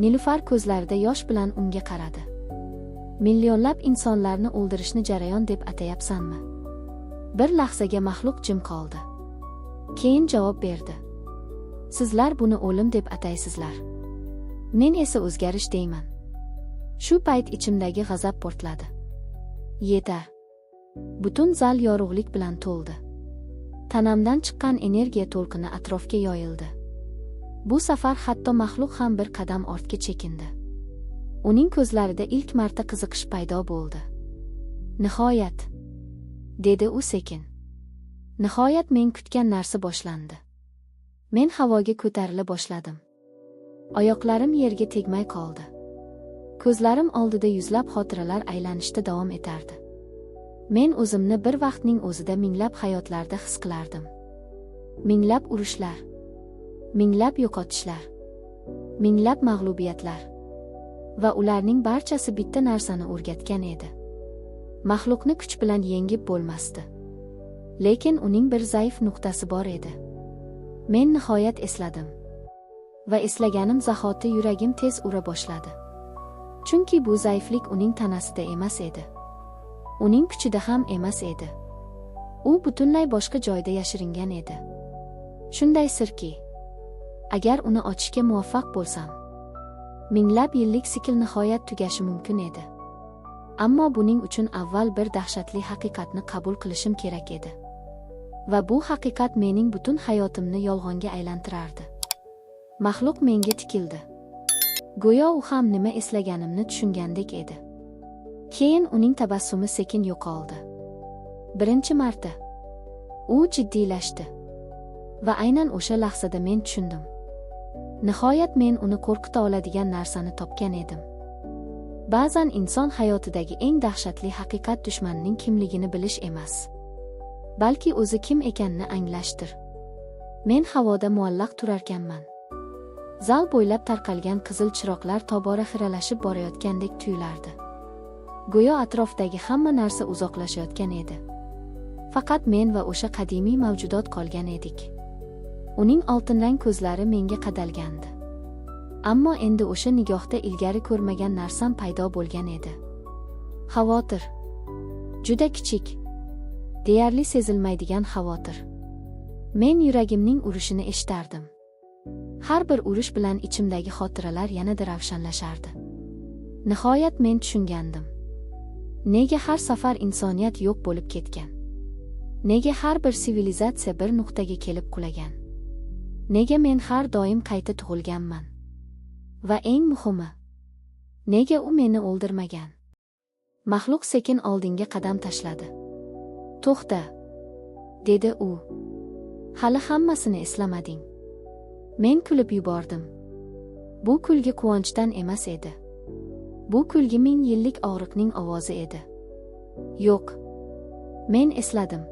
Nilufar ko'zlarida yosh bilan unga qaradi. Millionlab insonlarni o'ldirishni jarayon deb atayapsanmi? Bir lahzaga maxluq jim qoldi. Keyin javob berdi. Sizlar buni o'lim deb ataysizlar. Men esa o'zgarish deyman. Shu payt ichimdagi g'azab portladi. Yetar. Butun zal yorug'lik bilan to'ldi. Tanamdan chiqqan energiya to'lqini atrofga yoyildi. Bu safar hatto maxluq ham bir qadam ortga chekindi. Uning ko'zlarida ilk marta qiziqish paydo bo'ldi. Nihoyat, dedi u sekin. Nihoyat men kutgan narsa boshlandi. Men havoga ko'tarila boshladim. Oyoqlarim yerga tegmay qoldi. Ko'zlarim oldida yuzlab xotiralar aylanishda davom etardi. Men o'zimni bir vaqtning o'zida minglab hayotlarda his qilardim. Minglab urushlar, minglab yo'qotishlar, minglab mag'lubiyatlar. Va ularning barchasi bitta narsani o'rgatgan edi. Maxluqni kuch bilan yengib bo'lmasdi. Lekin uning bir zaif nuqtasi bor edi. Men nihoyat esladim. Va eslaganim zahoti yuragim tez ura boshladi. Chunki bu zaiflik uning tanasida emas edi. Uning kuchida ham emas edi. U butunlay boshqa joyda yashiringan edi. Shunday sirki, agar uni ochishga muvaffaq bo'lsam, minglab yillik sikl nihoyat tugashi mumkin edi. Ammo buning uchun avval bir dahshatli haqiqatni qabul qilishim kerak edi. Va bu haqiqat mening butun hayotimni yolg'onga aylantirardi. Maxluq menga tikildi. Go'yo u ham nima eslaganimni tushungandek edi. Keyin uning tabassumi sekin yo'qoldi. Birinchi marta. U jiddiylashdi. Va aynan o'sha lahzada men tushundim. Nihoyat men uni qo'rqita oladigan narsani topgan edim. Ba'zan inson hayotidagi eng dahshatli haqiqat dushmanning kimligini bilish emas, balki o'zi kim ekanini anglashdir. Men havoda muallaq turarkanman. Zal bo'ylab tarqalgan qizil chiroqlar tobora xiralashib borayotgandek tuyulardi. Go'yo atrofdagi hamma narsa uzoqlashayotgan edi. Faqat men va o'sha qadimiy mavjudot qolgan edik. Uning oltinrang ko'zlari menga qadalgandi. Ammo endi o'sha nigohda ilgari ko'rmagan narsam paydo bo'lgan edi. Xavotir. Juda kichik. Deyarli sezilmaydigan xavotir. Men yuragimning urishini eshitardim. Har bir urish bilan ichimdagi xotiralar yanada ravshanlashardi. Nihoyat men tushungandim. Nega har safar insoniyat yo'q bo'lib ketgan? Nega har bir sivilizatsiya bir nuqtaga kelib qulagan? Nega men har doim qayta tug'ilganman? Va eng muhimi, nega u meni o'ldirmagan? Maxluq sekin oldinga qadam tashladi. "To'xta", dedi u. "Hali hammasini eslamading." Men kulib yubordim. Bu kulgi quvonchdan emas edi. Bu kulgi ming yillik og'riqning ovozi edi. "Yo'q. Men esladim.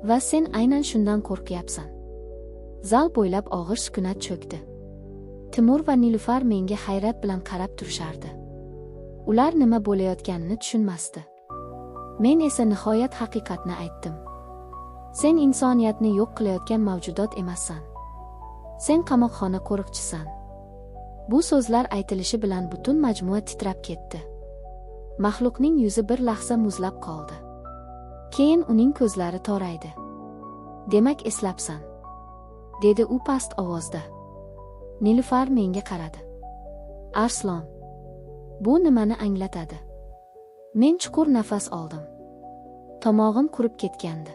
Va sen aynan shundan qo'rqyapsan." Zal bo'ylab og'ir sukunat cho'kdi. Timur va Nilufar menga hayrat bilan qarab turishardi. Ular nima bo'layotganini tushunmasdi. Men esa nihoyat haqiqatni aytdim. "Sen insoniyatni yo'q qilayotgan mavjudot emassan. Sen qamoqxona qo'riqchisan." Bu so'zlar aytilishi bilan butun majmua titrab ketdi. Maxluqning yuzi bir lahza muzlab qoldi. Keyin uning ko'zlari toraydi. "Demak eslabsan", dedi u past ovozda. Nilufar menga qaradi. "Arslon, bu nimani anglatadi?" Men chuqur nafas oldim. Tomog'im qurib ketgandi.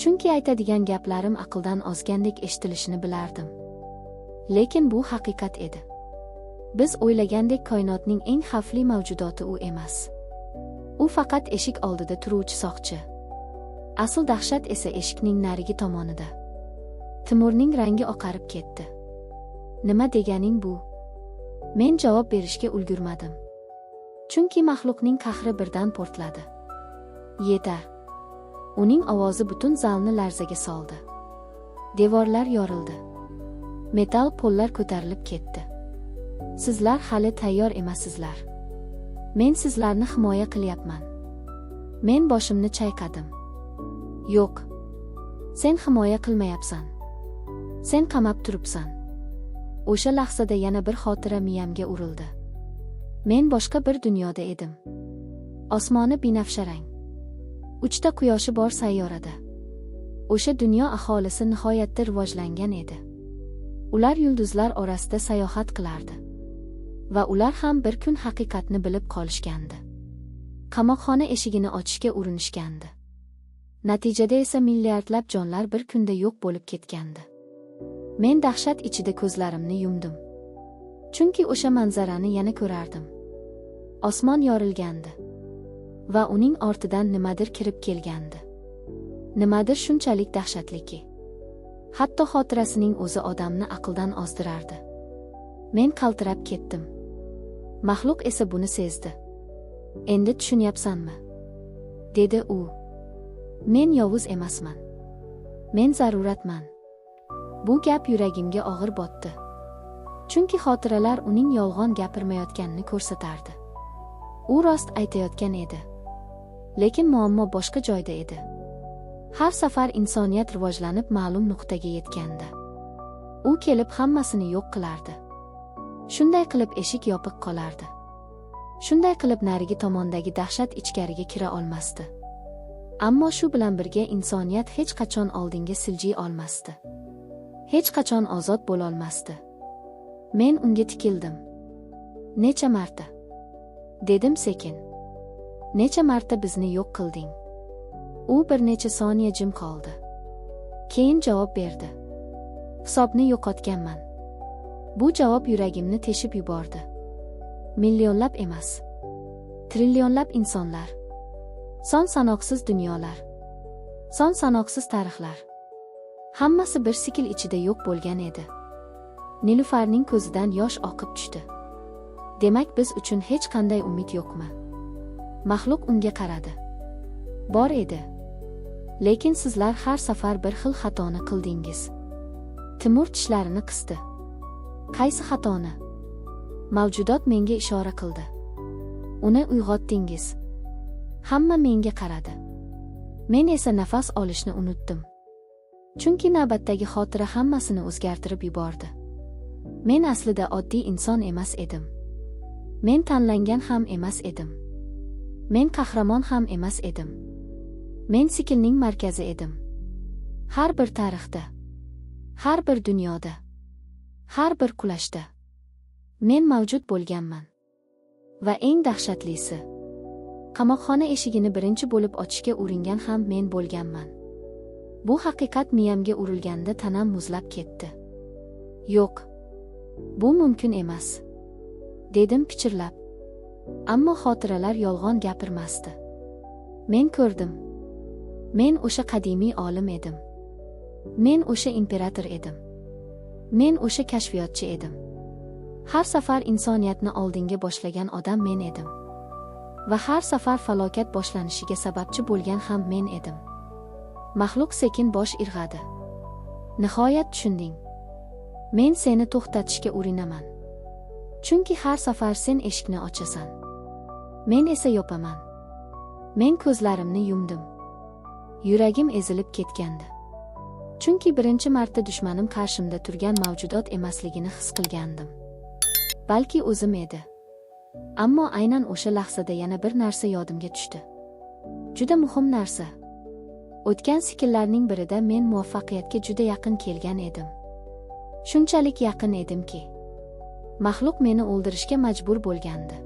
Chunki aytadigan gaplarim aqldan ozgandek eshitilishini bilardim. Lekin bu haqiqat edi. Biz o'ylagandek koinotning eng xavfli mavjudoti u emas. U faqat eshik oldida turuvchi soqchi. Asl dahshat esa eshikning narigi tomonida. Timurning rangi oqarib ketdi. "Nima deganing bu?" Men javob berishga ulgurmadim. Chunki maxluqning qahri birdan portladi. "Yetar!" Uning ovozi butun zalni larzaga soldi. Devorlar yorildi. Metal pollar ko'tarilib ketdi. "Sizlar hali tayyor emassizlar. Men sizlarni himoya qilyapman." Men boshimni chayqadim. "Yo'q. Sen himoya qilmayapsan. Sen qamab turibsan." O'sha lahzada yana bir xotira miyamga urildi. Men boshqa bir dunyoda edim. Osmoni binafsharang. Uchta quyoshi bor sayyorada. O'sha dunyo aholisi nihoyatda rivojlangan edi. Ular yulduzlar orasida sayohat qilardi. Va ular ham bir kun haqiqatni bilib qolishgandi. Qamoqxona eshigini ochishga urinishgandi. Natijada esa milliardlab jonlar bir kunda yo'q bo'lib ketgandi. Men dahshat ichida ko'zlarimni yumdim. Chunki o'sha manzarani yana ko'rardim. Osmon yorilgandi. Va uning ortidan nimadir kirib kelgandi. Nimadir shunchalik dahshatliki, hatto xotirasining o'zi odamni aqldan ozdirardi. Men qaltirab ketdim. Maxluq esa buni sezdi. "Endi tushunyapsanmi?" dedi u. "Men yovuz emasman. Men zaruratman." Bu gap yuragimga og'ir botdi. Chunki xotiralar uning yolg'on gapirmayotganini ko'rsatardi. U rost aytayotgan edi. Lekin muammo boshqa joyda edi. Har safar insoniyat rivojlanib ma'lum nuqtaga yetganda, u kelib hammasini yo'q qilardi. Shunday qilib eshik yopiq qolardi. Shunday qilib narigi tomondagi dahshat ichkariga kira olmasdi. Ammo shu bilan birga insoniyat hech qachon oldinga siljiy olmasdi. Hech qachon ozod bo'lolmasdi. Men unga tikildim. "Necha marta?" dedim sekin. "Necha marta bizni yo'q qilding?" U bir necha soniya jim qoldi. Keyin javob berdi. "Hisobni yo'qotganman." Bu javob yuragimni teshib yubordi. Millionlab emas, trillionlab insonlar. Son sanoqsiz dunyolar. Son sanoqsiz tarixlar. Hammasi bir sikl ichida yo'q bo'lgan edi. Nilufarning ko'zidan yosh oqib tushdi. "Demak, biz uchun hech qanday umid yo'qmi?" Maxluq unga qaradi. "Bor edi. Lekin sizlar har safar bir xil xatoni qildingiz." Timur tishlarini qisdi. Qaysi xatoni? Mavjudot menga ishora qildi. Uni uyg'otdingiz. Hamma menga qaradi. Men esa nafas olishni unutdim. Chunki navbatdagi xotira hammasini o'zgartirib yubordi. Men aslida oddiy inson emas edim. Men tanlangan ham emas edim. Men qahramon ham emas edim. Men siklning markazi edim. Har bir tarixda, har bir dunyoda, har bir qulashda men mavjud bo'lganman. Va eng dahshatlisi, qamoqxona eshigini birinchi bo'lib ochishga uringan ham men bo'lganman. Bu haqiqat miyamga urilganda tanam muzlab ketdi. Yo'q. Bu mumkin emas, dedim pichirlab. Ammo xotiralar yolg'on gapirmasdi. Men ko'rdim. Men o'sha qadimiy olim edim. Men o'sha imperator edim. Men o'sha kashfiyotchi edim. Har safar insoniyatni oldinga boshlagan odam men edim. Va har safar falokat boshlanishiga sababchi bo'lgan ham men edim. Maxluq sekin bosh irg'adi. Nihoyat tushunding. Men seni to'xtatishga urinaman. Chunki har safar sen eshikni ochasan. Men esa yopaman. Men ko'zlarimni yumdim. Yuragim ezilib ketgandi. Chunki birinchi marta dushmanim qarshimda turgan mavjudot emasligini his qilgandim. Balki o'zim edi. Ammo aynan o'sha lahzada yana bir narsa yodimga tushdi. Juda muhim narsa. O'tgan sikllarning birida men muvaffaqiyatga juda yaqin kelgan edim. Shunchalik yaqin edimki, maxluq meni o'ldirishga majbur bo'lgandi.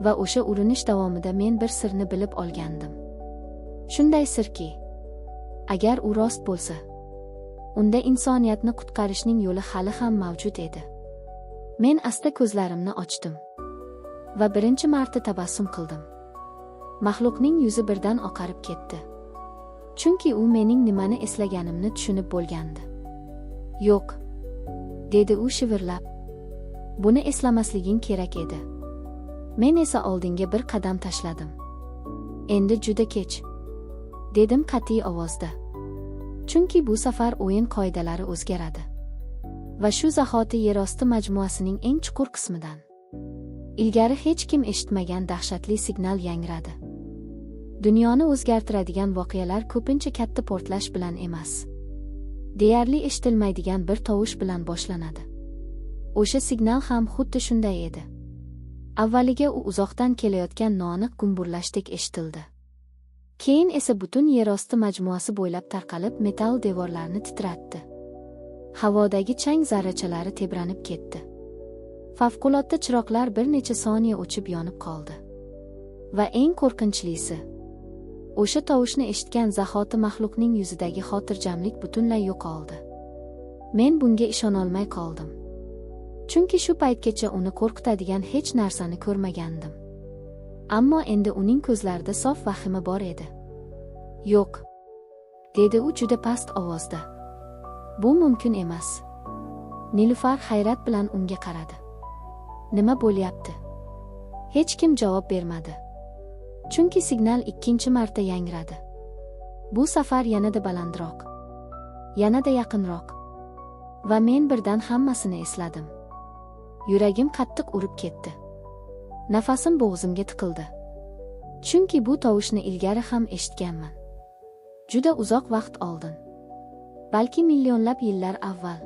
Va o'sha urinish davomida men bir sirni bilib olgandim. Shunday sirki, agar u rost bo'lsa, unda insoniyatni qutqarishning yo'li hali ham mavjud edi. Men asta ko'zlarimni ochdim va birinchi marta tabassum qildim. Maxluqning yuzi birdan oqarib ketdi. Chunki u mening nimani eslaganimni tushunib bo'lgandi. Yo'q, dedi u shivirlab. Buni eslamasliging kerak edi. Men esa oldinga bir qadam tashladim. Endi juda kech, dedim qat'iy ovozda. Chunki bu safar o'yin qoidalari o'zgaradi. Va shu zahoti yerosti majmuasining eng chuqur qismidan ilgari hech kim eshitmagan dahshatli signal yangradi. Dunyoni o'zgartiradigan voqealar ko'pincha katta portlash bilan emas, deyarli eshitilmaydigan bir tovush bilan boshlanadi. O'sha signal ham xuddi shunday edi. Avvaliga u uzoqdan kelayotgan noaniq gumburlashdek eshitildi. Keyin esa butun yerosti majmuasi bo'ylab tarqalib, metall devorlarni titratdi. Havodagi chang zarrachalari tebranib ketdi. Favqulodda chiroqlar bir necha soniya o'chib yonib qoldi. Va eng qo'rqinchlisi, o'sha tovushni eshitgan zahoti maxluqning yuzidagi xotirjamlik butunlay yo'qoldi. Men bunga ishonolmay qoldim. Chunki shu paytgacha uni qo'rqitadigan hech narsani ko'rmagandim. Ammo endi uning ko'zlarida sof vahima bor edi. Yo'q, dedi u juda past ovozda. Bu mumkin emas. Nilufar hayrat bilan unga qaradi. Nima bo'lyapti? Hech kim javob bermadi. Chunki signal ikkinchi marta yangradi. Bu safar yanada balandroq, yanada yaqinroq. Va men birdan hammasini esladim. Yuragim qattiq urib ketdi. Nafasim bo'g'zimga tiqildi. Chunki bu tovushni ilgari ham eshitganman. Juda uzoq vaqt oldin. Balki millionlab yillar avval.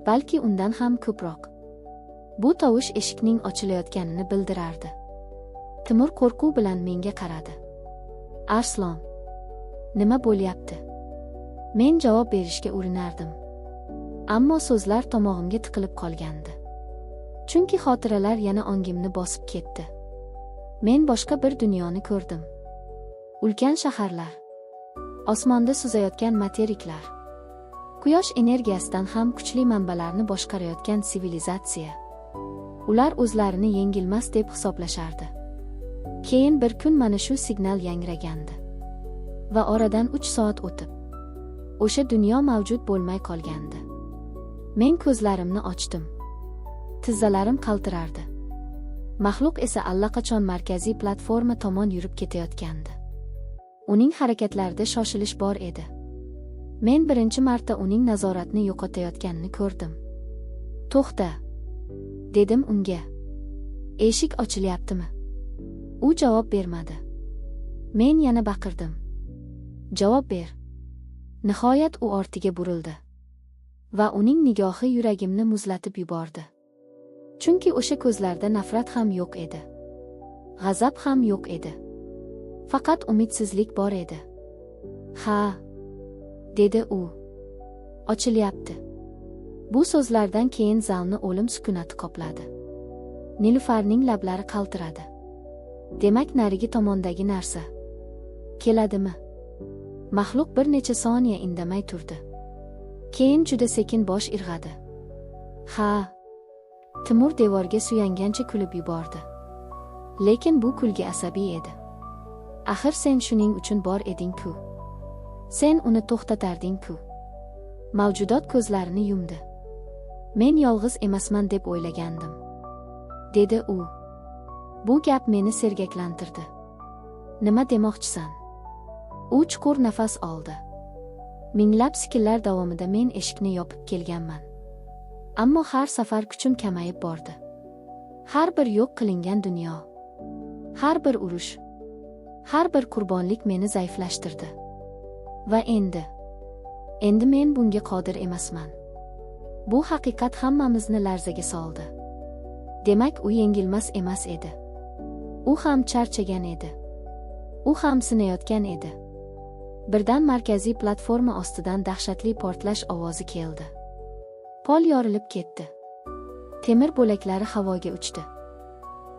Balki undan ham ko'proq. Bu tovush eshikning ochilayotganini bildirardi. Timur qo'rquv bilan menga qaradi. Arslon, nima bo'lyapti? Men javob berishga urinardim. Ammo so'zlar tomog'imga tiqilib qolgandi. Chunki xotiralar yana ongimni bosib ketdi. Men boshqa bir dunyoni ko'rdim. Ulkan shaharlar, osmonda suzayotgan materiklar, quyosh energiyasidan ham kuchli manbalarni boshqarayotgan sivilizatsiya. Ular o'zlarini yengilmas deb hisoblashardi. Keyin bir kun mana shu signal yangragandi. Va oradan 3 soat o'tib, o'sha dunyo mavjud bo'lmay qolgandi. Men ko'zlarimni ochdim. Tizzalarim qaltirardi. Maxluq esa allaqachon markaziy platforma tomon yurib ketayotgandi. Uning harakatlarida shoshilish bor edi. Men birinchi marta uning nazoratni yo'qotayotganini ko'rdim. To'xta, dedim unga. Eshik ochilyaptimi? U javob bermadi. Men yana baqirdim. Javob ber. Nihoyat u ortiga burildi. Va uning nigohi yuragimni muzlatib yubordi. Chunki o'sha ko'zlarda nafrat ham yo'q edi. G'azab ham yo'q edi. Faqat umidsizlik bor edi. Ha, dedi u. Ochilyapti. Bu so'zlardan keyin zalni o'lim sukunati qopladi. Nilufarning lablari qaltiradi. Demak, narigi tomondagi narsa keladimi? Maxluq bir necha soniya indamay turdi. Keyin juda sekin bosh irg'adi. Ha. Timur devorga suyangancha kulib yubordi. Lekin bu kulgi asabiy edi. Axir sen shuning uchun bor eding-ku. Sen uni to'xtatarding-ku. Mavjudot ko'zlarini yumdi. Men yolg'iz emasman deb o'ylagandim, dedi u. Bu gap meni sergaklantirdi. Nima demoqchisan? U chuqur nafas oldi. Minglab sikllar davomida men eshikni yopib kelganman. Ammo har safar kuchim kamayib bordi. Har bir yo'q qilingan dunyo, har bir urush, har bir qurbonlik meni zaiflashtirdi. Va endi men bunga qodir emasman. Bu haqiqat hammamizni larzaga soldi. Demak, u yengilmas emas edi. U ham charchagan edi. U ham sinayotgan edi. Birdan markaziy platforma ostidan dahshatli portlash ovozi keldi. Pol yorilib ketdi. Temir bo'laklari havoga uchdi.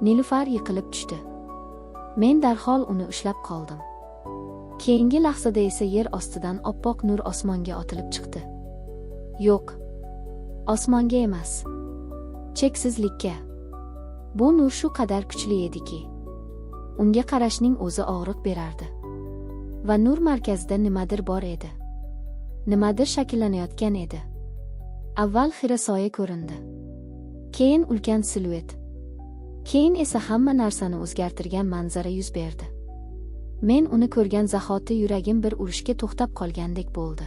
Nilufar yiqilib tushdi. Men darhol uni ushlab qoldim. Keyingi lahzada esa yer ostidan oppoq nur osmonga otilib chiqdi. Yo'q. Osmonga emas. Cheksizlikka. Bu nur shu qadar kuchli ediki, unga qarashning o'zi og'riq berardi. Va nur markazida nimadir bor edi. Nimadir shakllanayotgan edi. Avval xira soya ko'rindi. Keyin ulkan siluet. Keyin esa hamma narsani o'zgartirgan manzara yuz berdi. Men uni ko'rgan zahoti yuragim bir urishga to'xtab qolgandek bo'ldi.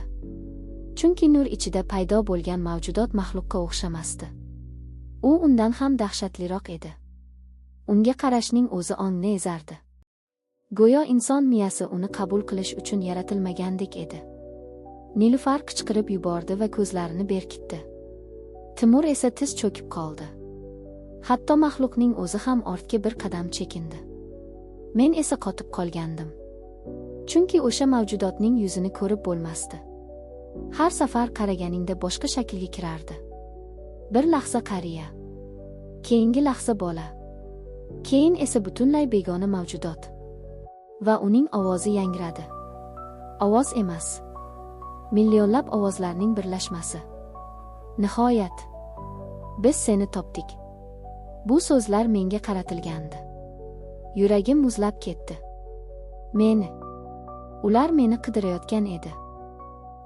Chunki nur ichida paydo bo'lgan mavjudot maxluqqa o'xshamasdi. U undan ham dahshatliroq edi. Unga qarashning o'zi ongni ezardi. Go'yo inson miyasi uni qabul qilish uchun yaratilmagandek edi. Nilufar qichqirib yubordi va ko'zlarini berkitdi. Timur esa tiz cho'kib qoldi. Hatto maxluqning o'zi ham ortga bir qadam chekindi. Men esa qotib qolgandim. Chunki o'sha mavjudotning yuzini ko'rib bo'lmasdi. Har safar qaraganingda boshqa shaklga kirardi. Bir lahza qariya. Keyingi lahza bola. Keyin esa butunlay begona mavjudot. Va uning ovozi yangradi. Ovoz emas. Millionlab ovozlarning birlashmasi. Nihoyat, biz seni topdik. Bu so'zlar menga qaratilgandi. Yuragim muzlab ketdi. Meni. Ular meni qidirayotgan edi.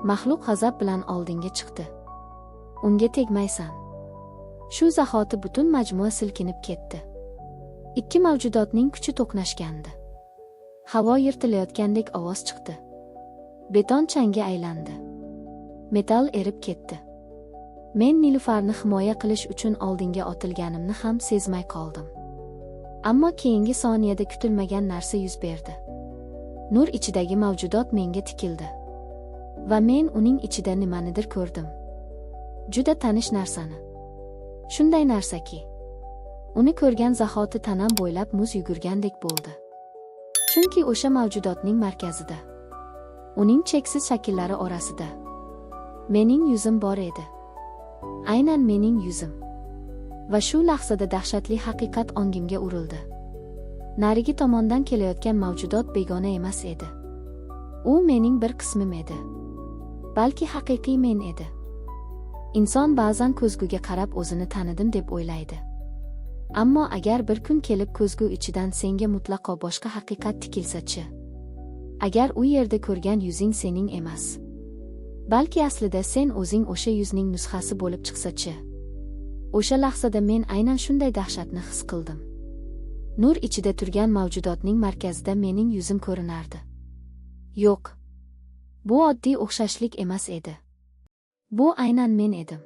Maxluq g'azab bilan oldinga chiqdi. Unga tegmaysan. Shu zahoti butun majmua silkinib ketdi. Ikki mavjudotning kuchi to'qnashgandi. Havo yirtilayotgandek ovoz chiqdi. Beton changga aylandi. Metal erib ketdi. Men Nilufarni himoya qilish uchun oldinga otilganimni ham sezmay qoldim. Ammo keyingi soniyada kutilmagan narsa yuz berdi. Nur ichidagi mavjudot menga tikildi. Va men uning ichida nimanidir ko'rdim. Juda tanish narsani. Shunday narsaki, uni ko'rgan zahoti tanam bo'ylab muz yugurgandek bo'ldi. Chunki o'sha mavjudotning markazida, uning cheksiz shakllari orasida mening yuzim bor edi. Aynan mening yuzim. Va shu lahzada dahshatli haqiqat ongimga urildi. Narigi tomondan kelayotgan mavjudot begona emas edi. U mening bir qismim edi. Balki haqiqiy men edi. Inson ba'zan ko'zguga qarab o'zini tanidim deb o'ylaydi. Ammo agar bir kun kelib ko'zgu ichidan senga mutlaqo boshqa haqiqat tikilsa-chi? Agar u yerda ko'rgan yuzing sening emas, balki aslida sen o'zing o'sha yuzning nusxasi bo'lib chiqsa-chi? O'sha lahzada men aynan shunday dahshatni his qildim. Nur ichida turgan mavjudotning markazida mening yuzim ko'rinardi. Yo'q. Bu oddiy o'xshashlik emas edi. Bu aynan men edim.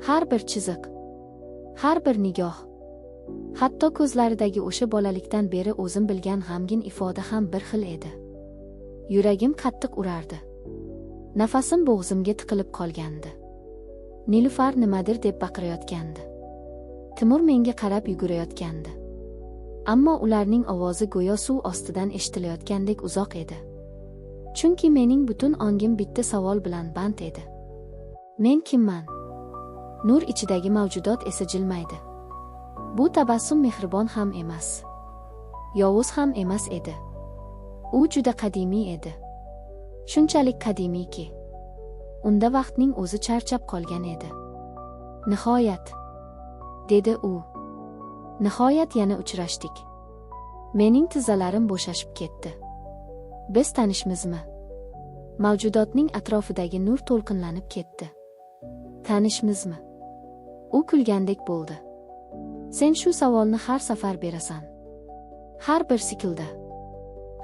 Har bir chiziq, har bir nigoh, hatto ko'zlaridagi o'sha bolalikdan beri o'zim bilgan g'amgin ifoda ham bir xil edi. Yuragim qattiq urardi. Nafasim bo'g'zimga tiqilib qolgandi. Nilufar nimadir deb baqirayotgandi. Timur menga qarab yugurayotgandi. Ammo ularning ovozi go'yo suv ostidan eshitilayotgandek uzoq edi. Chunki mening butun ongim bitta savol bilan band edi. Men kimman? Nur ichidagi mavjudot esa jilmaydi. Bu tabassum mehribon ham emas, yovuz ham emas edi. U juda qadimiy edi. Shunchalik qadimiyki, unda vaqtning o'zi charchab qolgan edi. Nihoyat, dedi u. Nihoyat yana uchrashdik. Mening tizzalarim bo'shashib ketdi. Biz tanishmizmi? Mavjudotning atrofidagi nur to'lqinlanib ketdi. Tanishmizmi? U kulgandek bo'ldi. Sen shu savolni har safar berasan. Har bir siklda.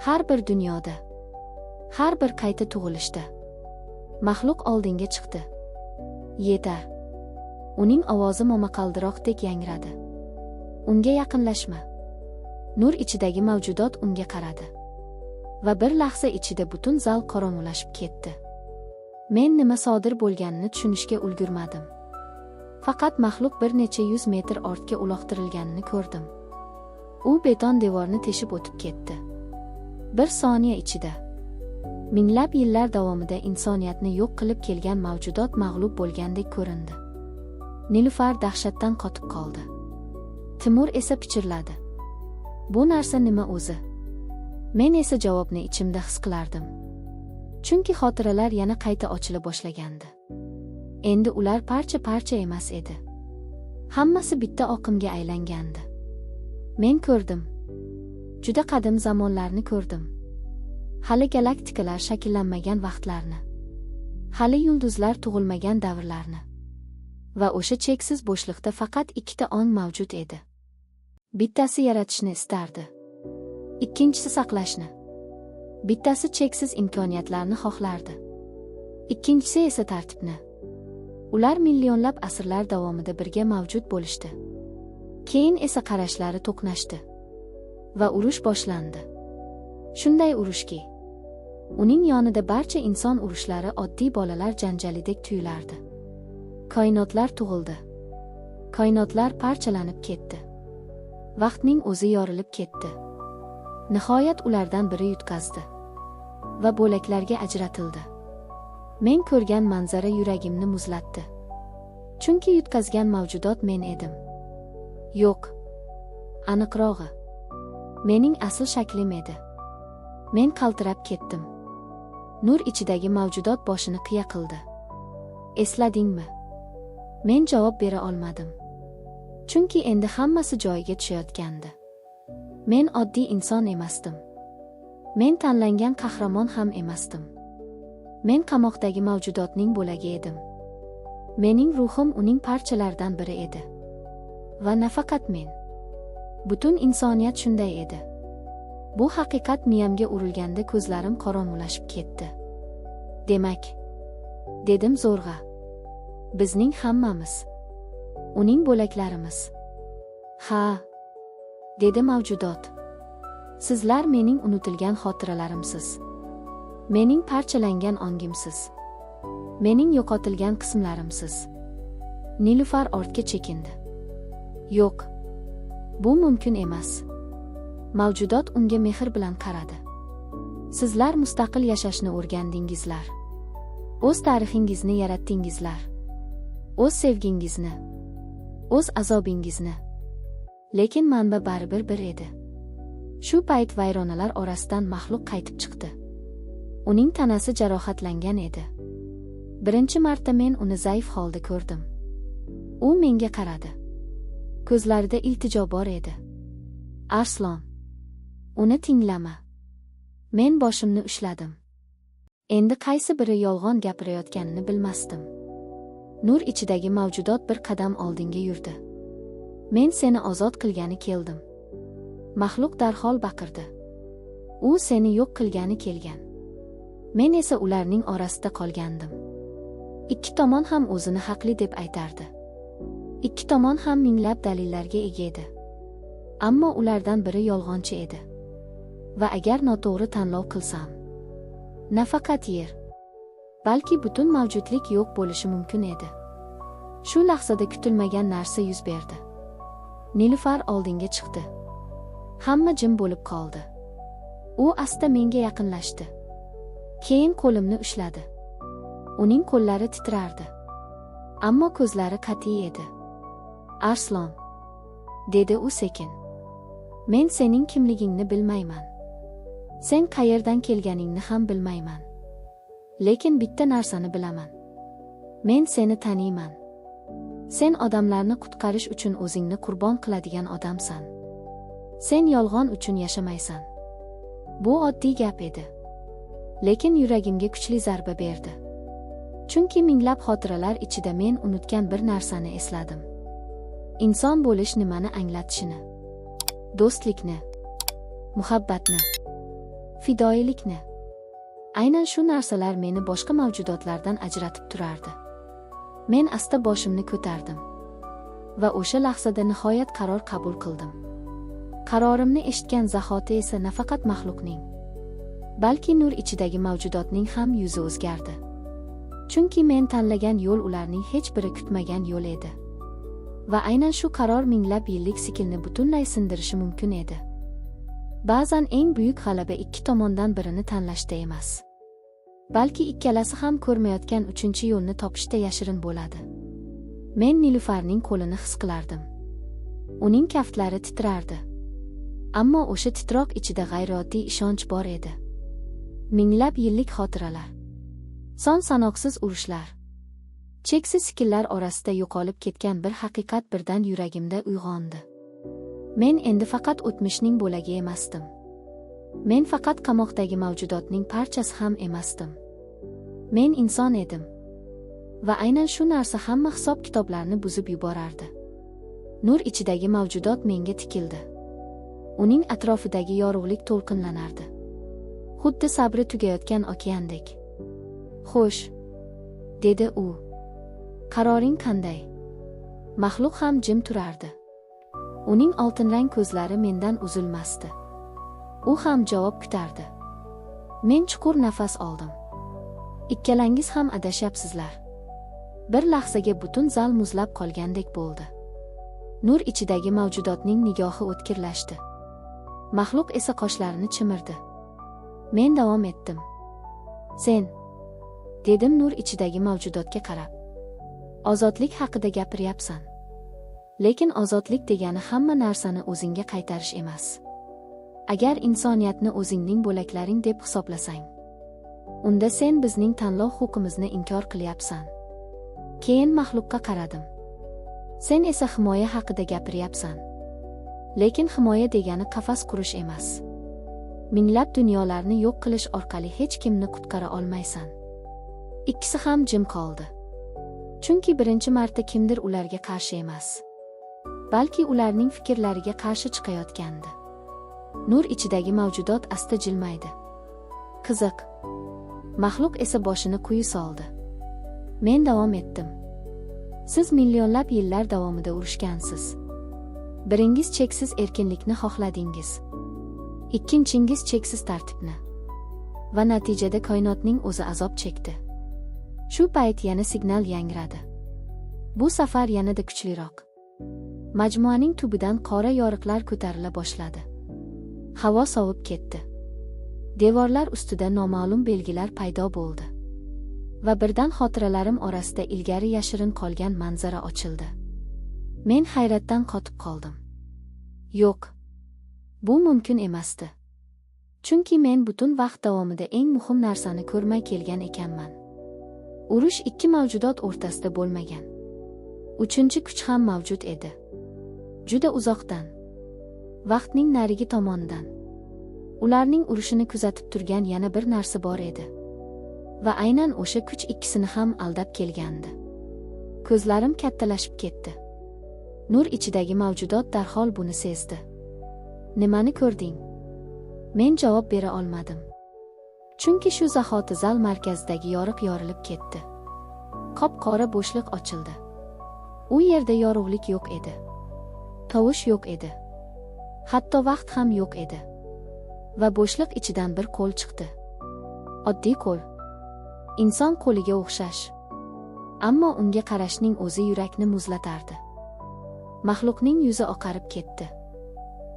Har bir dunyoda. Har bir qayta tug'ilishda. Maxluq oldinga chiqdi. Yetar. Uning ovozi momaqaldiroqdek yangradi. Unga yaqinlashma. Nur ichidagi mavjudot unga qaradi. Va bir lahza ichida butun zal qorong'ulashib ketdi. Men nima sodir bo'lganini tushunishga ulgurmadim. Faqat maxluq bir necha yuz metr ortga uloqtirilganini ko'rdim. U beton devorni teshib o'tib ketdi. Bir soniya ichida. Minglab yillar davomida insoniyatni yo'q qilib kelgan mavjudot mag'lub bo'lgandek ko'rindi. Nilufar dahshatdan qotib qoldi. Timur esa pichirladi. Bu narsa nima o'zi? Men esa javobni ichimda his qilardim. Chunki xotiralar yana qayta ochila boshlagandi. Endi ular parcha-parcha emas edi. Hammasi bitta oqimga aylangandi. Men ko'rdim. Juda qadim zamonlarni ko'rdim. Hali galaktikalar shakllanmagan vaqtlarni. Hali yulduzlar tug'ilmagan davrlarni. Va o'sha cheksiz bo'shliqda faqat ikkita ong mavjud edi. Bittasi yaratishni istardi. Ikkinchisi saqlashni. Bittasi cheksiz imkoniyatlarni xohlardi. Ikkinchisi esa tartibni. Ular millionlab asrlar davomida birga mavjud bo'lishdi. Keyin esa qarashlari to'qnashdi. Va urush boshlandi. Shunday urushki, uning yonida barcha inson urushlari oddiy bolalar janjalidek tuyulardi. Koinotlar tug'ildi. Koinotlar parchalanib ketdi. Vaqtning o'zi yorilib ketdi. Nihoyat ulardan biri yutqazdi va bo'laklarga ajratildi. Men ko'rgan manzara yuragimni muzlatdi. Chunki yutqazgan mavjudot men edim. Yo'q. Aniqrog'i, mening asl shaklim edi. Men qaltirab ketdim. Nur ichidagi mavjudot boshini qiya qildi. Esladingmi? Men javob bera olmadim. Chunki endi hammasi joyiga tushayotgandi. Men oddiy inson emasdim. Men tanlangan qahramon ham emasdim. Men qamoqdagi mavjudotning bo'lagi edim. Mening ruhim uning parchalaridan biri edi. Va nafaqat men. Butun insoniyat shunday edi. Bu haqiqat miyamga urilganda ko'zlarim qorong'ulashib ketdi. Demak, dedim zo'rg'a. Bizning hammamiz. Uning bo'laklarimiz. Ha, dedi mavjudot. Sizlar mening unutilgan xotiralarimsiz. Mening parchalangan ongimsiz. Mening yo'qotilgan qismlarimsiz. Nilufar ortga chekindi. Yo'q. Bu mumkin emas. Mavjudot unga mehr bilan qaradi. Sizlar mustaqil yashashni o'rgandingizlar. O'z tarixingizni yaratdingizlar. O'z sevgingizni, o'z azobingizni. Lekin manba baribir bir edi. Shu payt vayronalar orasidan maxluq qaytib chiqdi. Uning tanasi jarohatlangan edi. Birinchi marta men uni zaif holda ko'rdim. U menga qaradi. Ko'zlarida iltijo bor edi. Arslon, uni tinglama. Men boshimni ushladim. Endi qaysi biri yolg'on gapirayotganini bilmasdim. Nur ichidagi mavjudot bir qadam oldinga yurdi. Men seni ozod qilgani keldim. Maxluq darhol baqirdi. U seni yo'q qilgani kelgan. Men esa ularning orasida qolgandim. Ikki tomon ham o'zini haqli deb aytardi. Ikki tomon ham minglab dalillarga ega edi. Ammo ulardan biri yolg'onchi edi. Va agar noto'g'ri tanlov qilsam, nafaqat yer, balki butun mavjudlik yo'q bo'lishi mumkin edi. Shu lahzada kutilmagan narsa yuz berdi. Nilufar oldinga chiqdi. Hamma jim bo'lib qoldi. U asta menga yaqinlashdi. Keyin qo'limni ushladi. Uning qo'llari titrardi. Ammo ko'zlari qat'iy edi. "Arslon", dedi u sekin. "Men sening kimligingni bilmayman. Sen qayerdan kelganingni ham bilmayman. Lekin bitta narsani bilaman. Men seni taniyman. Sen odamlarni qutqarish uchun o'zingni qurbon qiladigan odamsan. Sen yolg'on uchun yashamaysan." Bu oddiy gap edi. Lekin yuragimga kuchli zarba berdi. Chunki minglab xotiralar ichida men unutgan bir narsani esladim. Inson bo'lish nimani anglatishini. Do'stlikni, muhabbatni, fidoyilikni. Aynan shu narsalar meni boshqa mavjudotlardan ajratib turardi. Men asta boshimni ko'tardim. Va o'sha lahzada nihoyat qaror qabul qildim. Qarorimni eshitgan zahoti esa nafaqat maxluqning, balki nur ichidagi mavjudotning ham yuzi o'zgardi. Chunki men tanlagan yo'l ularning hech biri kutmagan yo'l edi. Va aynan shu qaror minglab yillik siklni butunlay sindirishi mumkin edi. Ba'zan eng buyuk g'alaba ikki tomondan birini tanlashda emas, balki ikkalasi ham ko'rmayotgan uchinchi yo'lni topishda yashirin bo'ladi. Men Nilufarning qo'lini his qilardim. Uning kaftlari titrardi. Ammo o'sha titroq ichida g'ayrioddiy ishonch bor edi. Minglab yillik xotiralar, son sanoqsiz urushlar, cheksiz sikllar orasida yo'qolib ketgan bir haqiqat birdan yuragimda uyg'ondi. Men endi faqat o'tmishning bo'lagi emasdim. Men faqat qamoqdagi mavjudotning parchasi ham emasdim. Men inson edim. Va aynan shu narsa hamma hisob-kitoblarni buzib yuborardi. Nur ichidagi mavjudot menga tikildi. Uning atrofidagi yorug'lik to'lqinlanardi. Xuddi sabri tugayotgan okeandek. "Xo'sh", dedi u. "Qaroring qanday?" Maxluq ham jim turardi. Uning oltinrang ko'zlari mendan uzilmasdi. U ham javob kutardi. Men chuqur nafas oldim. "Ikkalangiz ham adashyapsizlar." Bir lahzaga butun zal muzlab qolgandek bo'ldi. Nur ichidagi mavjudotning nigohi o'tkirlashdi. Maxluq esa qoshlarini chimirdi. Men davom etdim. "Sen", dedim nur ichidagi mavjudotga qarab, "ozodlik haqida gapiryapsan. Lekin ozodlik degani hamma narsani o'zingga qaytarish emas. Agar insoniyatni o'zingning bo'laklaring deb hisoblasang, unda sen bizning tanlov huquqimizni inkor qilyapsan." Keyin maxluqqa qaradim. "Sen esa himoya haqida gapiryapsan. Lekin himoya degani qafas qurish emas. Minglab dunyolarni yo'q qilish orqali hech kimni qutqara olmaysan." Ikkisi ham jim qoldi. Chunki birinchi marta kimdir ularga qarshi emas, balki ularning fikrlariga qarshi chiqayotgandi. Nur ichidagi mavjudot asta jilmaydi. "Qiziq." Maxluq esa boshini quyi soldi. Men davom etdim. "Siz millionlab yillar davomida urushgansiz. Biringiz cheksiz erkinlikni xohladingiz. Ikkinchingiz cheksiz tartibni. Va natijada koinotning o'zi azob chekdi." Shu payt yana signal yangradi. Bu safar yanada kuchliroq. Majmuaning tubidan qora yoriqlar ko'tarila boshladi. Havo sovib ketdi. Devorlar ustida noma'lum belgilar paydo bo'ldi. Va birdan xotiralarim orasida ilgari yashirin qolgan manzara ochildi. Men hayratdan qotib qoldim. Yo'q. Bu mumkin emasdi. Chunki men butun vaqt davomida eng muhim narsani ko'rmay kelgan ekanman. Urush ikki mavjudot o'rtasida bo'lmagan. Uchinchi kuch ham mavjud edi. Juda uzoqdan. Vaqtning narigi tomonidan. Ularning urushini kuzatib turgan yana bir narsa bor edi. Va aynan o'sha kuch ikkisini ham aldab kelgandi. Ko'zlarim kattalashib ketdi. Nur ichidagi mavjudot darhol buni sezdi. "Nimani ko'rding?" Men javob bera olmadim. Chunki shu zahoti zal markazidagi yoriq yorilib ketdi. Qop-qora bo'shliq ochildi. U yerda yorug'lik yo'q edi. Tovush yo'q edi. Hatto vaqt ham yo'q edi. Va bo'shliq ichidan bir qo'l chiqdi. Oddiy qo'l. Inson qo'liga o'xshash. Ammo unga qarashning o'zi yurakni muzlatardi. Maxluqning yuzi oqarib ketdi.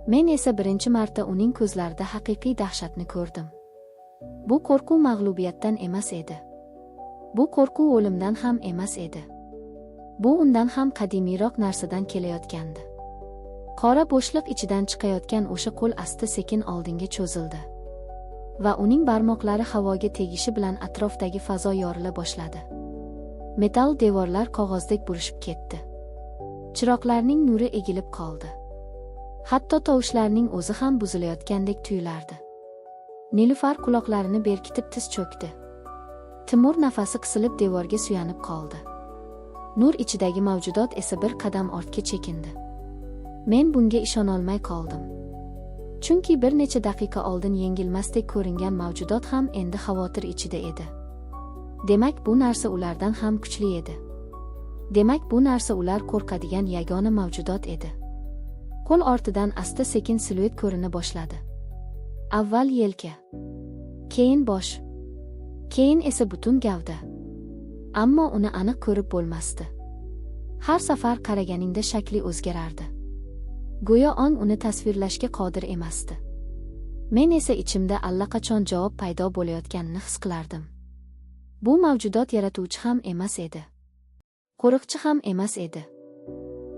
Men esa birinchi marta uning ko'zlarida haqiqiy dahshatni ko'rdim. Bu qo'rquv mag'lubiyatdan emas edi. Bu qo'rquv o'limdan ham emas edi. Bu undan ham qadimiyroq narsadan kelayotgandi. Qora bo'shliq ichidan chiqayotgan o'sha qo'l asta-sekin oldinga cho'zildi. Va uning barmoqlari havoga tegishi bilan atrofdagi fazo yorila boshladi. Metal devorlar qog'ozdek burishib ketdi. Chiroqlarning nuri egilib qoldi. Hatto tovushlarning o'zi ham buzilayotgandek tuyulardi. Nilufar quloqlarini berkitib tiz cho'kdi. Timur nafasi qisilib devorga suyanib qoldi. Nur ichidagi mavjudot esa bir qadam ortga chekindi. Men bunga ishonolmay qoldim. Chunki bir necha daqiqa oldin yengilmasdek ko'ringan mavjudot ham endi xavotir ichida edi. Demak, bu narsa ulardan ham kuchli edi. Demak, bu narsa ular qo'rqadigan yagona mavjudot edi. Qo'l ortidan asta-sekin siluet ko'rina boshladi. Avval yelka, keyin bosh, keyin esa butun gavda. Ammo uni aniq ko'rib bo'lmasdi. Har safar qaraganingda shakli o'zgarardi. Go'yo ong uni tasvirlashga qodir emasdi. Men esa ichimda allaqachon javob paydo bo'layotganini his qilardim. Bu mavjudot yaratuvchi ham emas edi. Qo'riqchi ham emas edi.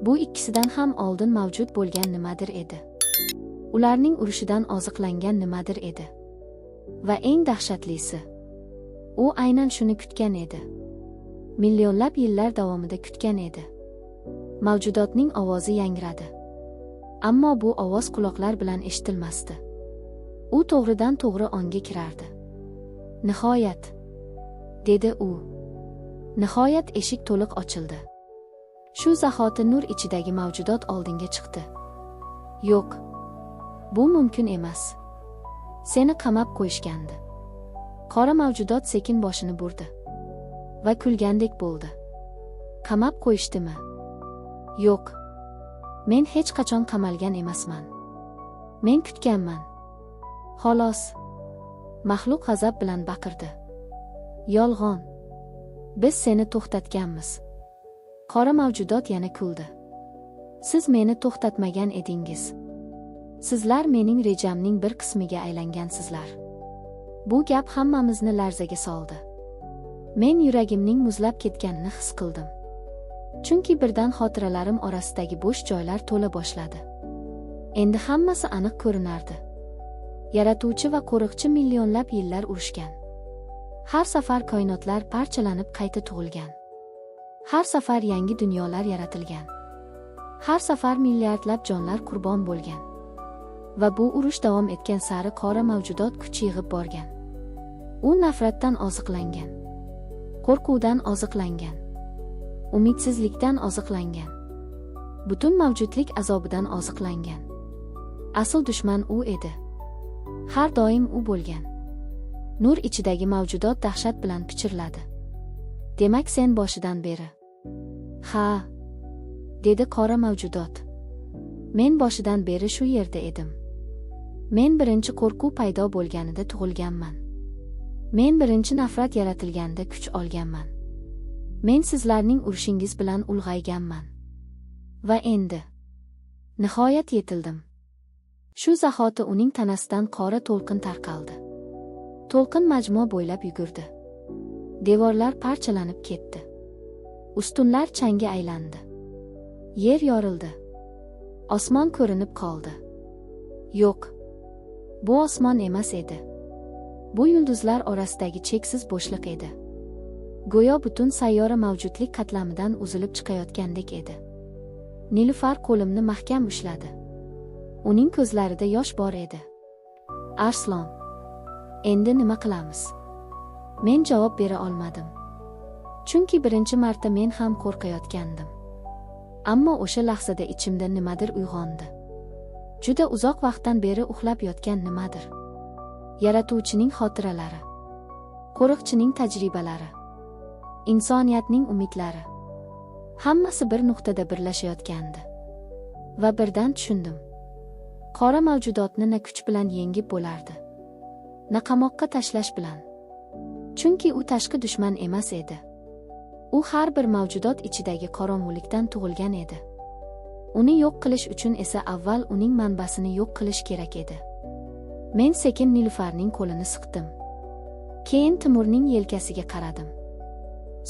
Bu ikkisidan ham oldin mavjud bo'lgan nimadir edi. Ularning urushidan oziqlangan nimadir edi. Va eng dahshatlisi, u aynan shuni kutgan edi. Millionlab yillar davomida kutgan edi. Mavjudotning ovozi yangradi. Ammo bu ovoz quloqlar bilan eshitilmasdi. U to'g'ridan to'g'ri ongga kirardi. Nihoyat, dedi u. Nihoyat eshik to'liq ochildi. Shu zahoti nur ichidagi mavjudot oldinga chiqdi. Yo'q. Bu mumkin emas. Seni qamab qo'yishgandi. Qora mavjudot sekin boshini burdi. Va kulgandek bo'ldi. Qamab qo'yishdimi? Yo'q. Men hech qachon qamalgan emasman. Men kutganman. Xolos. Maxluq g'azab bilan baqirdi. Yolg'on. Biz seni to'xtatganmiz. Qora mavjudot yana kuldi. Siz meni to'xtatmagan edingiz. Sizlar mening rejamning bir qismiga aylangansizlar. Bu gap hammamizni larzaga soldi. Men yuragimning muzlab ketganini his qildim. Chunki birdan xotiralarim orasidagi bo'sh joylar to'la boshladi. Endi hammasi aniq ko'rinardi. Yaratuvchi va qo'riqchi millionlab yillar urushgan. Har safar koinotlar parchalanib qayta tug'ilgan. Har safar yangi dunyolar yaratilgan. Har safar milliardlab jonlar qurbon bo'lgan. Va bu urush davom etgan sari qora mavjudot kuch yig'ib borgan. U nafratdan oziqlangan. Qo'rquvdan oziqlangan. Umidsizlikdan oziqlangan. Butun mavjudlik azobidan oziqlangan. Asl dushman u edi. Har doim u bo'lgan. Nur ichidagi mavjudot dahshat bilan pichirladi. Demak, sen boshidan beri. Ha, dedi qora mavjudot. Men boshidan beri shu yerda edim. Men birinchi qo'rquv paydo bo'lganida tug'ilganman. Men birinchi nafrat yaratilganida kuch olganman. Men sizlarning urushingiz bilan ulg'ayganman. Va endi nihoyat yetildim. Shu zahoti uning tanasidan qora to'lqin tarqaldi. To'lqin majmua bo'ylab yugurdi. Devorlar parchalanib ketdi. Ustunlar changga aylandi. Yer yorildi. Osmon ko'rinib qoldi. Yo'q. Bu osmon emas edi. Bu yulduzlar orasidagi cheksiz bo'shliq edi. Go'yo butun sayyora mavjudlik qatlamidan uzilib chiqayotgandek edi. Nilufar qo'limni mahkam ushladi. Uning ko'zlarida yosh bor edi. Arslon, endi nima qilamiz? Men javob bera olmadim. Chunki birinchi marta men ham qo'rqayotgandim. Ammo o'sha lahzada ichimda nimadir uyg'ondi. Juda uzoq vaqtdan beri uxlab yotgan nimadir. Yaratuvchining xotiralari, qo'riqchining tajribalari, insoniyatning umidlari. Hammasi bir nuqtada birlashayotgandi. Va birdan tushundim. Qora mavjudotni na kuch bilan yengib bo'lardi, na qamoqqa tashlash bilan. Chunki u tashqi dushman emas edi. U har bir mavjudot ichidagi qorong'ulikdan tug'ilgan edi. Uni yo'q qilish uchun esa avval uning manbasini yo'q qilish kerak edi. Men sekin Nilufarning qo'lini siqdim. Keyin Timurning yelkasiga qaradim.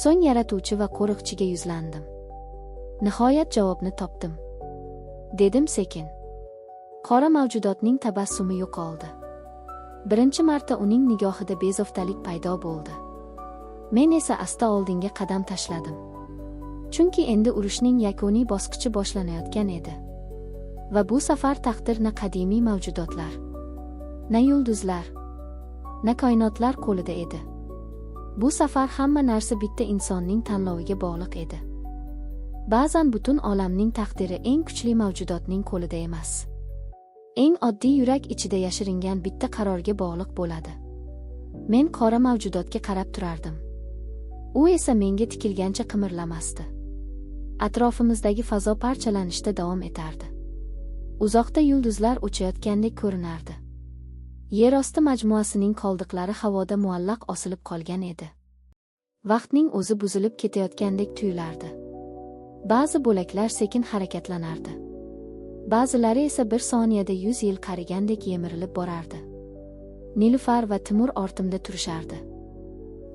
So'ng yaratuvchi va qo'riqchiga yuzlandim. Nihoyat javobni topdim, dedim sekin. Qora mavjudotning tabassumi yo'qoldi. Birinchi marta uning nigohida bezovtalik paydo bo'ldi. Men esa asta oldinga qadam tashladim. Chunki endi urushning yakuniy bosqichi boshlanayotgan edi. Va bu safar taqdir na qadimiy mavjudotlar, na yulduzlar, na koinotlar qo'lida edi. Bu safar hamma narsa bitta insonning tanloviga bog'liq edi. Ba'zan butun olamning taqdiri eng kuchli mavjudotning qo'lida emas, eng oddiy yurak ichida yashiringan bitta qarorga bog'liq bo'ladi. Men qora mavjudotga qarab turardim. U esa menga tikilgancha qimirlamasdi. Atrofimizdagi fazo parchalanishda davom etardi. Uzoqda yulduzlar o'chayotgandek ko'rinardi. Yerosti majmuasining qoldiqlari havoda muallaq osilib qolgan edi. Vaqtning o'zi buzilib ketayotgandek tuyulardi. Ba'zi bo'laklar sekin harakatlanardi. Ba'zilari esa bir soniyada 100 yil qarigandek yemirilib borardi. Nilufar va Timur ortimda turishardi.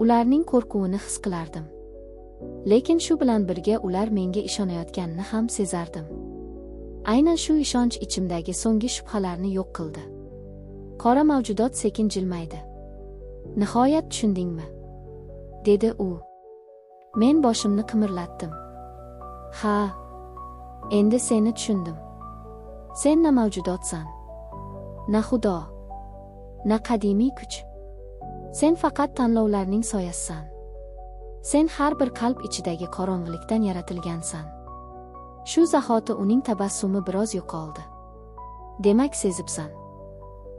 Ularning qo'rquvini his qilardim. Lekin shu bilan birga ular menga ishonayotganini ham sezardim. Aynan shu ishonch ichimdagi so'nggi shubhalarni yo'q qildi. Qora mavjudot sekin jilmaydi. "Nihoyat tushundingmi?" dedi u. Men boshimni qimirlatdim. "Ha, endi seni tushundim. Sen na mavjudotsan, na xudo, na qadimiy kuch. Sen faqat tanlovlarning soyasisan. Sen har bir qalb ichidagi qorong'ilikdan yaratilgansan." Shu zahoti uning tabassumi biroz yo'qoldi. "Demak sezibsan."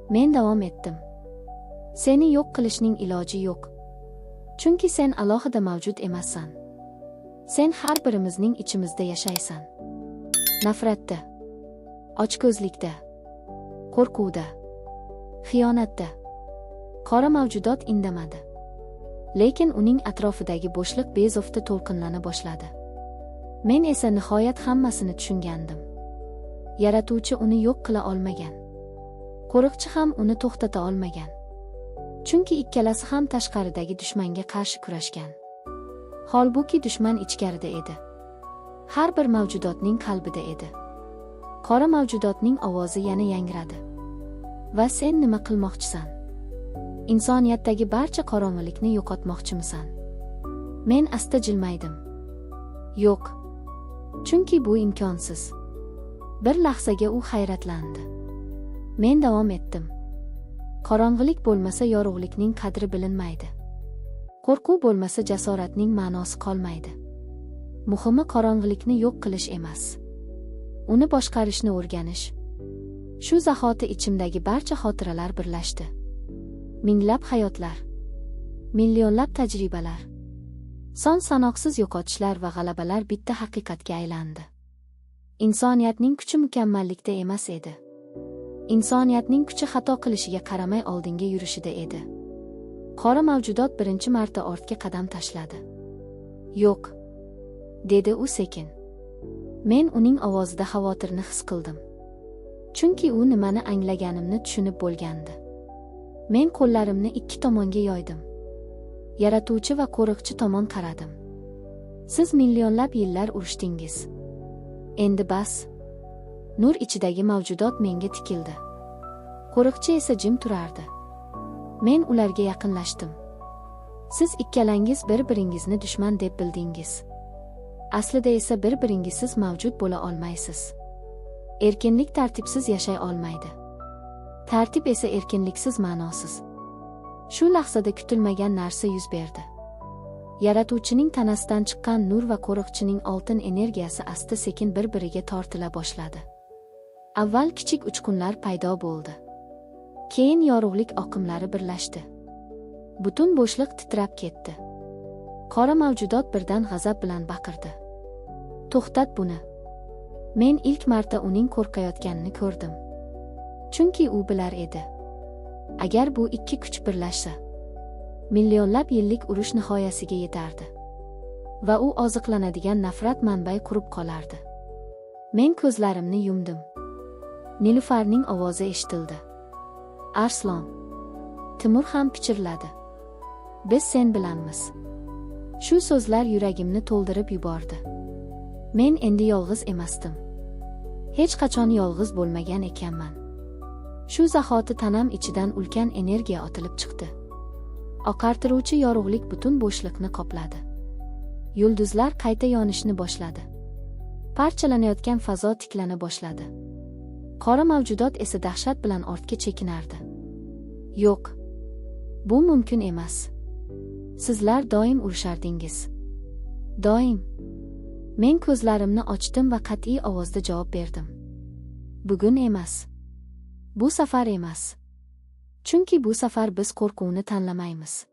Men davom etdim. "Seni yo'q qilishning iloji yo'q. Chunki sen alohida mavjud emassan. Sen har birimizning ichimizda yashaysan. Nafratda, ochko'zlikda, qo'rquvda, xiyonatda." Qora mavjudot indamadi. Lekin uning atrofidagi bo'shliq bezovta to'lqinlana boshladi. Men esa nihoyat hammasini tushungandim. Yaratuvchi uni yo'q qila olmagan. Qo'riqchi ham uni to'xtata olmagan. Chunki ikkalasi ham tashqaridagi dushmanga qarshi kurashgan. Holbuki dushman ichkarida edi. Har bir mavjudotning qalbida edi. Qora mavjudotning ovozi yana yangradi. "Va sen nima qilmoqchisan? Insoniyatdagi barcha qorong'ilikni yo'qotmoqchimisan?" Men asta jilmaydim. "Yo'q. Chunki bu imkonsiz." Bir lahzaga u hayratlandi. Men davom etdim. "Qorong'ilik bo'lmasa yorug'likning qadri bilinmaydi. Qo'rquv bo'lmasa jasoratning ma'nosi qolmaydi. Muhimi qorong'ilikni yo'q qilish emas, uni boshqarishni o'rganish." Shu zahoti ichimdagi barcha xotiralar birlashdi. Minglab hayotlar, millionlab tajribalar, son sanoqsiz yo'qotishlar va g'alabalar bitta haqiqatga aylandi. Insoniyatning kuchi mukammallikda emas edi. Insoniyatning kuchi xato qilishiga qaramay oldinga yurishida edi. Qora mavjudot birinchi marta ortga qadam tashladi. "Yo'q", dedi u sekin. Men uning ovozida xavotirni his qildim. Chunki u nimani anglaganimni tushunib bo'lgandi. Men qo'llarimni ikki tomonga yoydim. Yaratuvchi va qo'riqchi tomon qaradim. "Siz millionlab yillar urushdingiz. Endi bas." Nur ichidagi mavjudot menga tikildi. Qo'riqchi esa jim turardi. Men ularga yaqinlashdim. "Siz ikkalangiz bir-biringizni dushman deb bildingiz. Aslida esa bir-biringizsiz mavjud bo'la olmaysiz. Erkinlik tartibsiz yashay olmaydi. Tartib esa erkinliksiz ma'nosiz." Shu lahzada kutilmagan narsa yuz berdi. Yaratuvchining tanasidan chiqqan nur va qo'riqchining oltin energiyasi asta-sekin bir-biriga tortila boshladi. Avval kichik uchqunlar paydo bo'ldi. Keyin yorug'lik oqimlari birlashdi. Butun bo'shliq titrab ketdi. Qora mavjudot birdan g'azab bilan baqirdi. To'xtat buni. Men ilk marta uning qo'rqayotganini ko'rdim. Chunki u bilar edi. Agar bu ikki kuch birlashsa, millionlab yillik urush nihoyasiga yetardi. Va u oziqlanadigan nafrat manbai qurib qolardi. Men ko'zlarimni yumdim. Nilufarning ovozi eshitildi. Arslon. Timur ham pichirladi. Biz sen bilanmiz. Shu so'zlar yuragimni to'ldirib yubordi. Men endi yolg'iz emasdim. Hech qachon yolg'iz bo'lmagan ekanman. Shu zahoti tanam ichidan ulkan energiya otilib chiqdi. Oqartiruvchi yorug'lik butun bo'shliqni qopladi. Yulduzlar qayta yonishni boshladi. Parchalanayotgan fazo tiklana boshladi. Qora mavjudot esa dahshat bilan ortga chekinardi. Yo'q. Bu mumkin emas. Sizlar doim urushardingiz. Doim. Men ko'zlarimni ochdim va qat'iy ovozda javob berdim. Bugun emas. Bu safar emas. Chunki bu safar biz qo'rquvni tanlamaymiz.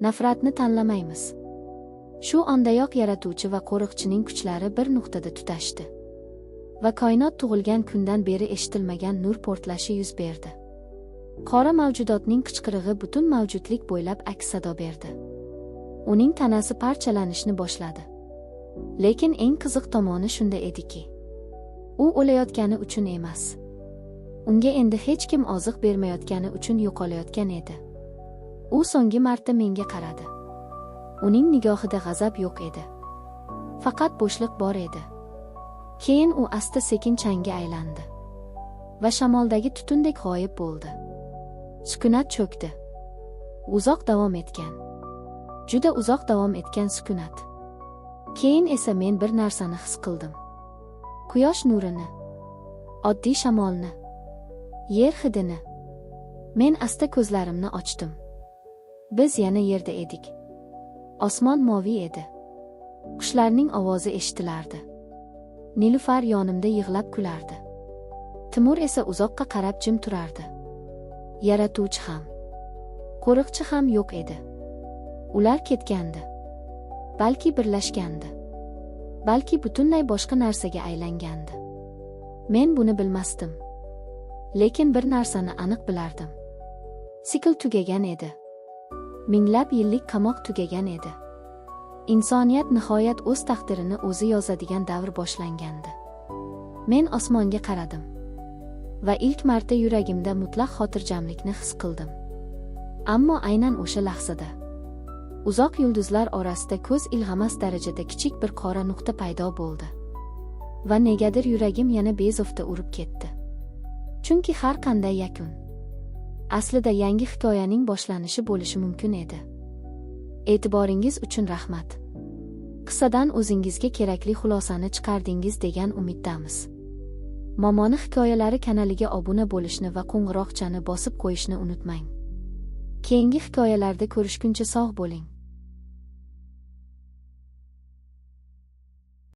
Nafratni tanlamaymiz. Shu ondayoq yaratuvchi va qo'riqchining kuchlari bir nuqtada tutashdi. Va koinot tug'ilgan kundan beri eshitilmagan nur portlashi yuz berdi. Qora mavjudotning qichqirig'i butun mavjudlik bo'ylab aks sado berdi. Uning tanasi parchalanishni boshladi. Lekin eng qiziq tomoni shunda ediki, u o'layotgani uchun emas. Unga endi hech kim oziq bermayotgani uchun yo'qolayotgan edi. U so'nggi marta menga qaradi. Uning nigohida g'azab yo'q edi. Faqat bo'shliq bor edi. Keyin u asta-sekin changga aylandi va shamoldagi tutundek g'oyib bo'ldi. Sukunat cho'kdi. Uzoq davom etgan. Juda uzoq davom etgan sukunat. Keyin esa men bir narsani his qildim. Quyosh nurini, oddiy shamolni, yer hidini. Men asta ko'zlarimni ochdim. Biz yana yerda edik. Osmon moviy edi. Qushlarning ovozi eshitilardi. Nilufar yonimda yig'lab kulardi. Timur esa uzoqqa qarab jim turardi. Yaratuvchi ham, qo'riqchi ham yo'q edi. Ular ketgandi. Balki birlashgandi. Balki butunlay boshqa narsaga aylangandi. Men buni bilmasdim. Lekin bir narsani aniq bilardim. Sikl tugagan edi. Minglab yillik qamoq tugagan edi. Insoniyat nihoyat o'z taqdirini o'zi yozadigan davr boshlangandi. Men osmonga qaradim. Va ilk marta yuragimda mutlaq xotirjamlikni his qildim. Ammo aynan o'sha lahzada uzoq yulduzlar orasida ko'z ilg'amas darajada kichik bir qora nuqta paydo bo'ldi. Va negadir yuragim yana bezovta urib ketdi. Chunki har qanday yakun aslida yangi hikoyaning boshlanishi bo'lishi mumkin edi. E'tiboringiz uchun rahmat. Qissadan o'zingizga kerakli xulosani chiqardingiz degan umiddamiz. Momoni hikoyalari kanaliga obuna bo'lishni va qo'ng'iroqchani bosib qo'yishni unutmang. Keyingi hikoyalarda ko'rishguncha sog' bo'ling.